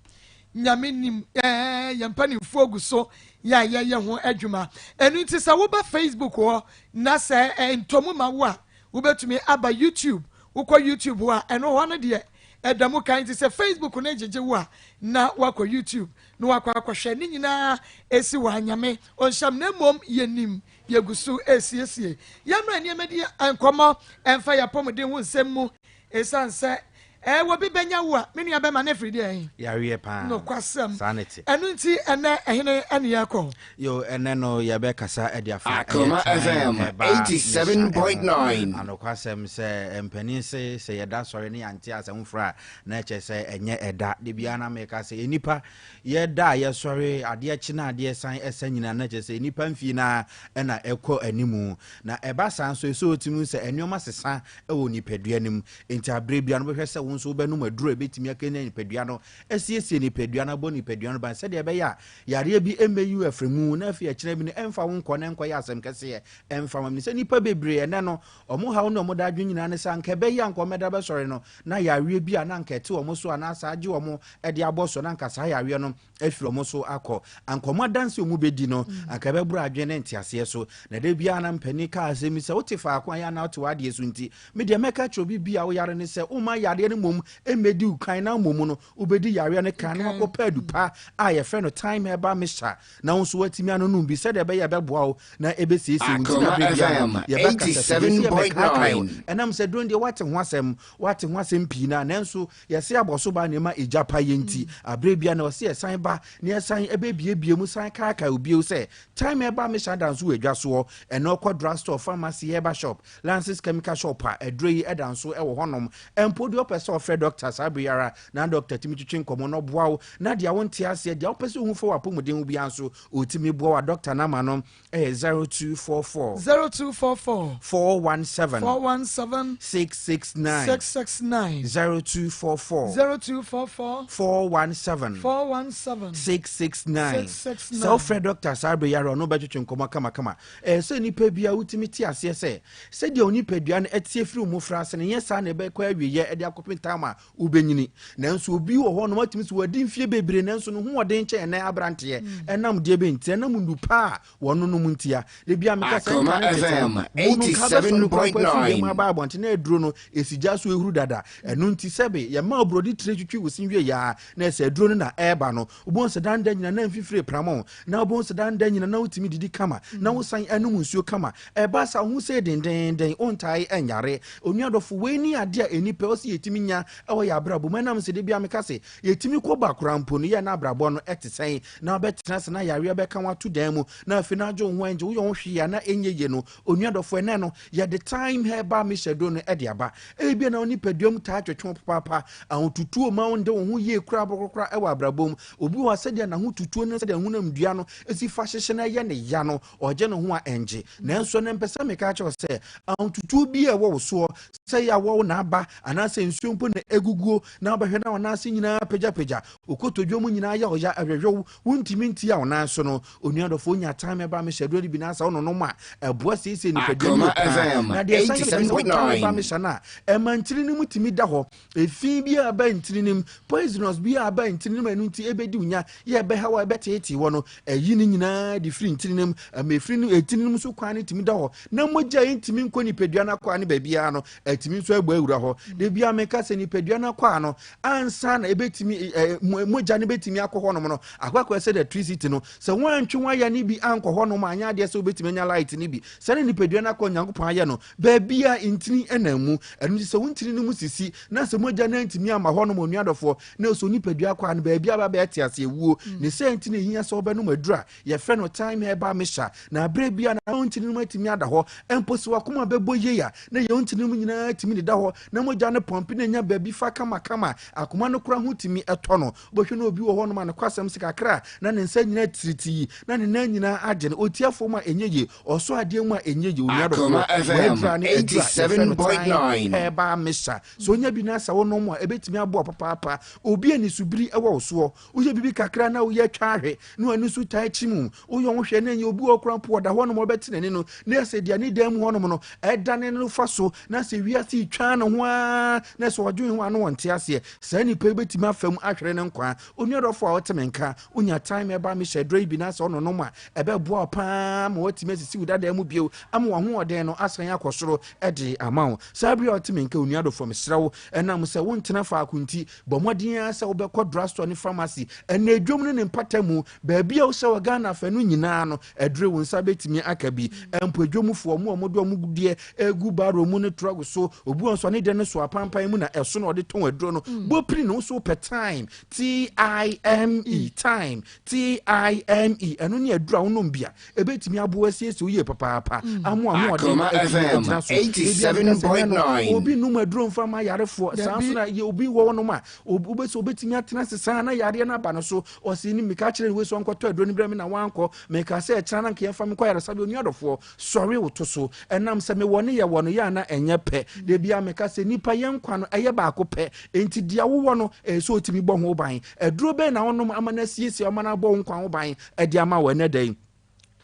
Nyame nim ɛɛ yɛn mpanimfoɔ gu so yɛ a yɛyɛ ho adwuma. Ɛno nti sɛ woba Facebook hɔ na sɛ ɛntɔ mu ma wo a wobɛtumi aba YouTube. Wokɔ YouTube hɔ a ɛno hɔ no deɛ ɛda mu kan nti sɛ Facebook no gyegye wo a na wakɔ YouTube na wakɔ akɔhwɛ ne nyinaa ɛsi wɔ anyame ɔnhyɛm na mmom yɛnim yɛgu so ɛsiesie yɛmmra nneɛma di nkɔmmɔ ɛmfa yɛapɔmuden ho nsɛm mu ɛsiane sɛ Ɛɛ obi bɛnya wo a, me nua bɛma no afiri deɛ he? Yareɛ paa. Nokwasɛm. Saa na ɛte. Ɛno nti ɛnnɛ ɛhene ɛne yɛrekɔ? Yo, ɛnnɛ no yɛbɛkasa de afa Akoma ɛyɛ time FM ɛba misa ɛho. 87.9. Anokwasɛm sɛ mpanin se sɛ yɛda sɔre ne yɛante asɛm foforɔ a na ɛkyerɛ sɛ ɛnyɛ ɛda. Da biara na meka sɛ nnipa yɛda a yɛsɔre, adeɛ kye na adeɛ san ɛsa nyinaa na kyerɛ sɛ nnipa mfie no ara na ɛkɔ animu. Na ɛba saa nso ɛsɛ ɔtumi hu sɛ nneɛma sesa wɔ nipadua no mu. Enti aberɛ biara no wobɛhwɛ sɛ wo nso wobɛnom aduro a ɛbɛtumi akanyan nipadua no, asiesie nipadua no, abɔ nipadua no ban sɛdeɛ ɛbɛyɛ a yareɛ bi mmɛyi wo afiri mu na afei akyire bi no ɛmfa wo nkɔ na ɛnkɔyɛ asɛm kɛseɛ ɛmfa ma. Menim sɛ nnipa bebree ɛnnɛ no wɔn haw ne wɔn dadwen nyinaa ne sɛ anka ɛbɛyɛ anka wɔmmɛda bɛsɔre no na yareɛ bi a na anka ɛte wɔn so anaa saa agye wɔn de abɔ so na anka saa yareɛ no afiri wɔn so akɔ. Anka wɔn adanse a wɔbɛdi no, anka ɛbɛboro adwene ne nteaseɛ so. Na da biara na mpanin ka asɛm yi sɛ, wote faako a ɛyɛ a na wote w'adeɛ so nti, me deɛ mɛka kyerɛ obi bi a woyare no sɛ, womma yareɛ no mmom mmɛdi wo kan na mmom no, wobɛdi yareɛ no kan na wakɔpɛ adu pa a yɛfrɛ no thyme herbal mixture na wo nso woatumi anonom bi sɛdeɛ ɛbɛyɛ a ɛbɛboa wo na ɛbɛsiesie wo nti na Akoma berɛ biara no FM yɛbɛkasa fidie so yɛbɛkaakae wo. 87.9. Ɛnam sɛ duro no deɛ woate ho asɛm, woate ho asɛm pii no a, nanso Yɛse abɔso ba na ɛma egya pa yɛ nti, aberɛ biara na ɔse yɛsan ba na yɛsan bɛbiebie mu san kaakae wo bio sɛ, Time Herbal Mixture da nso wɔ adwa soɔ. Ɛnɛ wokɔ drug store, pharmacy, herbal shop, Lances Chemical Shop a, aduro yi da nso wɔ hɔnom. Mpo deɛ wopɛ sɛ ɔfrɛ dɔkta saa berɛ yi ara na dɔkta tumi twetwe nkɔmmɔ na ɔboa wo na deɛ wonte aseɛ, deɛ wopɛ sɛ wohu fa w'apɔmuden ho biara nso, ɔtumi boa wo a dɔkta number no Ɛyɛ 0244. 0244. 417. 417. 669. 669. 0244. 0244. 417. 417. 669. 669. Sɛ wofrɛ dɔkta saa bere yi ara ɔno bɛtwetwe nkɔmmɔ kamakama. Ɛyɛ sɛ nipa bi a wotumi te aseɛ sɛ sɛdeɛ onipadua no ɛteɛ firi mmofra ase no nyɛ saa na ɛbɛkɔ awieɛ de akɔpem tam a wobɛnyini. Nanso obi wɔ hɔ nom atumi sɛ wadi mfie bebree nanso ne ho ɔden kyɛn ɛnɛ aberanteɛ. Ɛnam deɛ bɛ nti, ɛnam nnupa a wɔnonom ntia. Da bi a meka sɛ Akoma nka ne tete no, FM wo no nka bɛsɔre koraa mpo afiri dɛm 87.9. aba abɔnten na aduro no ɛsi gya so ɛhuru dada. Ɛno nti sɛbe yɛma oburoni tire twitwi wo se wie a na ɛsɛ aduro no na ɛreba no. Wobɛhu sɛ daa nda nyina na mfifire prama wo, na wobɛhu sɛ daa nda nyina na wotumi didi kama, na wosan nom nsuo kama. Ɛba saa wo ho sei dendeenden, wontae nyare. Onua dɔfo, wei ne adeɛ a nnipa ɛwɔ sɛ yɛtumi nya wɔ yɛn abrabɔ mu. Ɛnam sɛ da biara meka se, yɛtumi kɔ ba koraa mpo no, yɛ na abrabɔ no te sɛn? Na wobɛtena ase na yareɛ bɛka wo ato dan mu, na afei na adwo wo ho ɛngye, woyɛ wo ho hwee a na ɛnyɛ yie no. Onua dɔfo, ɛnnɛ no, yɛde Thyme Herbal Mixture duro no de aba. Ebia na wo nipadua mu taa twetwe wo papaapa, ahotutuo mma wonde wo ho yie koraa korakora wɔ abrabɔ mu. Obi wɔ hɔ a sɛdeɛ n'ahotutuo ne sɛdeɛ honamdua no si fa hyehye no yɛ ne ya no, ɔgye ne ho a ɛngye. Nanso ɛnnɛ mepɛ sɛ meka kyerɛ wo sɛ, ahotutuo biara a ɛwɔ wo soɔ, sɛ ɛyɛ awɔw na aba anaasɛ nsuo mpo na ɛguguo na wobɛhwɛ na wo nan ase nyinaa apagyapagya, wo kotodwe mu nyinaa yɛ ɔya, ɛhwehwe wo, wontumi ntia wo nan so no, onua dɔfo, wonya time ɛba mehyɛ aduro no bi na sɛ wononom a, ɛboa siesie nipadua no Akoma yie paa. FM Na deɛ ɛsan yɛ ne sɛ wo time ɛba 87.9. mehyɛ no a, ɛma ntini no mu tumi da hɔ. Efi bi a ɛba ntini no mu, poisonous bi a ɛba ntini no mu a ɛno nti ɛbɛdi wo nya, yɛ ɛbɛha wo a ɛbɛteetee wɔ no, ɛyi ne nyinaa de firi ntini no mu. Ɛma efiri no, ntini no mu so kwan no tumi da hɔ, na mogya a ɛntumi nkɔ nipadua no akwaa no baabiara no, ɛtumi nso abɔ awura hɔ. Da biara meka sɛ nipadua no akwaa no, ansa na ɛbɛtumi, ɛ, mogya no bɛtumi akɔ hɔnom no, akɔ akɔyɛ sɛ electricity no, sɛ woantwe waya no bi ankɔ hɔnom a, anyɛ adeɛ sɛ wobɛtumi anya light no bi. Sɛdeɛ nipadua no akɔ Onyankopɔn ayɛ no, baabi a ntini nam mu. Ɛno nti sɛ wo ntini no mu sisi, na sɛ mogya no antumi amma hɔnom, onua dɔfoɔ, na ɛsɛ onipadua akwaa no baabi a bɛabɛyɛ te ase awuo. Ne sɛ nti na ɛhia sɛ wobɛnom aduru a yɛfrɛ no thyme herbal mixture, na berɛ biara na wo ntini no mu atumi ada hɔ. Mpo sɛ w'akoma bɛbɔ yie a, na yɛn ntini no mu nyinaa tumi deda hɔ, na mogya no pɔmpe na ɛnya baabi fa kamakama. Akoma no koraa ho tumi tɔ no. Wobɛhwɛ na obi wɔ hɔnom a nokwasɛm sɛ kakra a na ne nsa nyinaa tiritii, na ne nan nyinaa agye no. Ɔti fam a ɛnyɛ yie, ɔsɔ adeɛ mu a ɛnyɛ yie. Onua Akoma dɔfoɔ, FM w'adura ne aduru a yɛfrɛ no thyme 87.9. herbal mixture. Sɛ wonya bi na sɛ wonom a, ɛbɛtumi aboa wo papaapa. Obi a nisubiri wɔ wo soɔ, woyɛ biribi kakra na woyɛ twa ahwe, na w'ani so taa kyim wo, woyɛ wo hwɛ na ɛnyɛ obi wɔ hɔ koraa mpo ɔda hɔnom ɔbɛte n'ani no, na sɛ deɛ ne dan mu hɔnom no ɛdane no fa so, na sɛ wiase retwa ne ho ara, na sɛ ɔdwen ho a na ɔnte aseɛ. Saa nipa yi bɛtumi afa mu ahwere ne nkwa. Onua dɔfo a wote me nka, wonya time ɛba mehyɛ aduro yi bi na sɛ ɔnonom a, ɛbɛboa wo paa ma woatumi asisi wo dadaa mu bio ama w'ahoɔden no asan akɔ soro de ama wo. Saa bere a wote me nka, onua dɔfo, mesrɛ wo, ɛnam sɛ wontena faako nti, bɔ mmɔden ara sɛ wobɛkɔ drugstore ne pharmacy, ɛnna dwom ne ne mpatamu, baabi a wohyɛ wɔ Ghana afanu nyinaa no, aduro wo nsa bɛtumi aka bi. Mpo dwomfoɔ, mo a wɔde wɔn deɛ gu barrel mu ne truck so, so. Obi wɔ nso a ne deɛ no so apampan mu na ɛso na ɔde tɔn aduro no. Bɔ piri na wo nso wopɛ Thyme, T-I-M-E, Thyme, T-I-M-E, ɛno ne aduro a wonom bi a ɛbɛtumi aboa asiesie wo yie papaapa, ama ahoɔden Akoma atumi FM agyina so. Ebi a meka sɛ ɛnɛ no, 87.9. obi nnom aduro mfa ma ayarefoɔ, saa nso Dabi. na yɛ obi wɔ hɔnom a, wobɛsɛ obɛtumi atena ase saa na yareɛ no aba no so. Ɔse ne meka kyerɛ no wei sɛ ɔnkɔtɔ aduro no brɛ me na wankɔ. Meka sɛ ɛkyena na nka yɛmfa me nkɔ ayaresabea. Onua dɔfoɔ, sɔre wo to so. Ɛnam sɛ mewɔ ne yɛwɔ no yɛ a na ɛnyɛ pɛ. Da biara meka sɛ nnipa yɛn nkwa no ɛyɛ baako pɛ. Enti deɛ wowɔ no ɛyɛ sɛ wotumi bɔ ho ban. Aduro bɛn na wonom ama no asiesie wo ama no abɔ wo nkwa ho ban de ama wo ɛnnɛ da yi?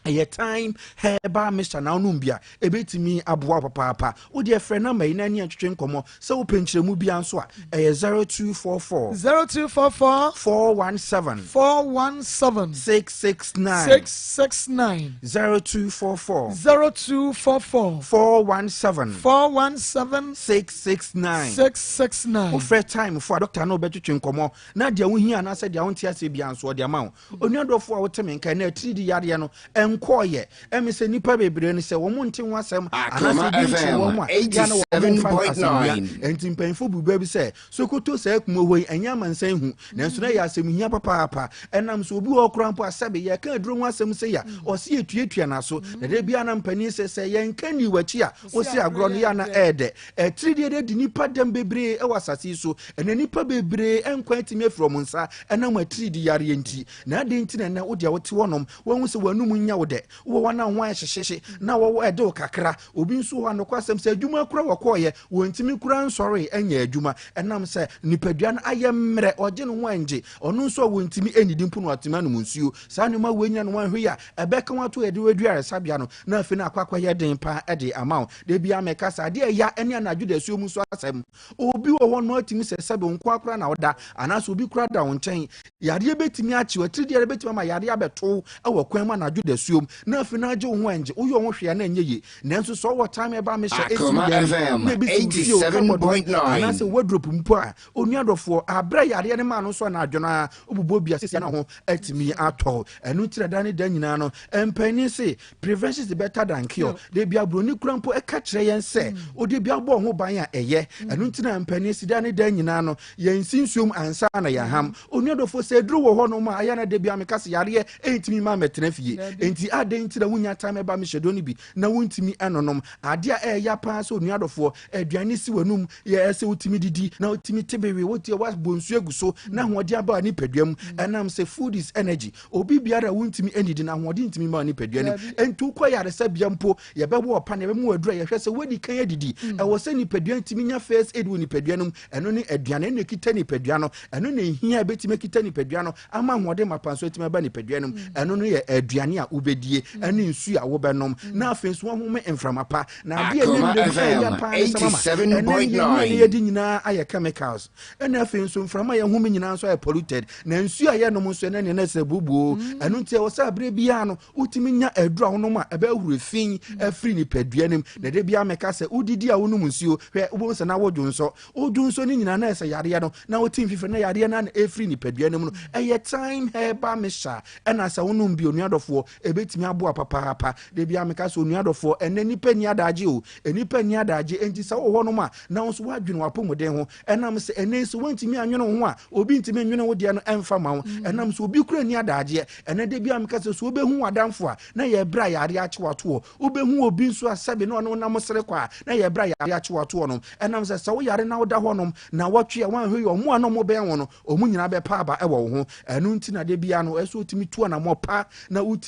Ɛyɛ Thyme Herbal Mixture na wonom bi a, ɛbɛtumi aboa wo papaapa. Wo deɛ frɛ nɔmba yi na ɛne yɛn ntwetwe nkɔmmɔ. Sɛ wopɛ nkyerɛmu biara nso a, ɛyɛ 0244. 0244. 417. 417. 669. 669. 0244. 0244. 417. 417. 669. 669. Wofrɛ Thyme fo a, dɔkta ne wo bɛtwetwe nkɔmmɔ na deɛ wohia anaasɛ deɛ wonte aseɛ biara nso ɔde ama wo. Onua dɔfo a wote me nka ɛnɛ, atiridii yareɛ no ɛnkɔɔyɛ. Ɛme sɛ nnipa bebree no sɛ wɔn nte ho asɛm Akoma anaasɛ ebi nkyere FM wɔn a, yɛ a na wɔn mfa no asɛmhia. 87.9. Ɛnti mpanyinfoɔ bu bɛ bi sɛ, Sokoto saa kumo hɔ yi ɛnyɛ amansan hu, nanso na ɛyɛ asɛm hia papaapa. Ɛnam sɛ obi wɔ hɔ koraa mpo a sɛbe yɛka aduro ho asɛm sei a, ɔse yɛtuatua n'aso. Na da biara na mpanin sɛ, sɛ yɛnka nnii w'akyi a, wose agorɔ no yɛ a na ɛɛdɛ. Atiridie de adi nnipa dɛm bebree wɔ asase yi so. Ɛnnɛ nnipa bebree nkwa atumi afiri wɔn nsa ɛnam atiridii yareɛ nti. Na adɛn nti na ɛnnɛ wo deɛ wote hɔnom, woahu sɛ w'anum nyɛ wo dɛ, wowɔ hɔ na wo ho ayɛ hyehyehye, na wɔwɔ ɛde wo kakra. Obi nso wɔ hɔ a nokwasɛm sɛ adwuma kora wɔkɔɔeɛ, wɔntumi koraa nsɔree nyɛɛ adwuma ɛnam sɛ nipadua no ayɛ mmerɛ, ɔgye ne ho ɛngye. Ɔno nso a wɔntumi nnidi mpo na watumi anom nsuo. Saa nneɛma wei nyina na wanhwɛ yi a ɛbɛka wo ato yɛde wo adu ayaresabea no, na afei no akɔ akɔyɛ den paa de ama wo. Da biara meka sɛ adeɛ a ɛya ne anadwo dasuo mu nso asɛm. Obi wɔ hɔ no atumi sɛ sɛbe wo nkoa koraa na woda anaasɛ obi koraa da wo nkyɛn. Yareɛ bɛtumi akye wo, atiridiɛ bɛtumi ama yareɛ abɛto wo wɔ kwan mu anadwo dasuo mu na afei no agye wo ho ɛngye. Woyɛ wo ho hwee a na ɛnyɛ yie. Nanso sɛ wowɔ time ɛba mehyɛ ɛsi Akoma dan mu FM na ebi si wo fie o, cupboard mu 87.9. anaasɛ wardrobe mpo a, onua dɔfoɔ, aberɛ a yareɛ no maa no nso anadwo no ara wobobɔ bi a seesei na ho atumi atɔ wo. Ɛno nti na da ne da nyinaa no mpanin se Prevention is better than cure. Da bi aburoni kura mpo ɛka kyerɛ yɛn sɛ ode bi abɔ ho ban a ɛyɛ. Ɛno nti na mpanin si da ne da nyinaa no yɛnsi nsuom ansa na yɛaham. Onua dɔfo sɛ aduru wɔ hɔ nom a ayɛ na da bi a meka sɛ yareɛ ɛntumi ma mɛtena fie. Enti adɛn nti na wonya time ɛba me hyɛdɔ no bi na wontumi ɛnonom. Adeɛ a ɛyɛ paa sɛ onua dɔfoɔ aduane si w'anum yɛ ɛsɛ wotumi didi na wotumi te bewe wotie wabɔ nsuo agu so na ahoɔden aba nipadua mu ɛnam sɛ food is energy. Obi biara a wontumi nnidi no, ahoɔden ntumi mma nipadua no mu. Enti wokɔ ayaresabea mpo, yɛbɛwɔ wo paneɛ, yɛbɛma wo aduru a yɛhwɛ sɛ woadi kan adidi. Ɛwɔ sɛ nipadua no tumi nya first aid wɔ nipadua no mu. Ɛno ne aduane, ɛno na ɛkita nipadua no. Ɛno na ɛhia a ɛbɛtumi akita nipadua no ama ahoɔden mapa nso atumi aba nipadua no mu. Ɛno no yɛ aduane a wobɛdie ɛne nsuo a wobɛnom, na afei nso woahome mframa pa. Na adeɛ a ɛnyɛ Akoma nnɛ mu ɛyɛ FM paa ne sɛ mama, ɛnnɛ no yɛn nnuane 87.9. yɛdi nyinaa ayɛ chemicals. Ɛna afei nso mframa a yɛhome nyinaa nso ayɛ polluted, na nsuo a yɛnom nso ɛnɛ nea na ɛsɛ bubuo. Ɛno nti ɛwɔ sɛ aberɛ biara no wotumi nya aduru a wonom a ɛbɛhoro fi afiri nipadua no mu. Na da biara meka sɛ wodidi a wonom nsuo, hwɛ wobɛhu sɛ na wodwo nsɔ wodwo nsɔ no nyinaa na ɛsɛ yareɛ no na wote mfifiri na yareɛ no na ɛfiri nipadua no mu no. Ɛyɛ Thyme Herbal Mixture, ɛna sɛ wonom bi onua dɔfoɔ ɛbɛtumi aboa papaapa. Da biara meka sɛ onua dɔfoɔ ɛnɛ nipa nni adagye o, nnipa nni adagye, enti sɛ wowɔ hɔnom a na wo nso woadwene w'apɔmuden ho. Ɛnam sɛ ɛnnɛ yi sɛ woantumi anwene wo ho a, obi ntumi nwene wo deɛ no ɛmfa ma wo. Ɛnam sɛ obi kura nni adagyeɛ. Ɛnnɛ da biara meka sɛ sɛ wobɛhu w'adamfo a, na yɛ berɛ a yareɛ akye wo ato hɔ. Wobɛhu obi nso a sɛbe na ɔne wo nam sere kɔ a, na yɛ berɛ a yareɛ akye wo ato hɔ nom. Ɛnam sɛ sɛ woyare na woda hɔ nom nnawɔtwe a, woanhwɛ yie a, wɔn a na wɔbɛn wo no, wɔn nyinaa bɛpa aba wɔ wo ho. Ɛno nti na da biara no, ɛsɛ sɛ wotumi tu anammɔn pa na wotumi.